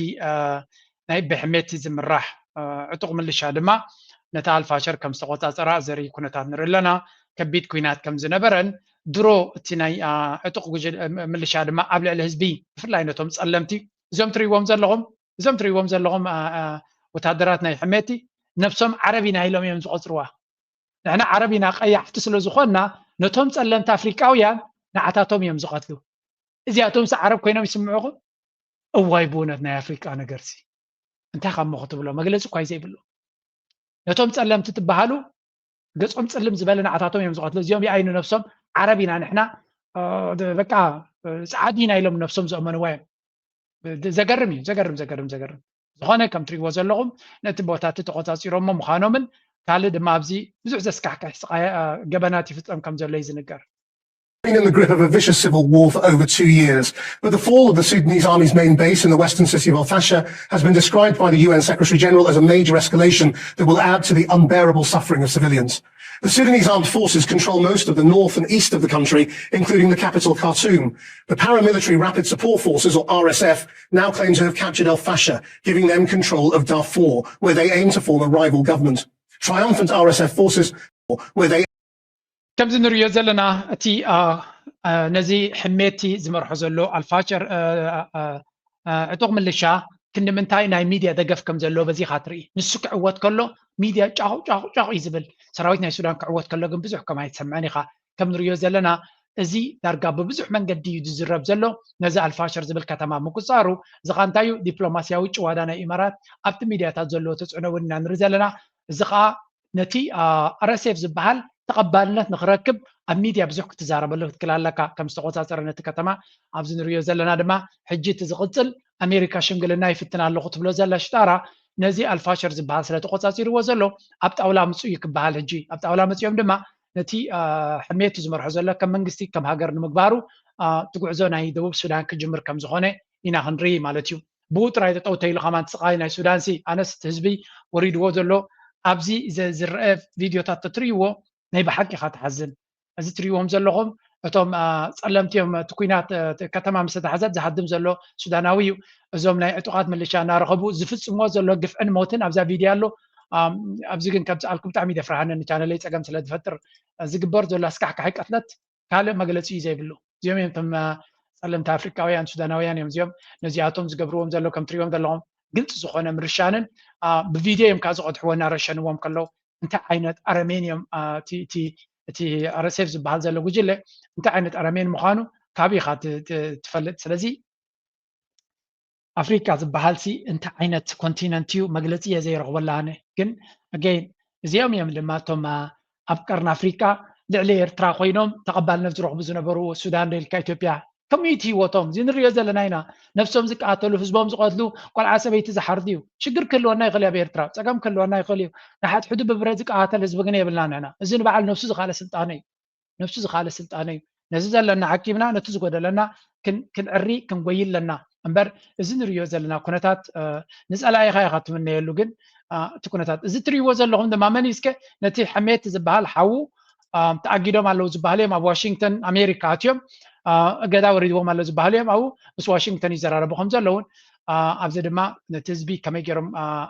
ናይ ብሕሜቲ ዝምራሕ ዕጡቕ ምልሻ ድማ ነታ ኣልፋሽር ከም ዝተቆፃፀራ ዘርኢ ኩነታት ንርኢ ኣለና። ከቢድ ኩናት ከም ዝነበረን ድሮ እቲ ናይ ዕጡቕ ምልሻ ድማ ኣብ ልዕሊ ህዝቢ ብፍላይ ነቶም ፀለምቲ እዞም ትሪእዎም ዘለኹም እዞም ትሪእዎም ዘለኹም ወታደራት ናይ ሕሜቲ ነብሶም ዓረብ ኢና ኢሎም እዮም ዝቆፅርዋ። ንሕና ዓረብ ኢና ቀያሕቲ ስለ ዝኾንና ነቶም ፀለምቲ ኣፍሪቃውያን ንዓታቶም እዮም ዝቐትሉ። እዚኣቶምስ ዓረብ ኮይኖም ይስምዑኹም? እዋይ ብእውነት ናይ ኣፍሪቃ ነገርሲ እንታይ ካብ ሞ ክትብሎ መግለፂ እኳ እዩ ዘይብሉ። ነቶም ፀለምቲ ትበሃሉ ገፆም ፅልም ዝበለ ንዓታቶም እዮም ዝቐትሉ። እዚኦም ይኣይኑ ነብሶም ዓረብ ኢና ንሕና በቃ ፃዓዱ ኢና ኢሎም ነብሶም ዘእመንዋ እዮም። ዘገርም እዩ። ዘገርም ዘገርም ዘገርም ዝኾነ ከም ትሪእዎ ዘለኹም ነቲ ቦታ እቲ ተቆፃፂሮሞ ምዃኖምን ካልእ ድማ ኣብዚ ብዙሕ ዘስካሕክሕ ገበናት ይፍፀም ከም ዘሎ እዩ ዝንገር። in the grip of a vicious civil war for over two years. But the fall of the Sudanese army's main base in the western city of Al Fasher has been described by the U N Secretary General as a major escalation that will add to the unbearable suffering of civilians. The Sudanese armed forces control most of the north and east of the country, including the capital Khartoum. The paramilitary Rapid Support Forces, or R S F, now claim to have captured El Fasher, giving them control of Darfur, where they aim to form a rival government. Triumphant R S F forces, where they ከምዚ ንሪኦ ዘለና እቲ ነዚ ሕሜቲ ዝመርሖ ዘሎ ኣልፋሸር ዕጡቕ ምልሻ ክንዲ ምንታይ ናይ ሚድያ ደገፍ ከም ዘለዎ በዚ ኢኻ ትርኢ። ንሱ ክዕወት ከሎ ሚድያ ጫቑ ጫቑ ጫቑ እዩ ዝብል። ሰራዊት ናይ ሱዳን ክዕወት ከሎ ግን ብዙሕ ከም ኣይትሰምዕን ኢኻ። ከም ንሪኦ ዘለና እዚ ዳርጋ ብብዙሕ መንገዲ እዩ ዝዝረብ ዘሎ። ነዚ ኣልፋሸር ዝብል ከተማ ምቁፃሩ እዚ ኸ እንታይ እዩ? ዲፕሎማስያዊ ጭዋዳ ናይ ኢማራት ኣብቲ ሚድያታት ዘለዎ ተፅዕኖ እውን ኢና ንርኢ ዘለና። እዚ ኸዓ ነቲ ኣረሴፍ ዝበሃል ተቐባልነት ንኽረክብ ኣብ ሚድያ ብዙሕ ክትዛረበሉ ክትክል ኣለካ ከም ዝተቆፃፀረ ነቲ ከተማ። ኣብዚ ንሪኦ ዘለና ድማ ሕጂ እቲ ዝቕፅል ኣሜሪካ ሽምግልና ይፍትን ኣለኹ ትብሎ ዘላ ሽጣራ ነዚ ኣልፋሸር ዝበሃል ስለ ተቆፃፂርዎ ዘሎ ኣብ ጣውላ ምፁ እዩ ክበሃል። ሕጂ ኣብ ጣውላ መፂኦም ድማ ነቲ ሕሜቱ ዝመርሖ ዘሎ ከም መንግስቲ ከም ሃገር ንምግባሩ እቲ ጉዕዞ ናይ ደቡብ ሱዳን ክጅምር ከም ዝኾነ ኢና ክንርኢ ማለት እዩ። ብኡ ጥራይ ጠጠው ተይሉ ከማን ስቓይ ናይ ሱዳን ሲ ኣነስ ህዝቢ ወሪድዎ ዘሎ ኣብዚ ዝረአ ቪድዮታት ተትርእይዎ ናይ ብሓቂ ኢኻ ትሓዝን። እዚ ትርእይዎም ዘለኹም እቶም ጸለምቲ እዮም። እቲ ኲናት ከተማ ምስ ተታሕዘት ዝሃድም ዘሎ ሱዳናዊ እዩ። እዞም ናይ ዕጡቓት ምልሻ እናረኸቡ ዝፍጽምዎ ዘሎ ግፍዕን ሞትን ኣብዛ ቪድዮ ኣሎ። ኣብዚ ግን ከም ዝኣልኩ ብጣዕሚ ይደፍርሃኒ ቻነለይ ጸገም ስለ ዝፈጥር ዝግበር ዘሎ ኣስካሕካሒ ቀትለት ካልእ መግለጺ እዩ ዘይብሉ። እዚኦም እዮም እቶም ጸለምቲ ኣፍሪቃውያን ሱዳናውያን እዮም እዚኦም። ነዚኣቶም ዝገብርዎም ዘሎ ከም ትሪእዎም ዘለኹም ግልፂ ዝኾነ ምርሻንን ብቪድዮ እዮም ካብ ዝቐድሕዎ እናረሸንዎም ከለዉ እንታይ ዓይነት ኣረሜን እዮም እቲ ኣረሴፍ ዝበሃል ዘሎ ጉጅለ እንታይ ዓይነት ኣረሜን ምዃኑ ካብ ኢኻ ትፈልጥ። ስለዚ ኣፍሪቃ ዝበሃል ሲ እንታይ ዓይነት ኮንቲነንት እዩ መግለፂ እየ ዘይረኽበላ ኣነ። ግን ኣገይን እዚኦም እዮም ድማ እቶም ኣብ ቀርኒ ኣፍሪቃ ልዕሊ ኤርትራ ኮይኖም ተቐባልነት ዝረኽቡ ዝነበሩ ሱዳን ዶ ኢልካ ኢትዮጵያ ከምኡ እዩ እቲ ህይወቶም። እዚ ንሪኦ ዘለና ኢና። ነብሶም ዝቃተሉ፣ ህዝቦም ዝቐትሉ፣ ቆልዓ ሰበይቲ ዝሓርዱ እዩ። ሽግር ክህልወና ይኽእል እዩ ኣብ ኤርትራ፣ ፀገም ክህልወና ይኽእል እዩ። ንሓድሕዱ ብብረት ዝቃተል ህዝቢ ግን የብልና ንሕና። እዚ ንበዓል ነብሱ ዝኻለ ስልጣነ እዩ። ነብሱ ዝኻለ ስልጣነ እዩ። ነዚ ዘለና ሓኪምና ነቲ ዝጎደለና ክንዕሪ ክንጎይ ኣለና እምበር እዚ ንሪኦ ዘለና ኩነታት ንፀላኢኻ ኢኻ ትምነየሉ። ግን እቲ ኩነታት እዚ ትሪእዎ ዘለኹም ድማ መን እዩ እስከ ነቲ ሕሜት ዝበሃል ሓዉ ተኣጊዶም ኣለዉ ዝበሃሉ እዮም ኣብ ዋሽንግተን ኣሜሪካ ኣትዮም እገዳ ወሪድዎም ኣሎ ዝበሃሉ እዮም ኣብኡ ምስ ዋሽንግተን ይዘራረቡ ከም ዘለውን ኣብዚ ድማ ነቲ ህዝቢ ከመይ ገይሮም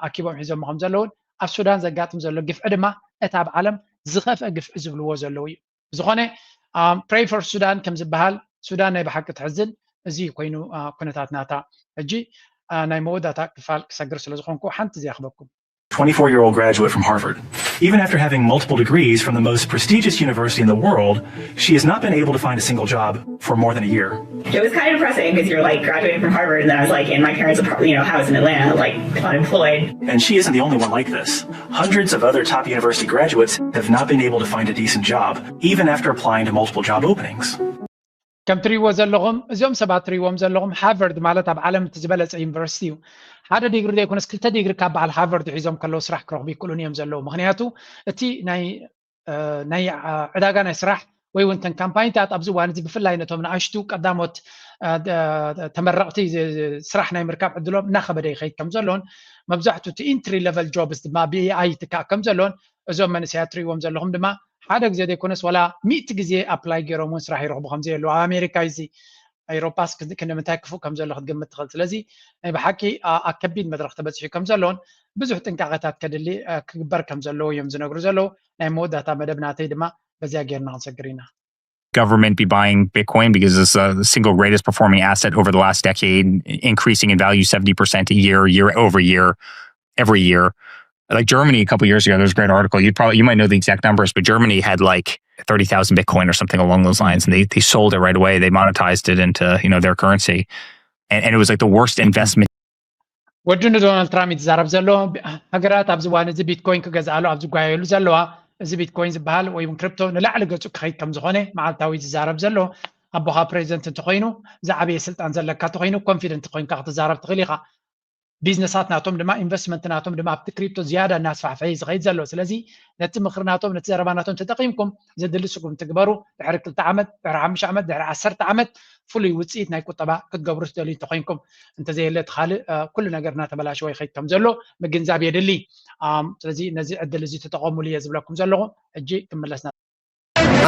ኣኪቦም ሒዞሞ ከም ዘለውን ኣብ ሱዳን ዘጋጥም ዘሎ ግፍዒ ድማ እቲ ኣብ ዓለም ዝኸፍአ ግፍዒ ዝብልዎ ዘለዉ እዩ። ብዝኾነ pray for ሱዳን ከም ዝበሃል ሱዳን ናይ ብሓቂ ትሕዝን እዚ ኮይኑ ኩነታት ናታ ሕጂ ናይ መወዳእታ ክፋል ክሰግር ስለ ዝኾንኩ ሓንቲ እዚኣ ክበኩም twenty-four year old graduate from Harvard. Even after having multiple degrees from the most prestigious university in the world, she has not been able to find a single job for more than a year. It was kind of depressing because you're like graduating from Harvard, and then I was like in my parents' apartment, you know, house in Atlanta, like unemployed. And she isn't the only one like this. Hundreds of other top university graduates have not been able to find a decent job, even after applying to multiple job openings. ከም ትሪእዎ ዘለኹም እዚኦም ሰባት ትሪእዎም ዘለኹም ሃርቨርድ ማለት ኣብ ዓለም እቲ ዝበለፀ ዩኒቨርሲቲ እዩ። ሓደ ዲግሪ ዘይኮነስ ክልተ ዲግሪ ካብ በዓል ሃርቨርድ ሒዞም ከለዉ ስራሕ ክረኽቡ ይክእሉን እዮም ዘለዉ። ምክንያቱ እቲ ናይ ናይ ዕዳጋ ናይ ስራሕ ወይ እውን ተን ካምፓኒታት ኣብዚ እዋን እዚ ብፍላይ ነቶም ንኣሽቱ ቀዳሞት ተመረቕቲ ስራሕ ናይ ምርካብ ዕድሎም እናኸበደ ይኸይድ ከም ዘሎን መብዛሕትኡ እቲ ኢንትሪ ለቨል ጆብስ ድማ ብኤኣይ ይትካእ ከም ዘሎን እዞም መንእሰያት ትሪእዎም ዘለኹም ድማ ሓደ ግዜ ዘይኮነስ ዋላ ሚእቲ ግዜ ኣፕላይ ገይሮም እውን ስራሕ ይረኽቡ ከም ዘየለዉ ኣብ ኣሜሪካ እዚ ኤሮፓስ ክንዲ ምንታይ ክፉእ ከም ዘሎ ክትግምት ትኽእል። ስለዚ ናይ ብሓቂ ኣብ ከቢድ መድረኽ ተበፂሑ ከም ዘሎን ብዙሕ ጥንቃቐታት ከድሊ ክግበር ከም ዘለዎ እዮም ዝነግሩ ዘለዉ። ናይ መወዳእታ መደብ ናተይ ድማ በዚኣ ጌርና ክንሰግር ኢና። Government be buying Bitcoin because it's the single greatest performing asset over the last decade, increasing in value seventy percent a year, year over year, every year. Like Germany a couple years ago, there was a great article. You probably you might know the exact numbers, but Germany had like thirty thousand Bitcoin or something along those lines, and they they sold it right away. They monetized it into you know their currency, and, and it was like the worst investment. ወዱ ንዶናልድ ትራምፕ እዩ ዝዛረብ ዘሎ። ሃገራት ኣብዚ እዋን እዚ ቢትኮይን ክገዝኣሉ ኣብ ዝጓየሉ ዘለዋ እዚ ቢትኮይን ዝበሃል ወይ እውን ክሪፕቶ ንላዕሊ ገፁ ክኸይድ ከም ዝኾነ መዓልታዊ ዝዛረብ ዘሎ ኣቦኻ ፕሬዚደንት እንተኮይኑ ዝዓበየ ስልጣን ዘለካ እንተኮይኑ ኮንፊደንት ኮይንካ ክትዛረብ ትኽእል ኢኻ። ቢዝነሳት ናቶም ድማ ኢንቨስትመንት ናቶም ድማ ኣብቲ ክሪፕቶ ዝያዳ እናስፋሕፈ እዩ ዝኸይድ ዘሎ። ስለዚ ነቲ ምኽሪ ናቶም፣ ነቲ ዘረባ ናቶም ተጠቒምኩም ዘድሊ ስጉም ትግበሩ። ድሕሪ ክልተ ዓመት፣ ድሕሪ ሓሙሽተ ዓመት፣ ድሕሪ ዓሰርተ ዓመት ፍሉይ ውፅኢት ናይ ቁጠባ ክትገብሩ ትደልዩ እንተኾይንኩም፣ እንተዘየለ እቲ ካልእ ኩሉ ነገር እናተበላሸወ ይኸይድ ከም ዘሎ ምግንዛብ የድሊ። ስለዚ ነዚ ዕድል እዚ ተጠቐሙሉ እየ ዝብለኩም ዘለኹ። ሕጂ ክምለስና።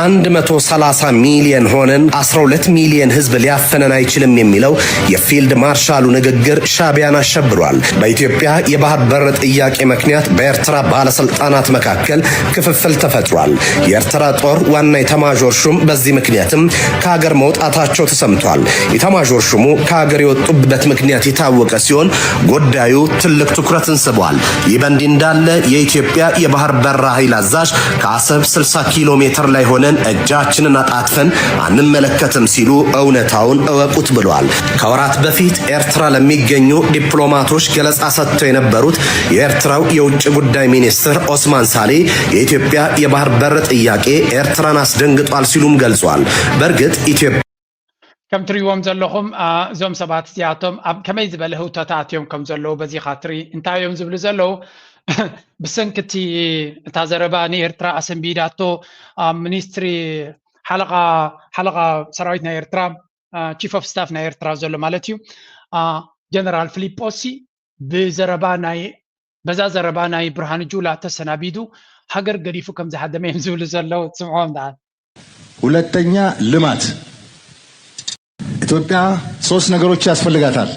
አንድ መቶ ሰላሳ ሚሊዮን ሆነን አስራ ሁለት ሚሊዮን ህዝብ ሊያፈነን አይችልም የሚለው የፊልድ ማርሻሉ ንግግር ሻቢያን አሸብሯል። በኢትዮጵያ የባህር በር ጥያቄ ምክንያት በኤርትራ ባለስልጣናት መካከል ክፍፍል ተፈጥሯል። የኤርትራ ጦር ዋና ኤታማዦር ሹም በዚህ ምክንያትም ከሀገር መውጣታቸው ተሰምቷል። ኤታማዦር ሹሙ ከሀገር የወጡበት ምክንያት የታወቀ ሲሆን ጉዳዩ ትልቅ ትኩረትን ስቧል። ይህ በእንዲህ እንዳለ የኢትዮጵያ የባህር በር ኃይል አዛዥ ከአሰብ ስልሳ ኪሎ ሜትር ላይ ሆነን እጃችንን አጣጥፈን አንመለከትም ሲሉ እውነታውን እወቁት ብለዋል። ከወራት በፊት ኤርትራ ለሚገኙ ዲፕሎማቶች ገለጻ ሰጥተው የነበሩት የኤርትራው የውጭ ጉዳይ ሚኒስትር ኦስማን ሳሌ የኢትዮጵያ የባህር በር ጥያቄ ኤርትራን አስደንግጧል ሲሉም ገልጸዋል። በእርግጥ ኢትዮጵያ ከም ትሪእዎም ዘለኹም እዞም ሰባት እዚኣቶም ኣብ ከመይ ዝበለ ህውተታት እዮም ከም ዘለዉ በዚኻ ትርኢ። እንታይ እዮም ዝብሉ ዘለዉ? ብሰንኪ እቲ እታ ዘረባ ንኤርትራ ኣሰንቢዳቶ ሚኒስትሪ ሓለቓ ሓለቓ ሰራዊት ናይ ኤርትራ ቺፍ ኦፍ ስታፍ ናይ ኤርትራ ዘሎ ማለት እዩ ጀነራል ፊሊጶሲ ብዘረባ ናይ በዛ ዘረባ ናይ ብርሃኑ ጁላ ተሰናቢዱ ሃገር ገዲፉ ከም ዝሃደመ እዮም ዝብሉ ዘለዉ። ትስምዖም ደኣ። ሁለተኛ ልማት። ኢትዮጵያ ሶስት ነገሮች ያስፈልጋታል።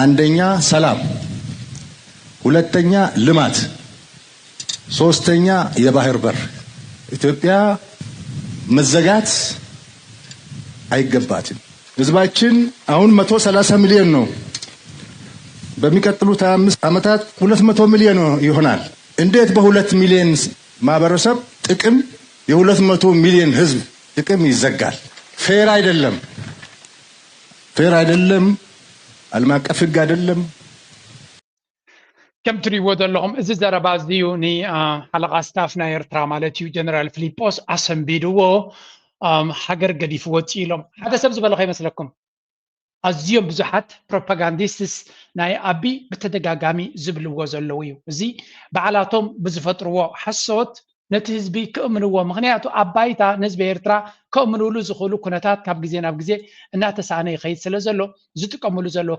አንደኛ ሰላም፣ ሁለተኛ ልማት፣ ሶስተኛ የባህር በር። ኢትዮጵያ መዘጋት አይገባትም። ህዝባችን አሁን መቶ ሰላሳ ሚሊዮን ነው። በሚቀጥሉት አምስት ዓመታት ሁለት መቶ ሚሊዮን ይሆናል። እንዴት በሁለት ሚሊዮን ማህበረሰብ ጥቅም የሁለት መቶ ሚሊዮን ህዝብ ጥቅም ይዘጋል? ፌር አይደለም፣ ፌር አይደለም። ዓለም አቀፍ ህግ አይደለም። ከም ትሪእዎ ዘለኹም እዚ ዘረባ እዚ እዩ ንሓለቓ ስታፍ ናይ ኤርትራ ማለት እዩ ጀነራል ፊሊጶስ ኣሰንቢድዎ። ሃገር ገዲፉ ወፂኡ ኢሎም ሓደ ሰብ ዝበለ ከይመስለኩም። ኣዝዮም ብዙሓት ፕሮፓጋንዲስትስ ናይ ኣቢ ብተደጋጋሚ ዝብልዎ ዘለዉ እዩ። እዚ በዓላቶም ብዝፈጥርዎ ሓሶት ነቲ ህዝቢ ክእምንዎ፣ ምኽንያቱ ኣብ ባይታ ንህዝቢ ኤርትራ ከእምንሉ ዝኽእሉ ኩነታት ካብ ግዜ ናብ ግዜ እናተሳእነ ይኸይድ ስለ ዘሎ ዝጥቀምሉ ዘለዉ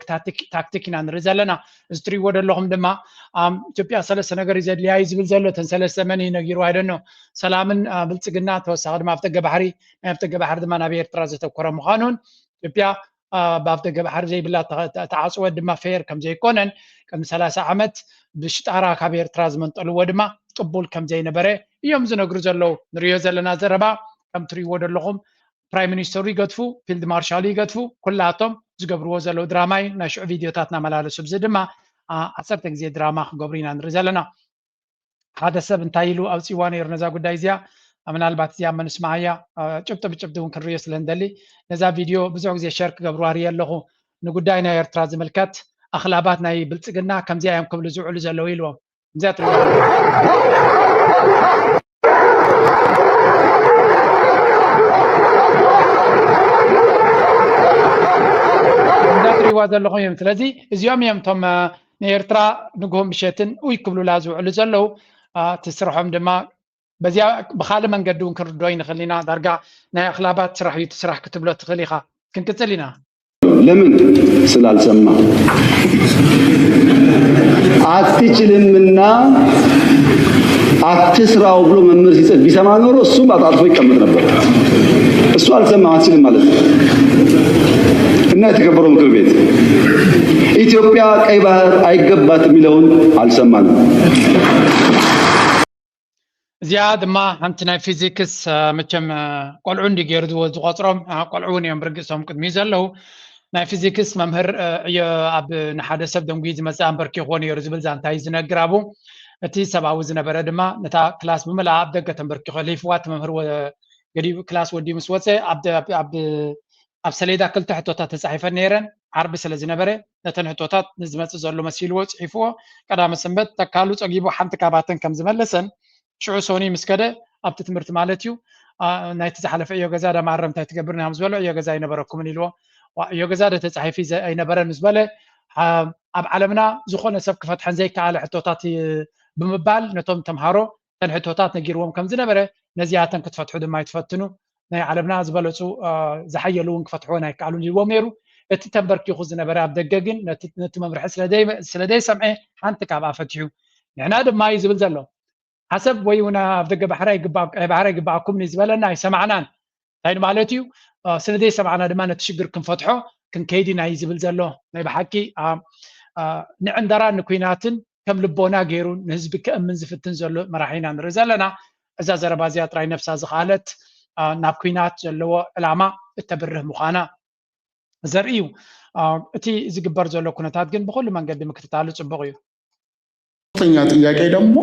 ታክቲክ ኢና ንርኢ ዘለና። እዚ ትሪእዎ ዘለኹም ድማ ኢትዮጵያ ሰለስተ ነገር እዩ ዘድልያ እዩ ዝብል ዘሎ። እተን ሰለስተ መን እዩ ነጊሩ? ኣይደኖ። ሰላምን ብልፅግና፣ ተወሳኺ ድማ ኣብ ደገ ባሕሪ፣ ናይ ኣብ ደገ ባሕሪ ድማ ናብ ኤርትራ ዘተኮረ ምዃኑን ኢትዮጵያ ኣብ ደገ ባሕሪ ዘይብላ ተዓፅወ ድማ ፌር ከም ዘይኮነን ቅድሚ ሰላሳ ዓመት ብሽጣራ ካብ ኤርትራ ዝመንጠልዎ ድማ ቅቡል ከም ዘይነበረ እዮም ዝነግሩ ዘለዉ። ንሪኦ ዘለና ዘረባ ከም ትሪእዎ ዘለኹም ፕራይም ሚኒስተሩ ይገድፉ፣ ፊልድ ማርሻሉ ይገድፉ፣ ኩላቶም ዝገብርዎ ዘለዉ ድራማ እዩ። ናይ ሽዑ ቪድዮታት እናመላለሱ ብዚ ድማ ዓሰርተ ግዜ ድራማ ክገብሩ ኢና ንርኢ ዘለና። ሓደ ሰብ እንታይ ኢሉ ኣውፂዋ ነይሩ ነዛ ጉዳይ እዚኣ ምናልባት እዚኣ መንስማዓያ ጭብጢ ብጭብጢ እውን ክንሪኦ ስለ ንደሊ ነዛ ቪድዮ ብዙሕ ግዜ ሸር ክገብርዋ ርየ ኣለኹ። ንጉዳይ ናይ ኤርትራ ዝምልከት ኣኽላባት ናይ ብልፅግና ከምዚኣ እዮም ክብሉ ዝውዕሉ ዘለዉ ኢልዎም። እዚኣ ትሪእዋ እዚኣ ትሪእዋ ዘለኹም እዮም። ስለዚ እዚኦም እዮም እቶም ንኤርትራ ንግሆን ምሸትን ኡይ ክብሉላ ዝውዕሉ ዘለዉ። እቲ ስርሖም ድማ በዚኣ ብኻልእ መንገዲ እውን ክንርድኦ ይንኽእል ኢና። ዳርጋ ናይ ኣኽላባት ስራሕ እዩ እቲ ስራሕ ክትብሎ ትኽእል ኢኻ። ክንቅጽል ኢና። ለምን ስላልሰማ አትችልምና አትስራው ብሎ መምህር ሲጽፍ ቢሰማ ኖሮ እሱም አጣጥፎ ይቀመጥ ነበር። እሱ አልሰማም አትችልም ማለት ነው። እና የተከበረው ምክር ቤት ኢትዮጵያ ቀይ ባህር አይገባትም የሚለውን አልሰማንም። እዚኣ ድማ ሓንቲ ናይ ፊዚክስ መቸም ቆልዑ እንዲ ገይሩ ዝቆፅሮም ቆልዑ እውን እዮም ብርግፅቶም ቅድሚ ዘለዉ ናይ ፊዚክስ መምህር ዕዮ ኣብ ንሓደ ሰብ ደንጉዩ ዝመፅእ ኣንበርኪኽዎ ነይሩ ዝብል ዛንታ እዩ ዝነግር ኣብኡ። እቲ ሰብኣዊ ዝነበረ ድማ ነታ ክላስ ብምልኣ ኣብ ደገ ተንበርኪኹ ሊፍዋ እቲ መምህር ገዲኡ ክላስ ወዲኡ ምስ ወፀ ኣብ ሰሌዳ ክልተ ሕቶታት ተፃሒፈን ነይረን። ዓርቢ ስለ ዝነበረ ነተን ሕቶታት ንዝመፅእ ዘሎ መሲልዎ ፅሒፍዎ። ቀዳመ ሰንበት ተካሉ ፀጊቡ ሓንቲ ካባተን ከም ዝመለሰን ሽዑ ሶኒ ምስ ከደ ኣብቲ ትምህርቲ ማለት እዩ ናይቲ ዝሓለፈ ዕዮ ገዛ ዳ ማረም እንታይ ትገብር ኢና ምስ በሎ ዕዮ ገዛ ኣይነበረኩምን ኢልዎ። ዕዮ ገዛ ዶ ተፃሒፉ ኣይነበረን ምስ በለ ኣብ ዓለምና ዝኾነ ሰብ ክፈትሐን ዘይከኣለ ሕቶታት ብምባል ነቶም ተምሃሮ እተን ሕቶታት ነጊርዎም ከም ዝነበረ፣ ነዚኣተን ክትፈትሑ ድማ ይትፈትኑ። ናይ ዓለምና ዝበለፁ ዝሓየሉ እውን ክፈትሕወን ኣይከኣሉን ኢልዎም ነይሩ። እቲ ተንበርኪኹ ዝነበረ ኣብ ደገ ግን ነቲ መምርሒ ስለደይሰምዐ ሓንቲ ካብኣ ፈትሑ። ንሕና ድማ እዩ ዝብል ዘሎ። ዓሰብ ወይ እውን ኣብ ደገ ባሕሪ ኣይግባእ፣ ቀይ ባሕሪ ኣይግባኣኩም እዩ ዝበለና፣ ኣይሰማዕናን። እንታይ ማለት እዩ? ስለዘይሰማዕና ድማ ነቲ ሽግር ክንፈትሖ ክንከይድ ኢና እዩ ዝብል ዘሎ። ናይ ብሓቂ ንዕንደራን ንኩናትን ከም ልቦና ገይሩ ንህዝቢ ከእምን ዝፍትን ዘሎ መራሒ ኢና ንርኢ ዘለና። እዛ ዘረባ እዚኣ ጥራይ ነብሳ ዝኸኣለት ናብ ኩናት ዘለዎ ዕላማ እተብርህ ምዃና ዘርኢ እዩ። እቲ ዝግበር ዘሎ ኩነታት ግን ብኹሉ መንገዲ ምክትታሉ ጽቡቕ እዩ። ሶስተኛ ጥያቄ ደግሞ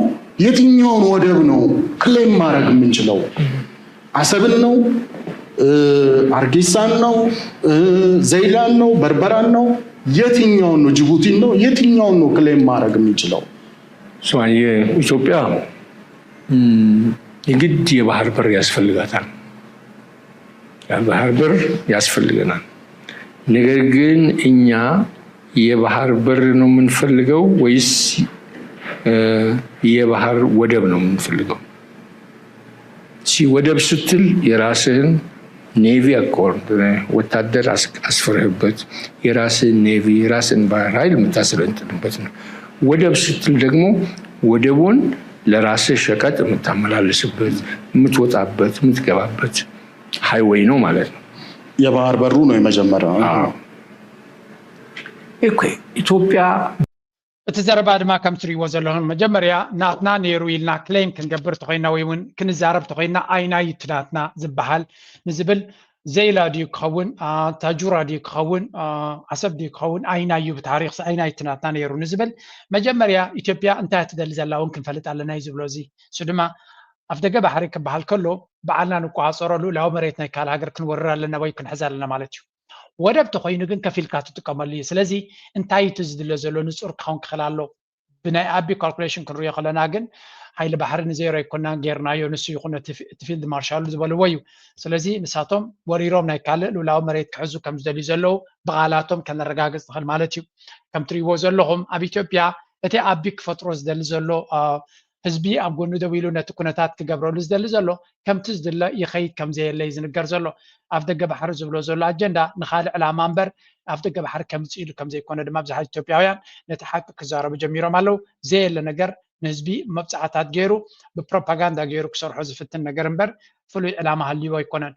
የትኛውን ወደብ ነው ክሌም ማድረግ የምንችለው? አሰብን ነው? አርጌሳን ነው? ዘይላን ነው? በርበራን ነው? የትኛውን ነው? ጅቡቲን ነው? የትኛውን ነው ክሌም ማድረግ የምንችለው? ኢትዮጵያ የግድ የባህር በር ያስፈልጋታል። የባህር በር ያስፈልገናል። ነገር ግን እኛ የባህር በር ነው የምንፈልገው ወይስ የባህር ወደብ ነው የምንፈልገው? ሲ ወደብ ስትል የራስህን ኔቪ አኮርድ ወታደር አስፍርህበት የራስህን ኔቪ የራስህን ባህር ኃይል የምታሰለጥንበት ነው። ወደብ ስትል ደግሞ ወደቡን ለራስህ ሸቀጥ የምታመላልስበት፣ የምትወጣበት፣ የምትገባበት ሃይወይ ነው ማለት ነው። የባህር በሩ ነው የመጀመሪያው። ኢትዮጵያ እቲ ዘረባ ድማ ከም ትሪእዎ ዘለኹም መጀመርያ ናትና ነይሩ ኢልና ክሌም ክንገብር ተኮይና ወይ እውን ክንዛረብ ተኮይና ኣይናይ እቲ ናትና ዝበሃል ንዝብል ዘይላ ድዩ ክኸውን፣ ታጁራ ድዩ ክኸውን፣ ዓሰብ ድዩ ክኸውን፣ ኣይናዩ ብታሪክ ኣይናይ እቲ ናትና ነይሩ ንዝብል መጀመርያ ኢትዮጵያ እንታይ ትደሊ ዘላ እውን ክንፈልጥ ኣለና እዩ ዝብሎ። እዚ እሱ ድማ ኣፍ ደገ ባሕሪ ክበሃል ከሎ በዓልና ንቆፃፀሮ ልኡላዊ መሬት ናይ ካልእ ሃገር ክንወርር ኣለና ወይ ክንሕዝ ኣለና ማለት እዩ። ወደብ ተኮይኑ ግን ከፊልካ ትጥቀመሉ እዩ። ስለዚ እንታይ እቲ ዝድለ ዘሎ ንፁር ክኸውን ክኽእል ኣሎ። ብናይ ኣቢ ካልኩሌሽን ክንሪኦ ከለና ግን ሓይሊ ባሕሪ ንዜሮ ኣይኮናን ጌርናዮ፣ ንሱ ይኹን እቲ ፊልድ ማርሻሉ ዝበልዎ እዩ። ስለዚ ንሳቶም ወሪሮም ናይ ካልእ ልኡላዊ መሬት ክሕዙ ከም ዝደልዩ ዘለዉ ብቓላቶም ከነረጋግፅ ንኽእል ማለት እዩ። ከም ትሪእዎ ዘለኹም ኣብ ኢትዮጵያ እቲ ኣቢ ክፈጥሮ ዝደሊ ዘሎ ህዝቢ ኣብ ጎኑ ደው ኢሉ ነቲ ኩነታት ክገብረሉ ዝደሊ ዘሎ ከምቲ ዝድለ ይኸይድ ከም ዘየለ እዩ ዝንገር ዘሎ። ኣፍ ደገ ባሕሪ ዝብሎ ዘሎ ኣጀንዳ ንኻልእ ዕላማ እምበር ኣፍ ደገ ባሕሪ ከምፅእ ኢሉ ከም ዘይኮነ ድማ ብዙሓት ኢትዮጵያውያን ነቲ ሓቂ ክዛረቡ ጀሚሮም ኣለዉ። ዘየለ ነገር ንህዝቢ መብፃዕታት ገይሩ ብፕሮፓጋንዳ ገይሩ ክሰርሖ ዝፍትን ነገር እምበር ፍሉይ ዕላማ ሃልይዎ ኣይኮነን።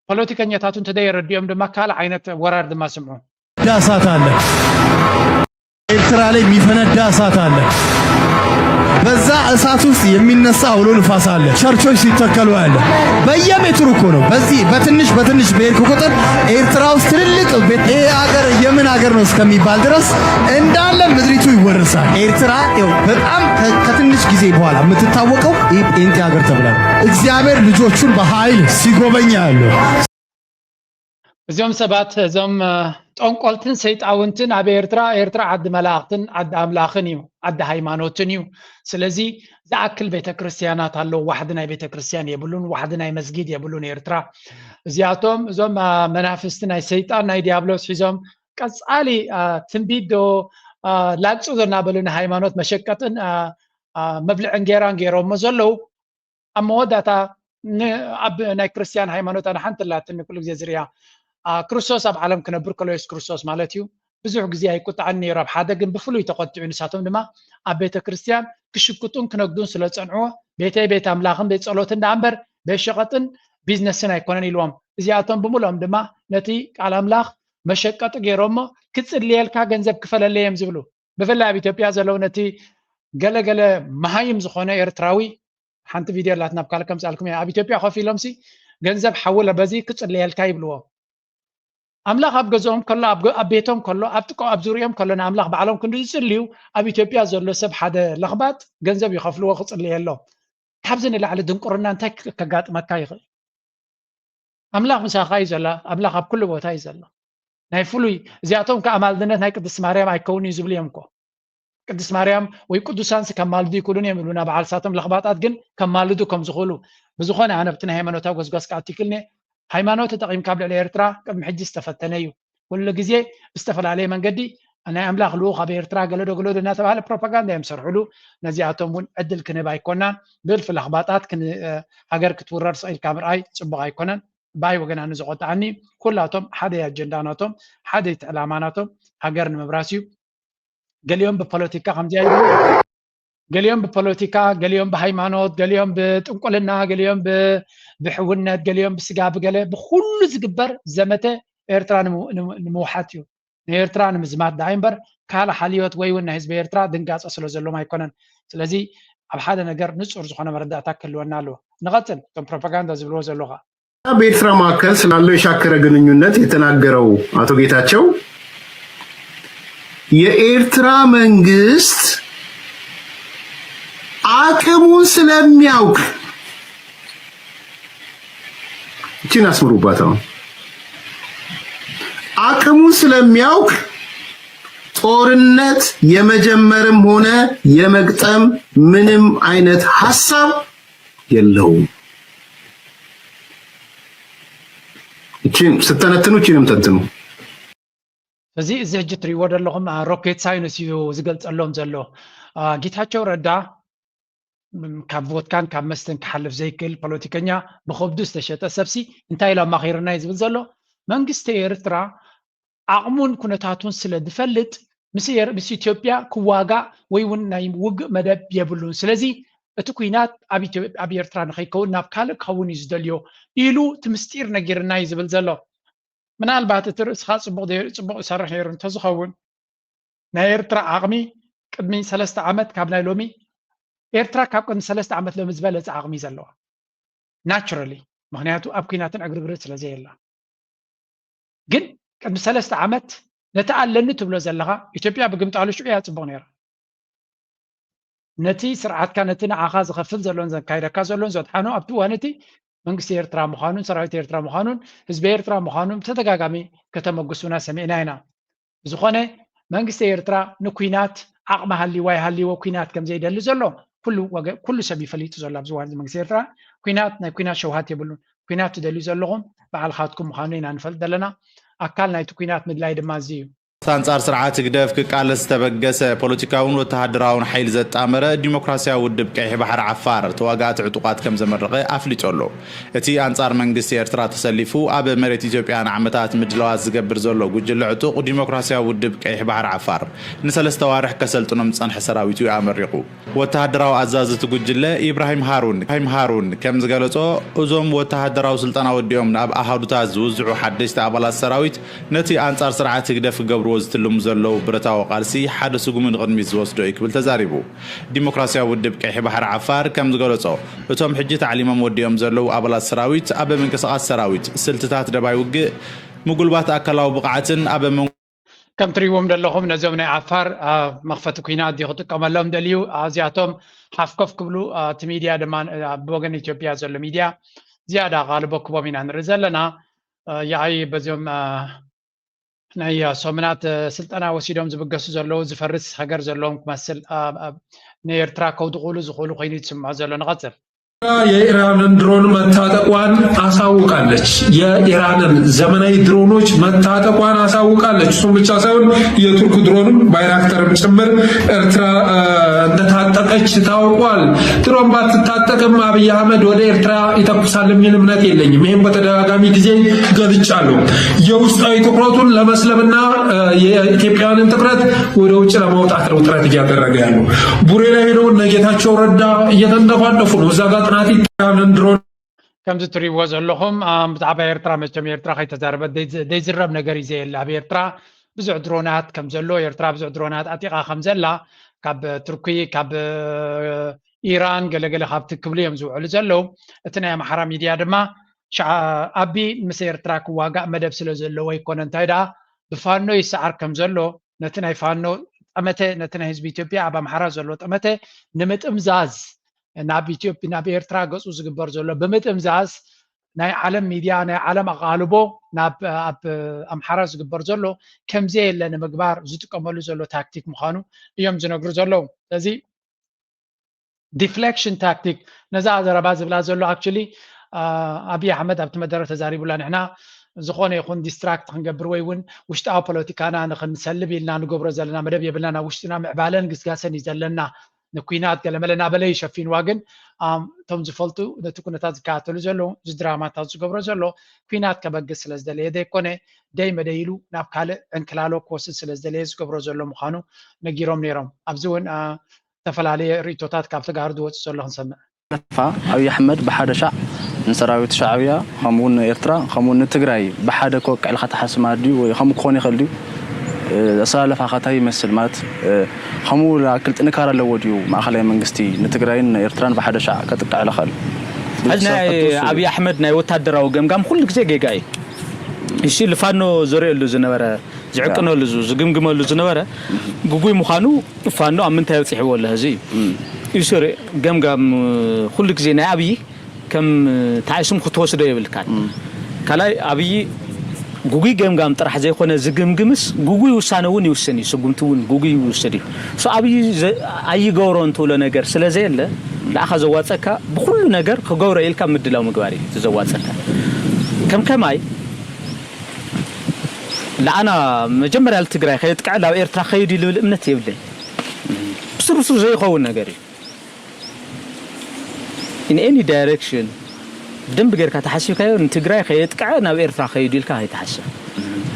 ፖለቲከኛታቱ እንተዘየረድኦም ድማ ካልእ ዓይነት ወራር ድማ ስምዑ። እሳት አለ። ኤርትራ ላይ የሚፈነዳ እሳት አለ። በዛ እሳት ውስጥ የሚነሳ አውሎ ንፋስ አለ። ቸርቾች ሲተከሉ ያለ በየሜትሩ እኮ ነው። በዚህ በትንሽ በትንሽ በሄድኩ ቁጥር ኤርትራ ውስጥ ትልልቅ ቤት፣ ይሄ ሀገር የምን ሀገር ነው እስከሚባል ድረስ እንዳለ ምድሪቱ ይወርሳል። ኤርትራ ይኸው በጣም ከ- ከትንሽ ጊዜ በኋላ የምትታወቀው ይህ ጴንጤ ሀገር ተብላ ነው። እግዚአብሔር ልጆቹን በኃይል ሲጎበኛ ያለው እዚኦም ሰባት እዞም እ፣ ጠንቆልትን ሰይጣውንትን ኣብ ኤርትራ፣ ኤርትራ ዓዲ መላእኽትን ዓዲ ኣምላኽን እዩ፣ ዓዲ ሃይማኖትን እዩ። ስለዚ ዝኣክል ቤተክርስትያናት ኣለዉ፣ ዋሕዲ ናይ ቤተክርስትያን የብሉን፣ ዋሕዲ ናይ መስጊድ የብሉን ኤርትራ። እዚኣቶም እዞም እ፣ መናፍስቲ ናይ ሰይጣን ናይ ዲያብሎስ ሒዞም ቀጻሊ እ፣ ትንቢት ዶ እ፣ ላግጹ ዶ እናበሉ ንሃይማኖት መሸቀጥን እ፣ እ፣ መብልዒ እንጌራን ገይሮሞ ዘለዉ ኣብ መወዳእታ ን- ኣብ ናይ ክርስትያን ሃይማኖት ኣነ ሓንቲ ላትኒ ኩሉ ግዜ ዝሪያ ኣ፣ ክርስቶስ ኣብ ዓለም ክነብር ከሎ የሱስ ክርስቶስ ማለት እዩ ብዙሕ ግዜ ኣይቁጣዕን ነይሩ ኣብ ሓደ ግን ብፍሉይ ተቆጢዑ ንሳቶም ድማ ኣብ ቤተ ክርስትያን ክሽቅጡን ክነግዱን ስለ ዝፀንዕዎ ቤተይ ቤት ኣምላኽን ቤት ፀሎትን ደኣ እምበር ቤት ሸቐጥን ቢዝነስን ኣይኮነን ኢልዎም እዚኣቶም ብምልኦም ድማ ነቲ ቃል ኣምላኽ መሸቀጢ ገይሮሞ ክፅልየልካ ገንዘብ ክፈለለይ እዮም ዝብሉ ብፍላይ ኣብ ኢትዮጵያ ዘለዉ ነቲ ገለገለ መሃይም ዝኾነ ኤርትራዊ ሓንቲ ቪድዮ ኣላት ናብ ካልእ ከምፅኣልኩም እየ ኣብ ኢትዮጵያ ኮፍ ኢሎም ሲ ገንዘብ ሓውለ በዚ ክፅለየልካ ይብልዎ ኣምላኽ ኣብ ገዝኦም ከሎ ኣብ ገ- ኣብ ቤቶም ከሎ ኣብ ጥቆ ኣብ ዙሪኦም ከሎ ንኣምላኽ ባዕሎም ክንዲ ዝፅልዩ ኣብ ኢትዮጵያ ዘሎ ሰብ ሓደ ለኽባጥ ገንዘብ ይኸፍልዎ ክፅልየሎም ካብዚ ንላዕሊ ድንቁርና እንታይ ክ- ከጋጥመካ ይኽእል ኣምላኽ ምሳኻ እዩ ዘሎ ኣምላኽ ኣብ ኩሉ ቦታ እዩ ዘሎ ናይ ፍሉይ እዚኣቶም ከኣ ኣማልድነት ናይ ቅድስቲ ማርያም ኣይከውን እዩ ዝብሉ እዮም እኮ ቅድስት ማርያም ወይ ቅዱሳንስ ከማልዱ ይክእሉን እዮም ይብሉና በዓል ሳቶም ለኽባጣት ግን ከማልዱ ከም ዝኽእሉ ብዝኾነ ኣነ ብቲ ናይ ሃይማኖታዊ ጎስጓስ ክኣቱ ይክልኒ ሃይማኖት ተጠቒምካ ኣብ ልዕሊ ኤርትራ ቅድሚ ሕጂ ዝተፈተነ እዩ ኩሉ ግዜ ብዝተፈላለየ መንገዲ ናይ ኣምላኽ ልኡኽ ኣብ ኤርትራ ገለዶ ገለዶ እናተባህለ ፕሮፓጋንዳ እዮም ዝሰርሕሉ። ነዚኣቶም እውን ዕድል ክንህብ ኣይኮናን። ብእልፊ ለኽባጣት ክን-፣ እ፣ ሃገር ክትውረር ስቕ ኢልካ ምርኣይ ጽቡቕ ኣይኮነን። ብኣይ ወገን ኣነ ዘቆጥዓኒ ኩላቶም ሓደ ኣጀንዳ ናቶም፣ ሓደ እቲ ዕላማ ናቶም ሃገር ንምብራስ እዩ። ገሊኦም ብፖለቲካ ከምዚኣ ይብሉ፣ ገሊኦም ብፖለቲካ፣ ገሊኦም ብሃይማኖት፣ ገሊኦም ብጥንቁልና፣ ገሊኦም ብ-፣ ብሕውነት፣ ገሊኦም ብስጋ ብገለ፣ ብኩሉ ዝግበር ዘመተ ኤርትራ ንምው-፣ ንምው-፣ ንምውሓጥ እዩ። ንኤርትራ ንምዝማት ደኣ እምበር ካልእ ሓልዮት ወይ እውን ናይ ህዝቢ ኤርትራ ድንጋጸ ስለ ዘሎም ኣይኮነን። ስለዚ ኣብ ሓደ ነገር ንጹር ዝኾነ መረዳእታ ክህልወና ኣለዎ። ንቐጽል፣ እቶም ፕሮፓጋንዳ ዝብልዎ ዘለዉ ኸኣ። በኤርትራ መካከል ስላለው የሻከረ ግንኙነት የተናገረው አቶ ጌታቸው የኤርትራ መንግስት አቅሙን ስለሚያውቅ፣ እቺን አስምሩባት፣ አሁን አቅሙን ስለሚያውቅ ጦርነት የመጀመርም ሆነ የመግጠም ምንም አይነት ሀሳብ የለውም። እቺን ስተነትኑ እቺንም ተንትኑ። እዚ፣ እዚ ሕጂ ትሪእዎ ዘለኹም፣ አ፣ ሮኬት ሳይንስ እዩ ዝገልጸሎም ዘሎ። አ፣ ጌታቸው ረዳ፣ ም፣ ካብ ቮድካን ካብ መስተን ክሓልፍ ዘይክእል ፖለቲከኛ፣ ብኸብዱ ዝተሸጠ ሰብሲ እንታይ ኢሉ ኣማኺርና እዩ ዝብል ዘሎ? መንግስቲ ኤርትራ ዓቕሙን ኩነታቱን ስለ ዝፈልጥ፣ ምስ ኤር-፣ ምስ ኢትዮጵያ ክዋጋእ ወይ እውን ናይ ውግእ መደብ የብሉን። ስለዚ እቲ ኲናት ኣብ ኢትዮ-፣ ኣብ ኤርትራ ንኸይከውን፣ ናብ ካልእ ክኸውን እዩ ዝደልዮ ኢሉ እቲ ምስጢር ነጊርና እዩ ዝብል ዘሎ። ምናልባት እቲ ርእስኻ ጽቡቕ ዘይ-፣ ጽቡቕ ይሰርሕ ነይሩ እንተዝኸውን፣ ናይ ኤርትራ ዓቕሚ ቅድሚ ሰለስተ ዓመት ካብ ናይ ሎሚ፣ ኤርትራ ካብ ቅድሚ ሰለስተ ዓመት ሎሚ ዝበለጸ ዓቕሚ እዩ ዘለዋ። ናቹራሊ፣ ምኽንያቱ ኣብ ኲናትን ዕግርግርን ስለ ዘየላ። ግን ቅድሚ ሰለስተ ዓመት ነቲ ኣለኒ ትብሎ ዘለኻ፣ ኢትዮጵያ ብግምጣሉ ሽዑ እያ ጽቡቕ ነይራ። ነቲ ስርዓትካ፣ ነቲ ንዓኻ ዝኸፍል ዘሎን ዘካይደካ ዘሎን ዘድሓኖ ኣብቲ እዋን እቲ መንግስቲ ኤርትራ ምዃኑን ሰራዊት ኤርትራ ምዃኑን ህዝቢ ኤርትራ ምዃኑን ብተደጋጋሚ ከተመጉሱና ሰሚዕና ኢና። ብዝኾነ መንግስቲ ኤርትራ ንኲናት ዓቕሚ ሃልይዎ ኣይሃልይዎ ኲናት ከም ዘይደሊ ዘሎ ኩሉ ወገ-፣ ኩሉ ሰብ ይፈሊጡ ዘሎ ኣብዚ እዋን እዚ መንግስቲ ኤርትራ ኲናት፣ ናይ ኲናት ሸውሃት የብሉን። ኲናት ትደልዩ ዘለኹም ባዕልኻትኩም ምዃኑ ኢና ንፈልጥ ዘለና። ኣካል ናይቲ ኲናት ምድላይ ድማ እዚ እዩ። ኣንጻር ስርዓት ህግደፍ ክቃለስ ዝተበገሰ ፖለቲካውን ወተሃደራውን ሓይሊ ዘጣመረ ዲሞክራስያዊ ውድብ ቀይሕ ባሕሪ ዓፋር ተዋጋእቲ ዕጡቓት ከም ዘመረቐ ኣፍሊጡ ኣሎ። እቲ ኣንጻር መንግስቲ ኤርትራ ተሰሊፉ ኣብ መሬት ኢትዮጵያ ንዓመታት ምድላዋት ዝገብር ዘሎ ጉጅለ ዕጡቕ ዲሞክራስያዊ ውድብ ቀይሕ ባሕሪ ዓፋር ንሰለስተ ኣዋርሕ ከሰልጥኖም ዝጸንሐ ሰራዊት እዩ ኣመሪቑ። ወተሃደራዊ ኣዛዚ እቲ ጉጅለ ኢብራሂም ሃሩን፣ ኢብራሂም ሃሩን ከም ዝገለጾ፣ እዞም ወተሃደራዊ ስልጠና ወዲኦም ናብ ኣሃዱታት ዝውዝዑ ሓደሽቲ ኣባላት ሰራዊት ነቲ ኣንጻር ስርዓት ህግደፍ ክገብርዎ ዝትልሙ ዘለዉ ብረታዊ ቃልሲ ሓደ ስጉሚ ንቕድሚት ዝወስዶ እዩ ክብል ተዛሪቡ። ዲሞክራስያዊ ውድብ ቀይሕ ባሕሪ ዓፋር ከም ዝገለጾ፣ እቶም ሕጂ ታዕሊሞም ወዲኦም ዘለዉ ኣባላት ሰራዊት ኣብ ምንቅስቓስ ሰራዊት፣ ስልትታት ደባይ ውግእ፣ ምጉልባት ኣካላዊ ብቕዓትን ኣብ መንጎ ከም ትሪእዎም ዘለኹም ነዞም ናይ ዓፋር፣ አ፣ መኽፈቲ ኲናት ድዩ ክጥቀመሎም ደልዩ? እዚኣቶም ሓፍ ኮፍ ክብሉ፣ አ፣ እቲ ሚድያ ድማ፣ አ፣ ብወገን ኢትዮጵያ ዘሎ ሚድያ ዝያዳ ኣቓልቦ ክቦም ኢና ንርኢ ዘለና። አ፣ ያኣይ በዚኦም፣ አ፣ ናይ፣ አ፣ ሰሙናት፣ አ፣ ስልጠና ወሲዶም ዝብገሱ ዘለዉ ዝፈርስ ሃገር ዘለዎም ክመስል፣ አ፣ አ፣ ንኤርትራ ከውድቑሉ ዝኽእሉ ኮይኑ እዩ ዝስምዖ ዘሎ። ንቐጽል። የኢራንን ድሮን መታጠቋን አሳውቃለች። የኢራንን ዘመናዊ ድሮኖች መታጠቋን አሳውቃለች። እሱም ብቻ ሳይሆን የቱርክ ድሮንም ባይራክተርም ጭምር ኤርትራ፣ እ፣ እንደታጠቀች ታውቋል። ድሮን ባትታጠቅም አብይ አህመድ ወደ ኤርትራ ይተኩሳል የሚል እምነት የለኝም። ይህም በተደጋጋሚ ጊዜ ገልጫለሁ። የውስጣዊ ትኩረቱን ለመስለብና፣ እ፣ የኢትዮጵያውያንን ትኩረት ወደ ውጭ ለማውጣት ነው ጥረት እያደረገ ያለው። ቡሬ ላይ ሄደው እነ ጌታቸው ረዳ እየተንደፋደፉ ነው። እዛ ጋር ጥናት ይካሄዳል። ድሮን ከምዚ ትሪእዎ ዘለኹም፣ አ፣ ብዛዕባ ኤርትራ መቸም ኤርትራ ከይተዛረበት ደይ-፣ ደይዝረብ ነገር እዩ ዘየለ። ኣብ ኤርትራ ብዙሕ ድሮናት ከም ዘሎ፣ ኤርትራ ብዙሕ ድሮናት ኣጢቓ ከም ዘላ፣ ካብ ቱርኪ፣ ካብ፣ እ፣ ኢራን፣ ገለገለ ካብቲ ክብሉ እዮም ዝውዕሉ ዘለዉ። እቲ ናይ ኣምሓራ ሚድያ ድማ፣ ሸዓ-፣ ኣቢ ምስ ኤርትራ ክዋጋእ መደብ ስለ ዘለዎ ኣይኮነ፣ እንታይ ደኣ ብፋኖ ይሰዓር ከም ዘሎ፣ ነቲ ናይ ፋኖ ጠመተ፣ ነቲ ናይ ህዝቢ ኢትዮጵያ ኣብ ኣምሓራ ዘሎ ጠመተ ንምጥምዛዝ፣ ናብ ኢትዮጵ-፣ ናብ ኤርትራ ገጹ ዝግበር ዘሎ ብምጥምዛዝ፣ ናይ ዓለም ሚድያ፣ ናይ ዓለም ኣቓልቦ ናብ፣ ኣብ ኣምሓራ ዝግበር ዘሎ ከምዘየለ ንምግባር ዝጥቀመሉ ዘሎ ታክቲክ ምዃኑ እዮም ዝነግሩ ዘለዉ። ስለዚ ዲፍሌክሽን ታክቲክ፣ ነዛ ዘረባ ዝብላ ዘሎ፣ ኣክቹሊ፣ አ፣ ኣብይ ኣሕመድ ኣብቲ መደረ ተዛሪቡላ። ንሕና ዝኾነ ይኹን ዲስትራክት ክንገብር ወይ እውን ውሽጣዊ ፖለቲካና ንክንሰልብ ኢልና ንገብሮ ዘለና መደብ የብልና። ናብ ውሽጥና ምዕባለን ግስጋሰን እዩ ዘለና። ንኩናት ገለመለ እናበለ ይሸፊንዋ። ግን እቶም ዝፈልጡ ነቲ ኩነታት ዝከታተሉ ዘለዉ፣ እዚ ድራማታት ዝገብሮ ዘሎ ኩናት ከበግስ ስለ ዝደለየ ዘይኮነ፣ ደይ መደይ ኢሉ ናብ ካልእ ዕንክላሎ ክወስድ ስለ ዝደለየ ዝገብሮ ዘሎ ምዃኑ ነጊሮም ነይሮም። ኣብዚ እውን ዝተፈላለየ ርእቶታት ካብ ተጋሩ ዝወፅእ ዘሎ ክንሰምዕ። ኣብይ ኣሕመድ ብሓደ ሻዕ ንሰራዊት ሻዕብያ ከምኡውን ንኤርትራ ከምኡውን ንትግራይ ብሓደ ክወቅዕ ኢልካ ትሓስብ ማለት ድዩ? ወይ ከምኡ ክኾን ይኽእል ድዩ? ኣሰላለፋኻ እንታይ ይመስል? ማለት ከምኡ ዝኣክል ጥንካረ ኣለዎ ድዩ ማእኸላይ መንግስቲ ንትግራይን ንኤርትራን ብሓደ ሻዕ ከጥቅዕ ዝኽእል? ሕዚ ናይ ኣብይ ኣሕመድ ናይ ወታደራዊ ገምጋም ኩሉ ግዜ ጌጋ እዩ። እሺ ልፋኖ ዘርእየሉ ዝነበረ ዝዕቅነሉ ዝግምግመሉ ዝነበረ ግጉይ ምዃኑ ፋኖ ኣብ ምንታይ ኣብፂሕዎ ኣሎ ሕዚ እዩ። ይስሪ ገምጋም ኩሉ ግዜ ናይ ኣብይ ከም ተዓይስም ክትወስዶ የብልካን። ካልኣይ ኣብይ ጉጉይ ገምጋም ጥራሕ ዘይኮነ ዝግምግምስ ጉጉይ ውሳነ እውን ይውስን እዩ። ስጉምቲ እውን ጉጉይ ይውስድ እዩ። ሶ ኣብይ ኣይገብሮ እንትብሎ ነገር ስለ ዘየለ ንዓኻ ዘዋፀካ ብኩሉ ነገር ክገብሮ ኢልካ ምድላው ምግባር እዩ እቲ ዘዋፀካ። ከም ከማይ ንዓና መጀመርያ ትግራይ ከየጥቅዐ ናብ ኤርትራ ከይዱ ልብል እምነት የብለይ። ብስሩስሩ ዘይኸውን ነገር እዩ። In any direction ብደንብ ጌርካ ተሓሲብካዮ ንትግራይ ከየጥቅዐ ናብ ኤርትራ ከይዱ ኢልካ ከይትሓስብ።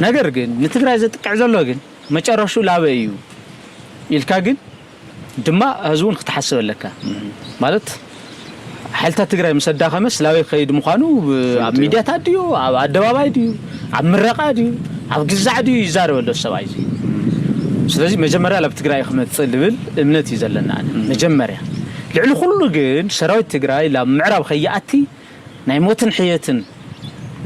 ነገር ግን ንትግራይ ዘጥቅዕ ዘሎ ግን መጨረሹ ላበይ እዩ ኢልካ ግን ድማ ህዝቡን ክትሓስብ ኣለካ። ማለት ሓይልታት ትግራይ ምስ ኣዳኸመስ ላበይ ክኸይድ ምዃኑ ኣብ ሚድያታት ድዩ ኣብ ኣደባባይ ድዩ ኣብ ምረቓ ድዩ ኣብ ግዛዕ ድዩ ይዛረብ ኣሎ ሰብኣይ እዚ። ስለዚ መጀመርያ ላብ ትግራይ ክመፅእ ልብል እምነት እዩ ዘለና። መጀመርያ ልዕሊ ኩሉ ግን ሰራዊት ትግራይ ላብ ምዕራብ ከይኣቲ ናይ ሞትን ሕየትን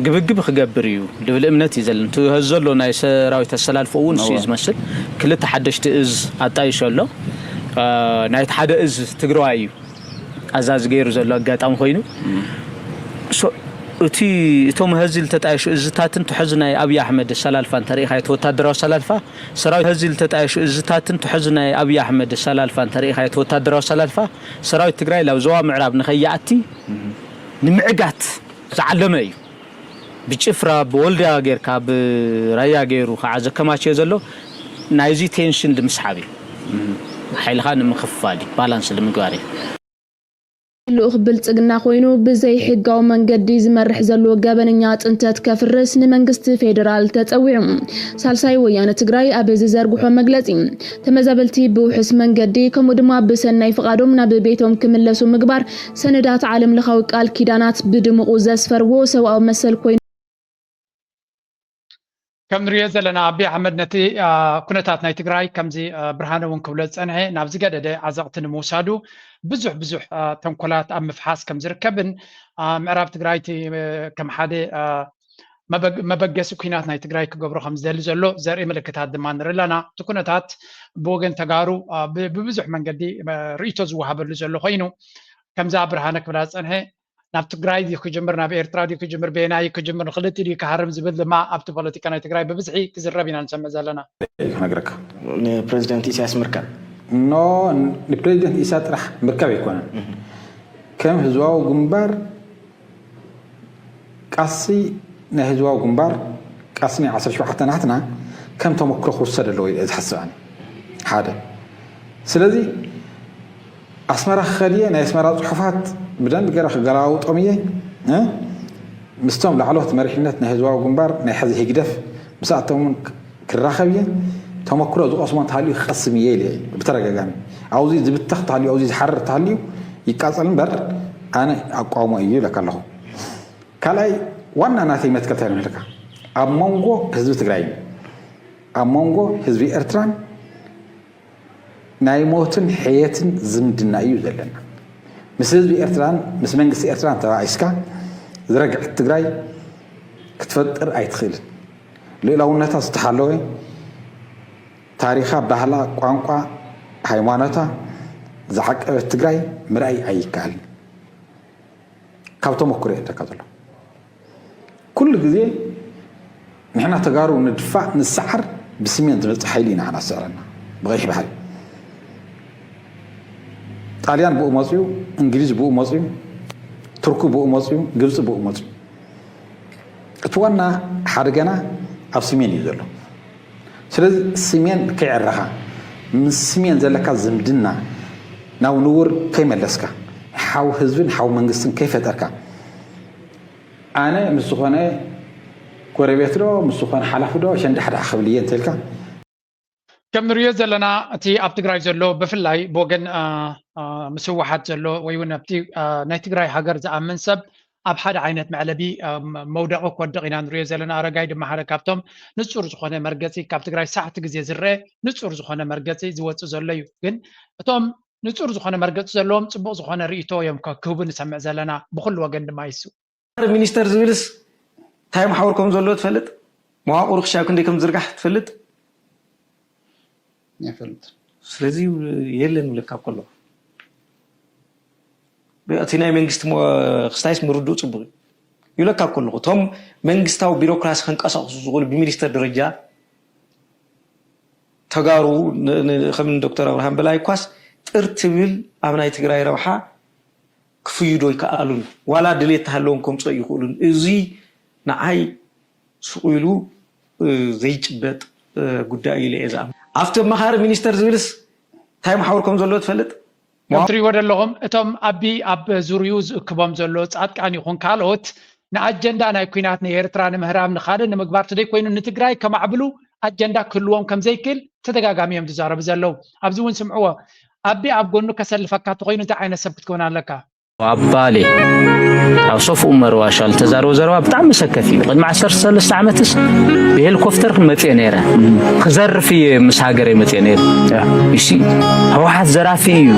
ግብግብ ክገብር እዩ ልብል እምነት እዩ ዘለና። እቲ ሀዚ ዘሎ ናይ ሰራዊት ኣሰላልፍኡ እውን እሱ እዩ ዝመስል። ክልተ ሓደሽቲ እዝ ኣጣይሹ ኣሎ። ናይቲ ሓደ እዝ ትግራዋይ እዩ ኣዛዚ ገይሩ ዘሎ ኣጋጣሚ ኮይኑ እቲ እቶም ሀዚ ዝተጣየሹ እዝታትን ትሕዚ ናይ ኣብይ ኣሕመድ ኣሰላልፋ እንተሪኢኻ እቲ ወታደራዊ ኣሰላልፋ ሰራዊት ሀዚ ዝተጣየሹ እዝታትን ትሕዚ ናይ ኣብይ ኣሕመድ ኣሰላልፋ እንተሪኢኻ እቲ ወታደራዊ ኣሰላልፋ ሰራዊት ትግራይ ላብ ዞባ ምዕራብ ንኸይኣቲ ንምዕጋት ዝዓለመ እዩ። ብጭፍራ ብወልድያ ጌርካ ብራያ ገይሩ ከዓ ዘከማችዮ ዘሎ ናይዚ ቴንሽን ንምስሓብ እዩ። ሓይልኻ ንምክፍፋል እዩ፣ ባላንስ ንምግባር እዩ። ልኡኽ ብልፅግና ኮይኑ ብዘይሕጋዊ መንገዲ ዝመርሕ ዘሎ ገበነኛ ፅንተት ከፍርስ ንመንግስቲ ፌዴራል ተፀዊዑ። ሳልሳይ ወያነ ትግራይ ኣብ ዝዘርግሖ መግለፂ ተመዛበልቲ ብውሑስ መንገዲ ከምኡ ድማ ብሰናይ ፍቓዶም ናብ ቤቶም ክምለሱ ምግባር ሰነዳት ዓለም ለኻዊ ቃል ኪዳናት ብድሙቑ ዘስፈርዎ ሰብኣዊ መሰል ኮይኑ ከም ንሪኦ ዘለና ኣብይ ኣሕመድ ነቲ ኩነታት ናይ ትግራይ ከምዚ ብርሃነ እውን ክብሎ ዝፀንሐ ናብ ዝገደደ ዓዘቕቲ ንምውሳዱ ብዙሕ ብዙሕ ተንኮላት ኣብ ምፍሓስ ከም ዝርከብን ምዕራብ ትግራይ እቲ ከም ሓደ መበገሲ ኩናት ናይ ትግራይ ክገብሮ ከም ዝደሊ ዘሎ ዘርኢ ምልክታት ድማ ንርኢ ኣለና። እቲ ኩነታት ብወገን ተጋሩ ብብዙሕ መንገዲ ርእይቶ ዝወሃበሉ ዘሎ ኮይኑ ከምዛ ብርሃነ ክብላ ዝፀንሐ ናብ ትግራይ ድዩ ክጅምር ናብ ኤርትራ ድዩ ክጅምር በየናይ ክጅምር ንክልቲ ድዩ ክሃርም ዝብል ድማ ኣብቲ ፖለቲካ ናይ ትግራይ ብብዝሒ ክዝረብ ኢና ንሰምዕ ዘለና። ክነግረካ ንፕሬዚደንት ኢሳያስ ምርካብ ኖ ንፕሬዚደንት ኢሳ ጥራሕ ምርካብ ኣይኮነን። ከም ህዝባዊ ግንባር ቃልሲ ናይ ህዝባዊ ግንባር ቃልሲ ናይ ዓሰርተ ሸውዓተ ናትና ከም ተመክሮ ክውሰድ ኣለዎ ኢለ ዝሓስብ ኣነ። ሓደ ስለዚ ኣስመራ ክኸድ እየ ናይ ኣስመራ ፅሑፋት ብደንብ ገይረ ክገላውጦም እየ ምስቶም ላዕለዎት መሪሕነት ናይ ህዝባዊ ግንባር ናይ ሕዚ ህግደፍ ምስኣቶም እውን ክራኸብ እየ ተመክሮ ዝቐስሞ እንተሃልዩ ክቐስም እየ ኢለ ብተደጋጋሚ ኣብዚ ዝብተኽ ተሃልዩ ኣብዚ ዝሓርር ተሃልዩ ይቃፀል እምበር ኣነ ኣቋውሞ እዩ ይብለካ ኣለኹ። ካልኣይ ዋና ናተይ መትከል እንታይ ንብለካ ኣብ መንጎ ህዝቢ ትግራይን ኣብ መንጎ ህዝቢ ኤርትራን ናይ ሞትን ሕየትን ዝምድና እዩ ዘለና። ምስ ህዝቢ ኤርትራን ምስ መንግስቲ ኤርትራን ተባኢስካ ዝረግዐት ትግራይ ክትፈጥር ኣይትኽእልን። ልእላውነታ ዝተሓለወ ታሪኻ፣ ባህላ፣ ቋንቋ፣ ሃይማኖታ ዝዓቀበት ትግራይ ምርኣይ ኣይከኣልን። ካብ ተመክሮ እየ ዝብለካ ዘሎ። ኩሉ ግዜ ንሕና ተጋሩ ንድፋእ ንሰዓር ብስሜን ዝመፅእ ሓይሊ ኢና ንስዕረና ብቐይሕ ባሕሪ። ጣልያን ብኡ መፅዩ፣ እንግሊዝ ብኡ መፅዩ፣ ቱርኪ ብኡ መፅዩ፣ ግብፂ ብኡ መፅዩ። እቲ ዋና ሓደገና ኣብ ስሜን እዩ ዘሎ። ስለዚ ስሜን ከይዕረኻ፣ ምስ ስሜን ዘለካ ዝምድና ናብ ንቡር ከይመለስካ፣ ሓው ህዝብን ሓው መንግስትን ከይፈጠርካ፣ ኣነ ምስ ዝኾነ ጎረቤት ዶ ምስ ዝኾነ ሓላፊ ዶ ሸንዳሕዳሕ ክብል እየ እንተልካ፣ ከም ንሪኦ ዘለና እቲ ኣብ ትግራይ ዘሎ ብፍላይ ብወገን ምስ ህወሓት ዘሎ ወይ እውን ኣብቲ ናይ ትግራይ ሃገር ዝኣምን ሰብ ኣብ ሓደ ዓይነት መዕለቢ መውደቂ ክወድቕ ኢና ንሪኦ ዘለና። ኣረጋይ ድማ ሓደ ካብቶም ንፁር ዝኾነ መርገፂ ካብ ትግራይ ሳሕቲ ግዜ ዝረአ ንፁር ዝኾነ መርገፂ ዝወፅእ ዘሎ እዩ። ግን እቶም ንፁር ዝኾነ መርገፂ ዘለዎም ፅቡቕ ዝኾነ ርእይቶ እዮም ክህቡ ንሰምዕ ዘለና ብኩሉ ወገን ድማ ይሱ ሚኒስተር ዝብልስ እንታይ መሓውር ከም ዘሎ ትፈልጥ? መዋቕሩ ክሻብ ክንደይ ከም ዝርጋሕ ትፈልጥ? ይፈልጥ ስለዚ የለን ይብለካ ከሎ እቲ ናይ መንግስቲ ክስታይስ ምርድኡ ፅቡቅ እዩ ይብለካ ከለኹ እቶም መንግስታዊ ቢሮክራሲ ከንቀሳቅሱ ዝኽእሉ ብሚኒስተር ደረጃ ተጋሩ ከም ዶክተር ኣብርሃም በላይ ኳስ ጥር ትብል ኣብ ናይ ትግራይ ረብሓ ክፍይዶ ይከኣሉን ዋላ ድሌት ተሃለዎም ከምፅኦ ይኽእሉን። እዚ ንዓይ ስቕ ኢሉ ዘይጭበጥ ጉዳይ እዩ ኢለ እየ ዝኣምን። ኣብቲ ኣማኻሪ ሚኒስተር ዝብልስ እንታይ መሓውር ከም ዘሎ ትፈልጥ? ከም ትሪእዎ ዘለኹም እቶም ኣቢ ኣብ ዙርዩ ዝእክቦም ዘሎ ፃድቃን ይኹን ካልኦት ንኣጀንዳ ናይ ኲናት ንኤርትራ ንምህራም ንኻልእ ንምግባር ተደይኮይኑ ንትግራይ ከማዕብሉ ኣጀንዳ ክህልዎም ከምዘይክእል ተደጋጋሚ እዮም ዝዛረቡ ዘለዉ። ኣብዚ እውን ስምዕዎ። ኣቢ ኣብ ጎኑ ከሰልፈካ ተኾይኑ እንታይ ዓይነት ሰብ ክትከውን ኣለካ? ኣብ ባሌ ኣብ ሶፍ ኡመር ዋሻ ዝተዛረቦ ዘረባ ብጣዕሚ መሰከፊ እዩ። ቅድሚ ዓሰርተ ሰለስተ ዓመትስ ብሄሊኮፍተር ክመፅእ ነይረ ክዘርፍ እየ ምስ ሃገር መፅእ ነይረ። እሺ ህወሓት ዘራፊ እዩ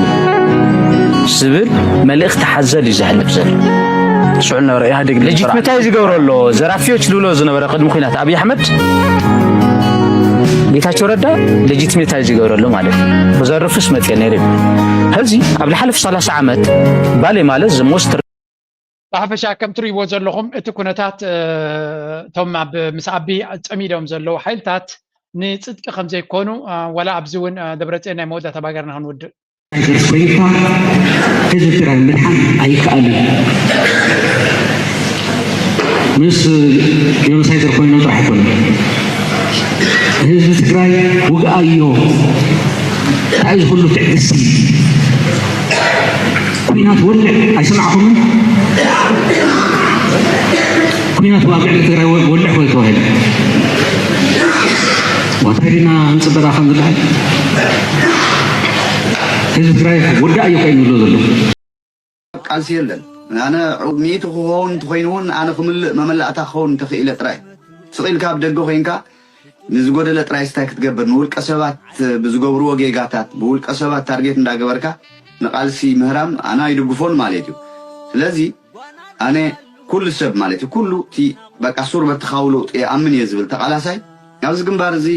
ዝብል መልእኽቲ ሓዘል እዩ ዘሕልፍ ዘሎ። ሽዑ ዝነበረ ኢህኣዴግ ሌጂትሜታይ ዝገብሮ ኣሎ። ዘራፊዎች ዝብሎ ዝነበረ ቅድሚ ኩናት ኣብይ ኣሕመድ ጌታቸው ረዳ ሌጂትሜታይ ዝገብረሉ ማለት እዩ። ክዘርፍስ መፅእ ነይረ። ሕዚ ኣብ ዝሓለፉ ሰላሳ ዓመት ባሌ ማለት the most ብሓፈሻ ከም ትሪእዎ ዘለኹም እቲ ኩነታት እቶም ኣብ ምስ ኣቢ ፀሚዶም ዘለዉ ሓይልታት ንፅድቂ ከም ዘይኮኑ ዋላ ኣብዚ እውን ደብረፅዮን ናይ መወዳእታ ባገርና ክንውድእ ጀነሳይደር ኮይንካ ህዝቢ ትግራይ ምድሓን ኣይከኣልን። ምስ ጀነሳይደር ኮይኑ ጥራሕ ኣይኮነን። ህዝቢ ትግራይ ውግኣዮ። እንታይ እዚ ኩሉ ትዕግስቲ? ኩናት ወልዕ ኣይሰማዕኹምን? ኩናት ኣብ ልዕሊ ትግራይ ወልዕ ኮይ ተባሂሉ እንታይ ዲና ንፅበ ዳኣ ከም ዝበሃል ህዝቢ ትግራይ ወዳእ እዩ ኮይኑ ዘሎ ዘሎ። ቃልሲ የለን። ኣነ ሚእቲ ክኸውን እንተኾይኑ እውን ኣነ ክምልእ መመላእታ ክኸውን እንተኽኢለ ጥራይ ስቕ ኢልካ ኣብ ደገ ኮይንካ ንዝጎደለ ጥራይ ስታይ ክትገብር ንውልቀ ሰባት ብዝገብርዎ ጌጋታት ብውልቀ ሰባት ታርጌት እንዳገበርካ ንቃልሲ ምህራም ኣነ ኣይድግፎን ማለት እዩ። ስለዚ ኣነ ኩሉ ሰብ ማለት እዩ ኩሉ እቲ በቃ ሱር በትኻዊ ለውጢ ይኣምን እየ ዝብል ተቃላሳይ ኣብዚ ግንባር እዚ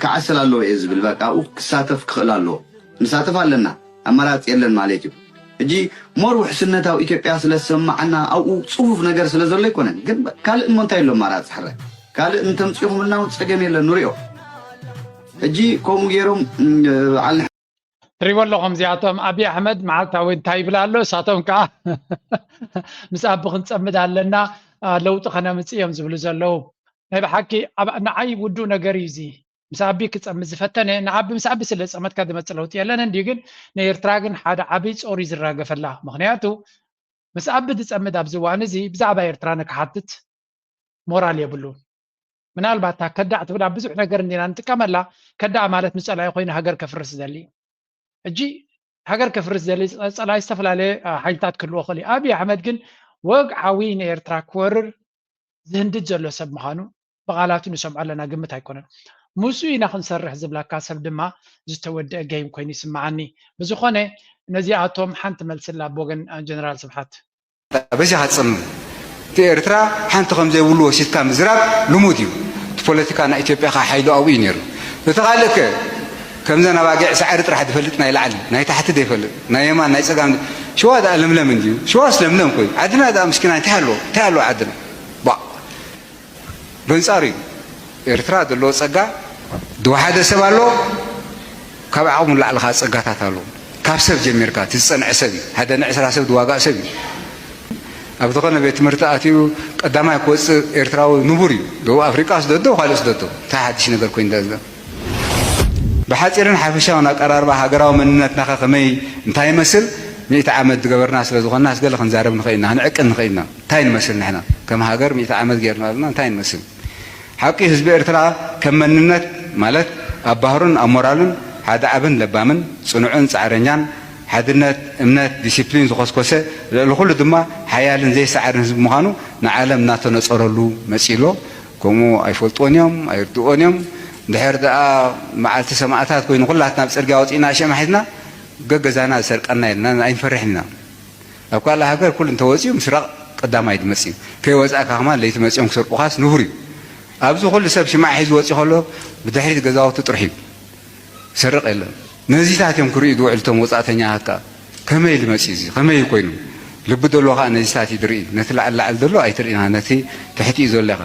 ክዓስል ኣለዎ እየ ዝብል በቃ ኣብኡ ክሳተፍ ክኽእል ኣለዎ። ንሳተፍ ኣለና ኣማራፂ የለን ማለት እዩ። ሕጂ ሞር ውሕስነት ኣብ ኢትዮጵያ ስለ ዝሰማዓና ኣብኡ ፅፉፍ ነገር ስለ ዘሎ ኣይኮነን። ግን ካልእ እሞ እንታይ ኣሎ ኣማራፂ ሕራይ ካልእ እንተምፂኹምልና እውን ፀገም የለን ንሪኦ። ሕጂ ከምኡ ገይሮም በዓል ትሪእዎ ኣለኹም እዚኣቶም ኣብይ ኣሕመድ መዓልታዊ እንታይ ይብል ኣሎ እሳቶም ከዓ ምስ ኣቢ ክንፀምድ ኣለና ለውጢ ከነምፅእ እዮም ዝብሉ ዘለዉ ናይ ብሓቂ ንዓይ ውዱእ ነገር እዩ እዚ ምስ ኣቢ ክፀምድ ዝፈተነ ንኣቢ ምስ ኣቢ ስለ ዝፀመድካ ዝመፅእ ለውጢ የለን እንድዩ ግን ንኤርትራ ግን ሓደ ዓብይ ፆር እዩ ዝራገፈላ ምክንያቱ ምስ ኣቢ ዝፀምድ ኣብዚ እዋን እዚ ብዛዕባ ኤርትራ ንክሓትት ሞራል የብሉን ምናልባት እታ ከዳዕ ትብል ኣብ ብዙሕ ነገር እንዲና ንጥቀመላ ከዳዕ ማለት ንፀላኢ ኮይኑ ሃገር ከፍርስ ዝደሊ እዩ ሕጂ ሃገር ከፍርስ ዝደሊ ፀላኢ ዝተፈላለየ ሓይልታት ክህልዎ ክእል እዩ ኣብይ ኣሕመድ ግን ወግዓዊ ንኤርትራ ክወርር ዝህንድድ ዘሎ ሰብ ምዃኑ ብቓላቱ ንሰምዖ ኣለና ግምት ኣይኮነን ምስኡ ኢና ክንሰርሕ ዝብለካ ሰብ ድማ ዝተወደአ ገይም ኮይኑ ይስምዓኒ ብዝኾነ ነዚኣቶም ሓንቲ መልስላ ብወገን ጀነራል ስብሓት በዚኻ ትፅምም እቲ ኤርትራ ሓንቲ ከምዘይብሉ ወሲድካ ምዝራብ ልሙድ እዩ እቲ ፖለቲካ ናይ ኢትዮጵያ ከዓ ሓይሉ ኣብኡ እዩ ነይሩ እቲ ካልእ ከ ከምዘን ኣባጊዕ ሳዕሪ ጥራሕ ዝፈልጥ ናይ ላዕሊ ናይ ታሕቲ ዘይፈልጥ ናይ የማን ናይ ፀጋም ሽዋ ደኣ ለምለም እንድዩ ሽዋስ ለምለም ኮይ ዓድና ደኣ ምስኪና እንታይ ኣለዎ እንታይ ኣለዎ ዓድና ባእ በንፃሩ እዩ ኤርትራ ዘለዎ ፀጋ ዝወሓደ ሰብ ኣሎ ካብ ዓቕሙ ንላዕሊ ከዓ ፀጋታት ኣለዎ ካብ ሰብ ጀሚርካ እቲ ዝፀንዐ ሰብ እዩ ሓደ ንዕስራ ሰብ ዝዋጋእ ሰብ እዩ ኣብ ዝኾነ ቤት ትምህርቲ ኣትዩ ቀዳማይ ክወፅእ ኤርትራዊ ንቡር እዩ። ደቡብ ኣፍሪቃ ስደዶ ካልእ ስደዶ እንታይ ሓድሽ ነገር ኮይኑ ዳዝጋ? ብሓፂርን ሓፈሻውን ኣቀራርባ ሃገራዊ መንነትናኸ ከመይ እንታይ ይመስል? ሚእቲ ዓመት ዝገበርና ስለ ዝኾንና ስገለ ክንዛረብ ንኽእል ኢና፣ ክንዕቅን ንኽእል ኢና። እንታይ ንመስል ንሕና ከም ሃገር ሚእቲ ዓመት ጌርና ኣለና እንታይ ንመስል? ሓቂ ህዝቢ ኤርትራ ከም መንነት ማለት ኣብ ባህሩን ኣብ ሞራሉን ሓደ ዓብን ለባምን ጽኑዕን ጻዕረኛን ሓድነት እምነት ዲሲፕሊን ዝኾስኮሰ ልዕሊ ኩሉ ድማ ሓያልን ዘይሰዓርን ህዝቢ ምዃኑ ንዓለም እናተነጸረሉ መጺሎ። ከምኡ ኣይፈልጥዎን እዮም ኣይርድእዎን እዮም። ድሕር ደኣ መዓልቲ ሰማእታት ኮይኑ ኩላትና ኣብ ጽርግያ ወጺእና ሸማ ሒዝና ገገዛና ዝሰርቀና የልና ኣይንፈርሕን ኢና። ኣብ ካልእ ሃገር ኩሉ እንተወፂኡ ምስራቕ ቀዳማይ ዝመፅእ እዩ። ከይወፃእካ ከማን ለይቲ መፂኦም ክሰርቁኻስ ንቡር እዩ። ኣብዚ ኩሉ ሰብ ሽማዕ ሒዙ ወፂኡ ከሎ ብድሕሪት ገዛውቲ ጥርሑ እዩ። ዝሰርቕ የለን። ነዚታት እዮም ክርእዩ ዝውዕሉ እቶም ወፃእተኛታት ከዓ። ከመይ ኢሉ መፂኡ እዚ? ከመይ እዩ ኮይኑ? ልቢ ዘለዎ ከዓ ነዚታት እዩ ዝርኢ። ነቲ ላዕሊ ላዕሊ ዘሎ ኣይትርእና፣ ነቲ ትሕቲ እዩ ዘሎ ኢኻ።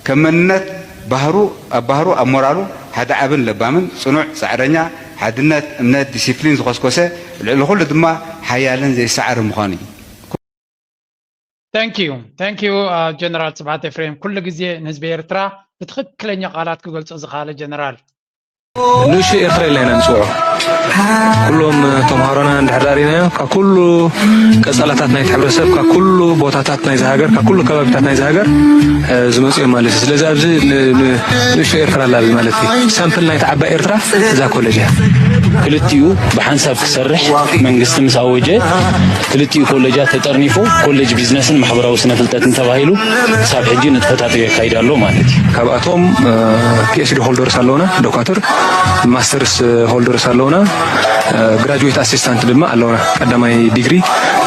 ከም መንነት ባህሩ ኣብ ባህሩ ኣብ ሞራሉ ሓደ ዓብን ለባምን ጽኑዕ ጻዕረኛ ሓድነት እምነት ዲሲፕሊን ዝኾስኮሰ ልዕሊ ኩሉ ድማ ሓያልን ዘይሰዓርን ምዃኑ እዩ። Thank you thank you ጀነራል ስብሓት ኤፍሬም ኩሉ ግዜ ንህዝቢ ኤርትራ ብትኽክለኛ ቃላት ክገልጾ ዝኸኣለ ጀነራል ንእሽቶ ኤርትራ ኢልና ኢና ንፅውዖ። ኩሎም ተምሃሮና እንድሕር ዳሪናዮ ካብ ኩሉ ቀፃላታት ናይቲ ሕብረተሰብ ካብ ኩሉ ቦታታት ናይዚ ሃገር ካብ ኩሉ ከባቢታት ናይዚ ሃገር ዝመፁ እዮም ማለት እዩ። ስለዚ ኣብዚ ንእሽቶ ኤርትራ ኣላ ኣብዚ ማለት እዩ። ሳምፕል ናይቲ ዓባይ ኤርትራ እዛ ኮለጅ እያ። ክልቲኡ ብሓንሳብ ክሰርሕ መንግስቲ ምስ ኣወጀ ክልቲኡ ኮለጃት ተጠርኒፉ ኮሌጅ ቢዝነስን ማሕበራዊ ስነ ፍልጠትን ተባሂሉ ክሳብ ሕጂ ንጥፈታቱ የካይድ ኣሎ ማለት እዩ። ካብኣቶም ፒኤችዲ ሆልደርስ ኣለውና፣ ዶካትር ማስተርስ ሆልደርስ ኣለውና፣ ግራጁዌት ኣሲስታንት ድማ ኣለውና፣ ቀዳማይ ዲግሪ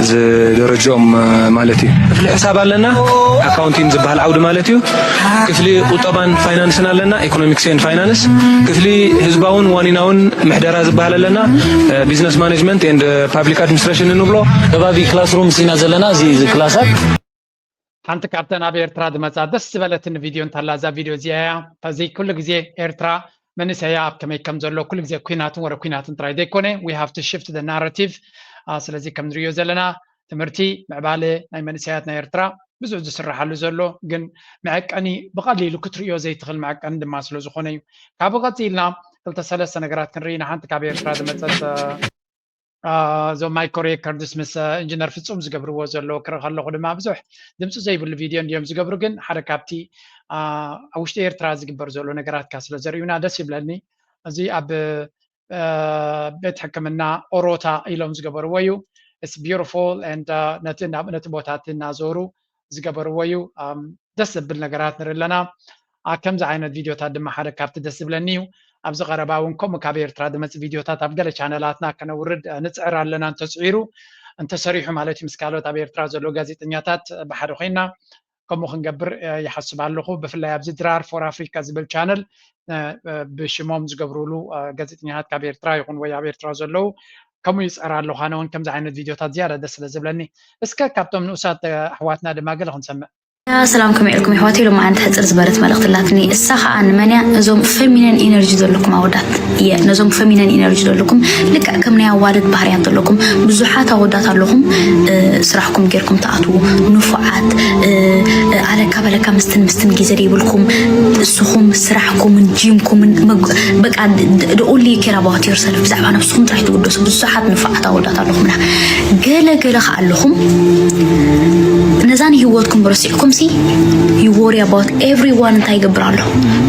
ዝደረጅኦም ማለት እዩ። ክፍሊ ሕሳብ ኣለና፣ ኣካውንቲንግ ዝበሃል ዓውዲ ማለት እዩ። ክፍሊ ቁጠባን ፋይናንስን ኣለና፣ ኢኮኖሚክስ ኤንድ ፋይናንስ። ክፍሊ ህዝባውን ዋኒናውን ምሕደራ ዝበሃል ኣለና፣ ቢዝነስ ማኔጅመንት ኤንድ ፓብሊክ ኣድሚኒስትሬሽን እንብሎ። ከባቢ ክላስሩምስ ኢና ዘለና፣ እዚ ክላሳት። ሓንቲ ካብተን ኣብ ኤርትራ ዝመጻ ደስ ዝበለትኒ ቪድዮ እንታላ እዛ ቪድዮ እዚኣ እያ። እዚ ኩሉ ግዜ ኤርትራ መንእሰያ ኣብ ከመይ ከም ዘሎ ኩሉ ግዜ ኩናትን ወረ ኩናትን ጥራይ ዘይኮነ we have to shift the narrative። ስለዚ ከም ንሪኦ ዘለና ትምህርቲ ምዕባለ ናይ መንእሰያት ናይ ኤርትራ ብዙሕ ዝስራሓሉ ዘሎ ግን መዐቀኒ ብቐሊሉ ክትርእዮ ዘይትኽእል መዐቀኒ ድማ ስለ ዝኾነ እዩ። ካብኡ ቀፂልና ክልተ ሰለስተ ነገራት ክንርኢ ንሓንቲ ካብ ኤርትራ ዝመፀት እዞም ማይኮ ሬከርድስ ምስ ኢንጂነር ፍጹም ዝገብርዎ ዘሎ ክርኢ ከለኹ ድማ ብዙሕ ድምፂ ዘይብሉ ቪድዮ እንዲዮም ዝገብሩ ግን ሓደ ካብቲ ኣብ ውሽጢ ኤርትራ ዝግበር ዘሎ ነገራት ካ ስለ ዘርእዩና ደስ ይብለኒ። እዚ ኣብ ቤት ሕክምና ኦሮታ ኢሎም ዝገበርዎ እዩ። It's beautiful and ነቲ ቦታት እናዞሩ ዝገበርዎ እዩ። ደስ ዘብል ነገራት ንርኢ ኣለና። ከምዚ ዓይነት ቪድዮታት ድማ ሓደ ካብቲ ደስ ዝብለኒ እዩ። ኣብዚ ቀረባ እውን ከምኡ ካብ ኤርትራ ዝመፅእ ቪድዮታት ኣብ ገለ ቻነላትና ከነውርድ ንፅዕር ኣለና። እንተፅዒሩ እንተሰሪሑ ማለት እዩ ምስ ካልኦት ኣብ ኤርትራ ዘለዉ ጋዜጠኛታት ብሓደ ኮይና ከምኡ ክንገብር ይሓስብ ኣለኹ። ብፍላይ ኣብዚ ድራር for Africa ዝብል ቻነል ብሽሞም ዝገብሩሉ ጋዜጠኛታት ካብ ኤርትራ ይኹን ወይ ኣብ ኤርትራ ዘለዉ ከምኡ ይፅዕር ኣለኹ። ኣነ እውን ከምዚ ዓይነት ቪድዮታት ዝያዳ ደስ ስለ ዝብለኒ እስከ ካብቶም ንኡሳት ኣሕዋትና ድማ ገለ ክንሰምዕ። ሰላም ከመይ ኢልኩም የሕዋተይ? ሎማዓንቲ ሕጽር ዝበለት መልእኽቲ ኣላትኒ። እሳ ኸኣ ንመን እያ? እዞም ፈሚነን ኢነርጂ ዘለኩም ኣወዳት እየ። ነዞም ፈሚነን ኢነርጂ ዘለኩም ልክዕ ከም ናይ ኣዋልድ ባህርያት ዘለኩም ብዙሓት ኣወዳት ኣለኹም። ስራሕኩም ጌርኩም ትኣትዉ፣ ንፉዓት፣ ኣለካ በለካ ምስትንምስትን ግዜ ዘይብልኩም፣ እስኹም ስራሕኩምን ጂምኩምን በቃ the only care about yourself፣ ብዛዕባ ነብስኹም ጥራሕ ትውደሱ ብዙሓት ንፉዓት ኣወዳት ኣለኹምና። ገለ ገለ ከኣ ኣለኹም ነዛ ንህይወትኩም ረሲዕኩም ሲ you worry about everyone እንታይ ይገብር ኣሎ፣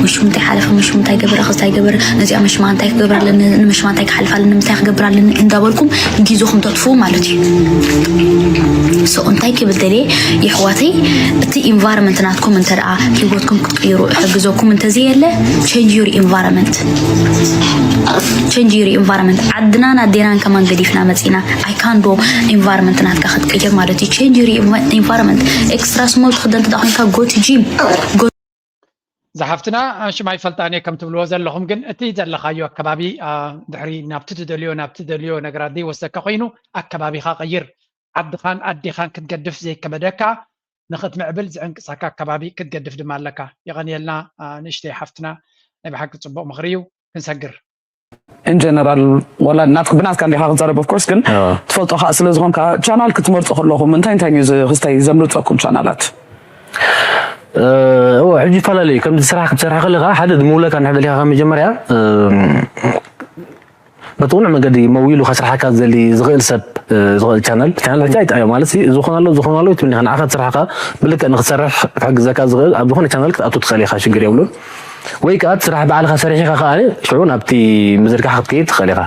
መሽሙ እንታይ ሓለፈ፣ መሽሙ እንታይ ገበረ፣ ከዚ እንታይ ገበረ፣ ነዚኣ መሽማ እንታይ ክገብር ኣለኒ፣ ንመሽማ እንታይ ክሓልፍ ኣለኒ፣ ምንታይ ክገብር ኣለኒ እንዳበልኩም ግዜኹም ተጥፍኡ ማለት እዩ። So እንታይ ክብል ደልየ የሕዋተይ፣ እቲ ኢንቫይሮንመንት ናትኩም እንተ ደኣ ህይወትኩም ክትቅይሩ እሕግዘኩም እንተዘየለ change your environment። Change your environment። ዓድናን ኣዴናን ከማን ገዲፍና መጺና። I can't do environment ናትካ ክትቅይር ማለት እዩ። Change your environment። Extra small ትኽደን እንተ ደኣ ኮይንካ go to gym። ዝሓፍትና ሽም ኣይፈልጣን እየ ከም ትብልዎ ዘለኹም ግን እቲ ዘለኻዮ ኣከባቢ ድሕሪ ናብቲ ትደልዮ ናብቲ ትደልዮ ነገራት ዘይወስደካ ኮይኑ ኣከባቢኻ ቀይር። ዓድኻን ኣዴኻን ክትገድፍ ዘይከበደካ ንኽትምዕብል ዝዕንቅሳካ ኣከባቢ ክትገድፍ ድማ ኣለካ። የቐንየልና ንእሽተይ ሓፍትና ናይ ብሓቂ ጽቡቕ ምኽሪ እዩ። ክንሰግር። in general? ዋላ ናት ብናትካ እንዲኻ ክትዛረብ of course፣ ግን ትፈልጦ ከዓ ስለ ዝኾንካ ቻናል ክትመርፁ ከለኹም እንታይ እንታይ እዩ ዝ- ክስታይ ዘምርፀኩም ቻናላት? እዎ ሕጂ ይፈላለዩ ከምዚ ስራሕ ክትሰርሕ ከለካ ሓደ ዝምውለካ ንሕደሊካ ካብ መጀመርያ በቲ ቁኑዕ መንገዲ መዊሉ ከስርሓካ ዝደሊ ዝኽእል ሰብ ዝኽእል ቻነል ቻነል ሕጂ ኣይጠዓዮ ማለት እዚ ዝኾናሎ ዝኾናሎ ትብልካ ንዓኻ ትስራሕካ ብልክዕ ንክትሰርሕ ክሕግዘካ ዝኽእል ኣብ ዝኾነ ቻነል ክትኣቱ ትኽእል ኢኻ ሽግር የብሉን። ወይ ከዓ እቲ ስራሕ ባዕልኻ ሰሪሕኻ ከዓ ሽዑ ናብቲ ምዝርጋሕ ክትከይድ ትኽእል ኢኻ።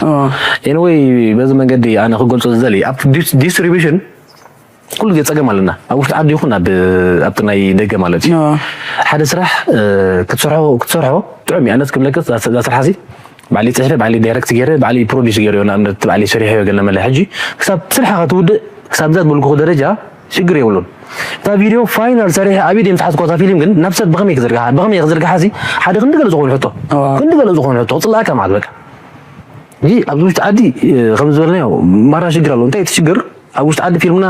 Anyway በዚ መንገዲ ኣነ ክገልፆ ዝደሊ ኣብቲ ዲስትሪቢሽን ኩሉ ግዜ ፀገም ኣለና ኣብ ውሽጢ ዓዲ ይኹን ኣብ ኣብቲ ናይ ደገ ማለት እዩ። ሓደ ስራሕ ክትሰርሖ ክትሰርሖ ጥዑም እዩ። ኣነት ክብለከ እዛ ስራሕ ሲ ባዕሊ ፅሕፈ ባዕሊ ዳይረክት ገይረ ባዕሊ ፕሮዲስ ገይረ ንኣብነት ባዕሊ ሰሪሐዮ ገለ መለ ሕጂ ክሳብ ስርሕኻ ትውድእ ክሳብ እዛ ዝበልኩኹ ደረጃ ሽግር የብሉን። እታ ቪድዮ ፋይናል ሰሪሐ ኣብ ኢድ የምፅሓትኮ እታ ፊልም ግን ናብ ሰብ ብኸመይ ክዝርግሓ ብኸመይ ክዝርግሓ ሲ ሓደ ክንዲ ገለ ዝኾኑ ሕቶ ክንዲ ገለ ዝኾኑ ሕቶ ክፅላእካ ማለት በቃ እዚ ኣብዚ ውሽጢ ዓዲ ከም ዝበልናዮ ማራ ሽግር ኣሎ እንታይ እቲ ሽግር ኣብ ውሽጢ ዓዲ ፊልምና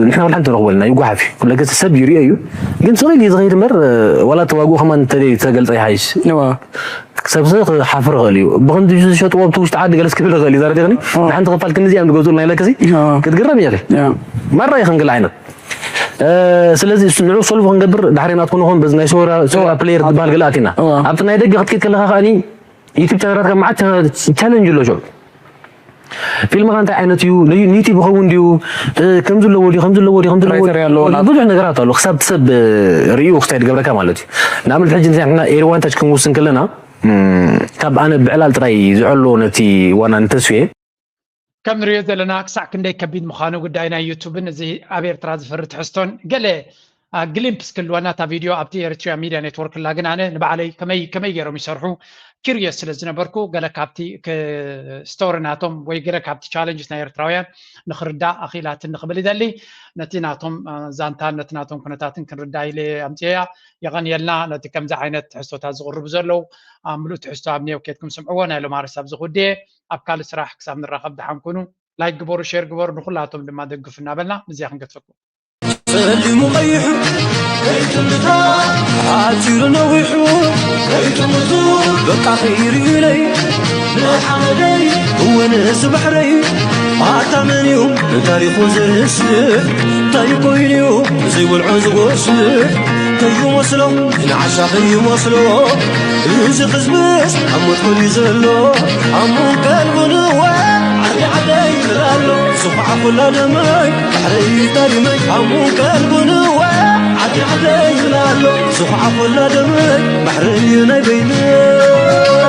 ንሕና ወላ ሓንቲ ንረኽቦ ኣለና ይጓሓፍ እዩ ኩለገ ሰብ ይሪኦ እዩ ግን ስቕ ኢሉ እዩ ዝኸይድ እምበር ዋላ ተዋግኡ ከማን እንተዘይ ተገልፀ ይሓይሽ እዋ ሰብ ስ ክሓፍር ይኽእል እዩ ብክንዲ ዝሸጥዎ ኣብቲ ውሽጢ ዓዲ ገለስ ክብል ይኽእል እዩ ዛረዲኽኒ ንሓንቲ ክፋል ክንዚ እዮም ዝገዝኡልና ኢለክሲ ክትግረም እያ ማራ ይኽንግል ዓይነት ስለዚ ንዑ ሶልቭ ክንገብር ዳሕሪ ናትኩ ንኾን በዚ ናይ ሶራ ሶራ ፕሌየር ዝበሃል ገለ ኣቲና ኣብቲ ናይ ደገ ክትከይድ ከለኻ ከኣኒ ዩቱብ ቻነላትካ መዓት ቻለንጅ ኣሎ ሽዑ ፊልምኻ እንታይ ዓይነት እዩ ንዩቲብ ይኸውን ድዩ ከም ዘለዎ ድዩ ከም ዘለዎ ድዩ ከም ዘለዎ ብዙሕ ነገራት ኣሎ ክሳብ ሰብ ርእዩ ክስታይ ድገብረካ ማለት እዩ ንኣብነት ሕጂ ንሕና ኤርዋንታች ክንውስን ከለና ካብ ኣነ ብዕላል ጥራይ ዝዕሎ ነቲ ዋና ንተስፍየ ከም ንሪኦ ዘለና ክሳዕ ክንደይ ከቢድ ምዃኑ ጉዳይ ናይ ዩቱብን እዚ ኣብ ኤርትራ ዝፈሪ ትሕዝቶን ገለ ግሊምፕስ ክህልወና እታ ቪድዮ ኣብቲ ኤርትሪያ ሚድያ ኔትወርክ ኣላ ግን ኣነ ንባዕለይ ከመይ ከመይ ገይሮም ይሰርሑ ኪርየስ ስለ ዝነበርኩ ገለ ካብቲ ስቶሪ ናቶም ወይ ገለ ካብቲ ቻለንጅስ ናይ ኤርትራውያን ንክርዳእ ኣኽኢላትኒ ክብል ይደሊ ነቲ ናቶም ዛንታን ነቲ ናቶም ኩነታትን ክንርዳእ ኢለ ኣምፅኤያ የቐንየልና ነቲ ከምዚ ዓይነት ትሕዝቶታት ዝቕርቡ ዘለዉ ኣብ ምሉእ ትሕዝቶ ኣብ ኔው ኬድኩም ስምዕዎ ናይ ሎማርስ ኣብዚ ክውድየ ኣብ ካልእ ስራሕ ክሳብ ንራኸብ ደሓን ኩኑ ላይክ ግበሩ ሼር ግበሩ ንኩላቶም ድማ ደግፉ እናበልና ምስዚኣ ክንገድፈኩም ጸሊሙ ቀይሑ ከይትምታ ኣቲሩ ነዊሑ ከይትምቱ በቃ ከይርዩለይ ንሓመደይ እወ ንእዚ ባሕረይ ኣታ መን እዩ ንታሪኹ ዝርስዕ እንታይ ኮይኑ እዩ ዘይወልዖ ዝጎስዕ ከይመስሎ ንዓሻ ከይመስሎ እዚ ህዝብስ ኣብ ሞት ኮን እዩ ዘሎ ኣሙን ከልቡ ንወ ዓዲ ዓደይ ይብል ኣሎ ዝኹዓ ኩላ ደመይ ባሕረይ ታሪመይ ኣሙን ከልቡ ንወ ዓዲ ዓደይ ይብል ኣሎ ዝኹዓ ኩላ ደመይ ባሕረይ ናይ በይነይ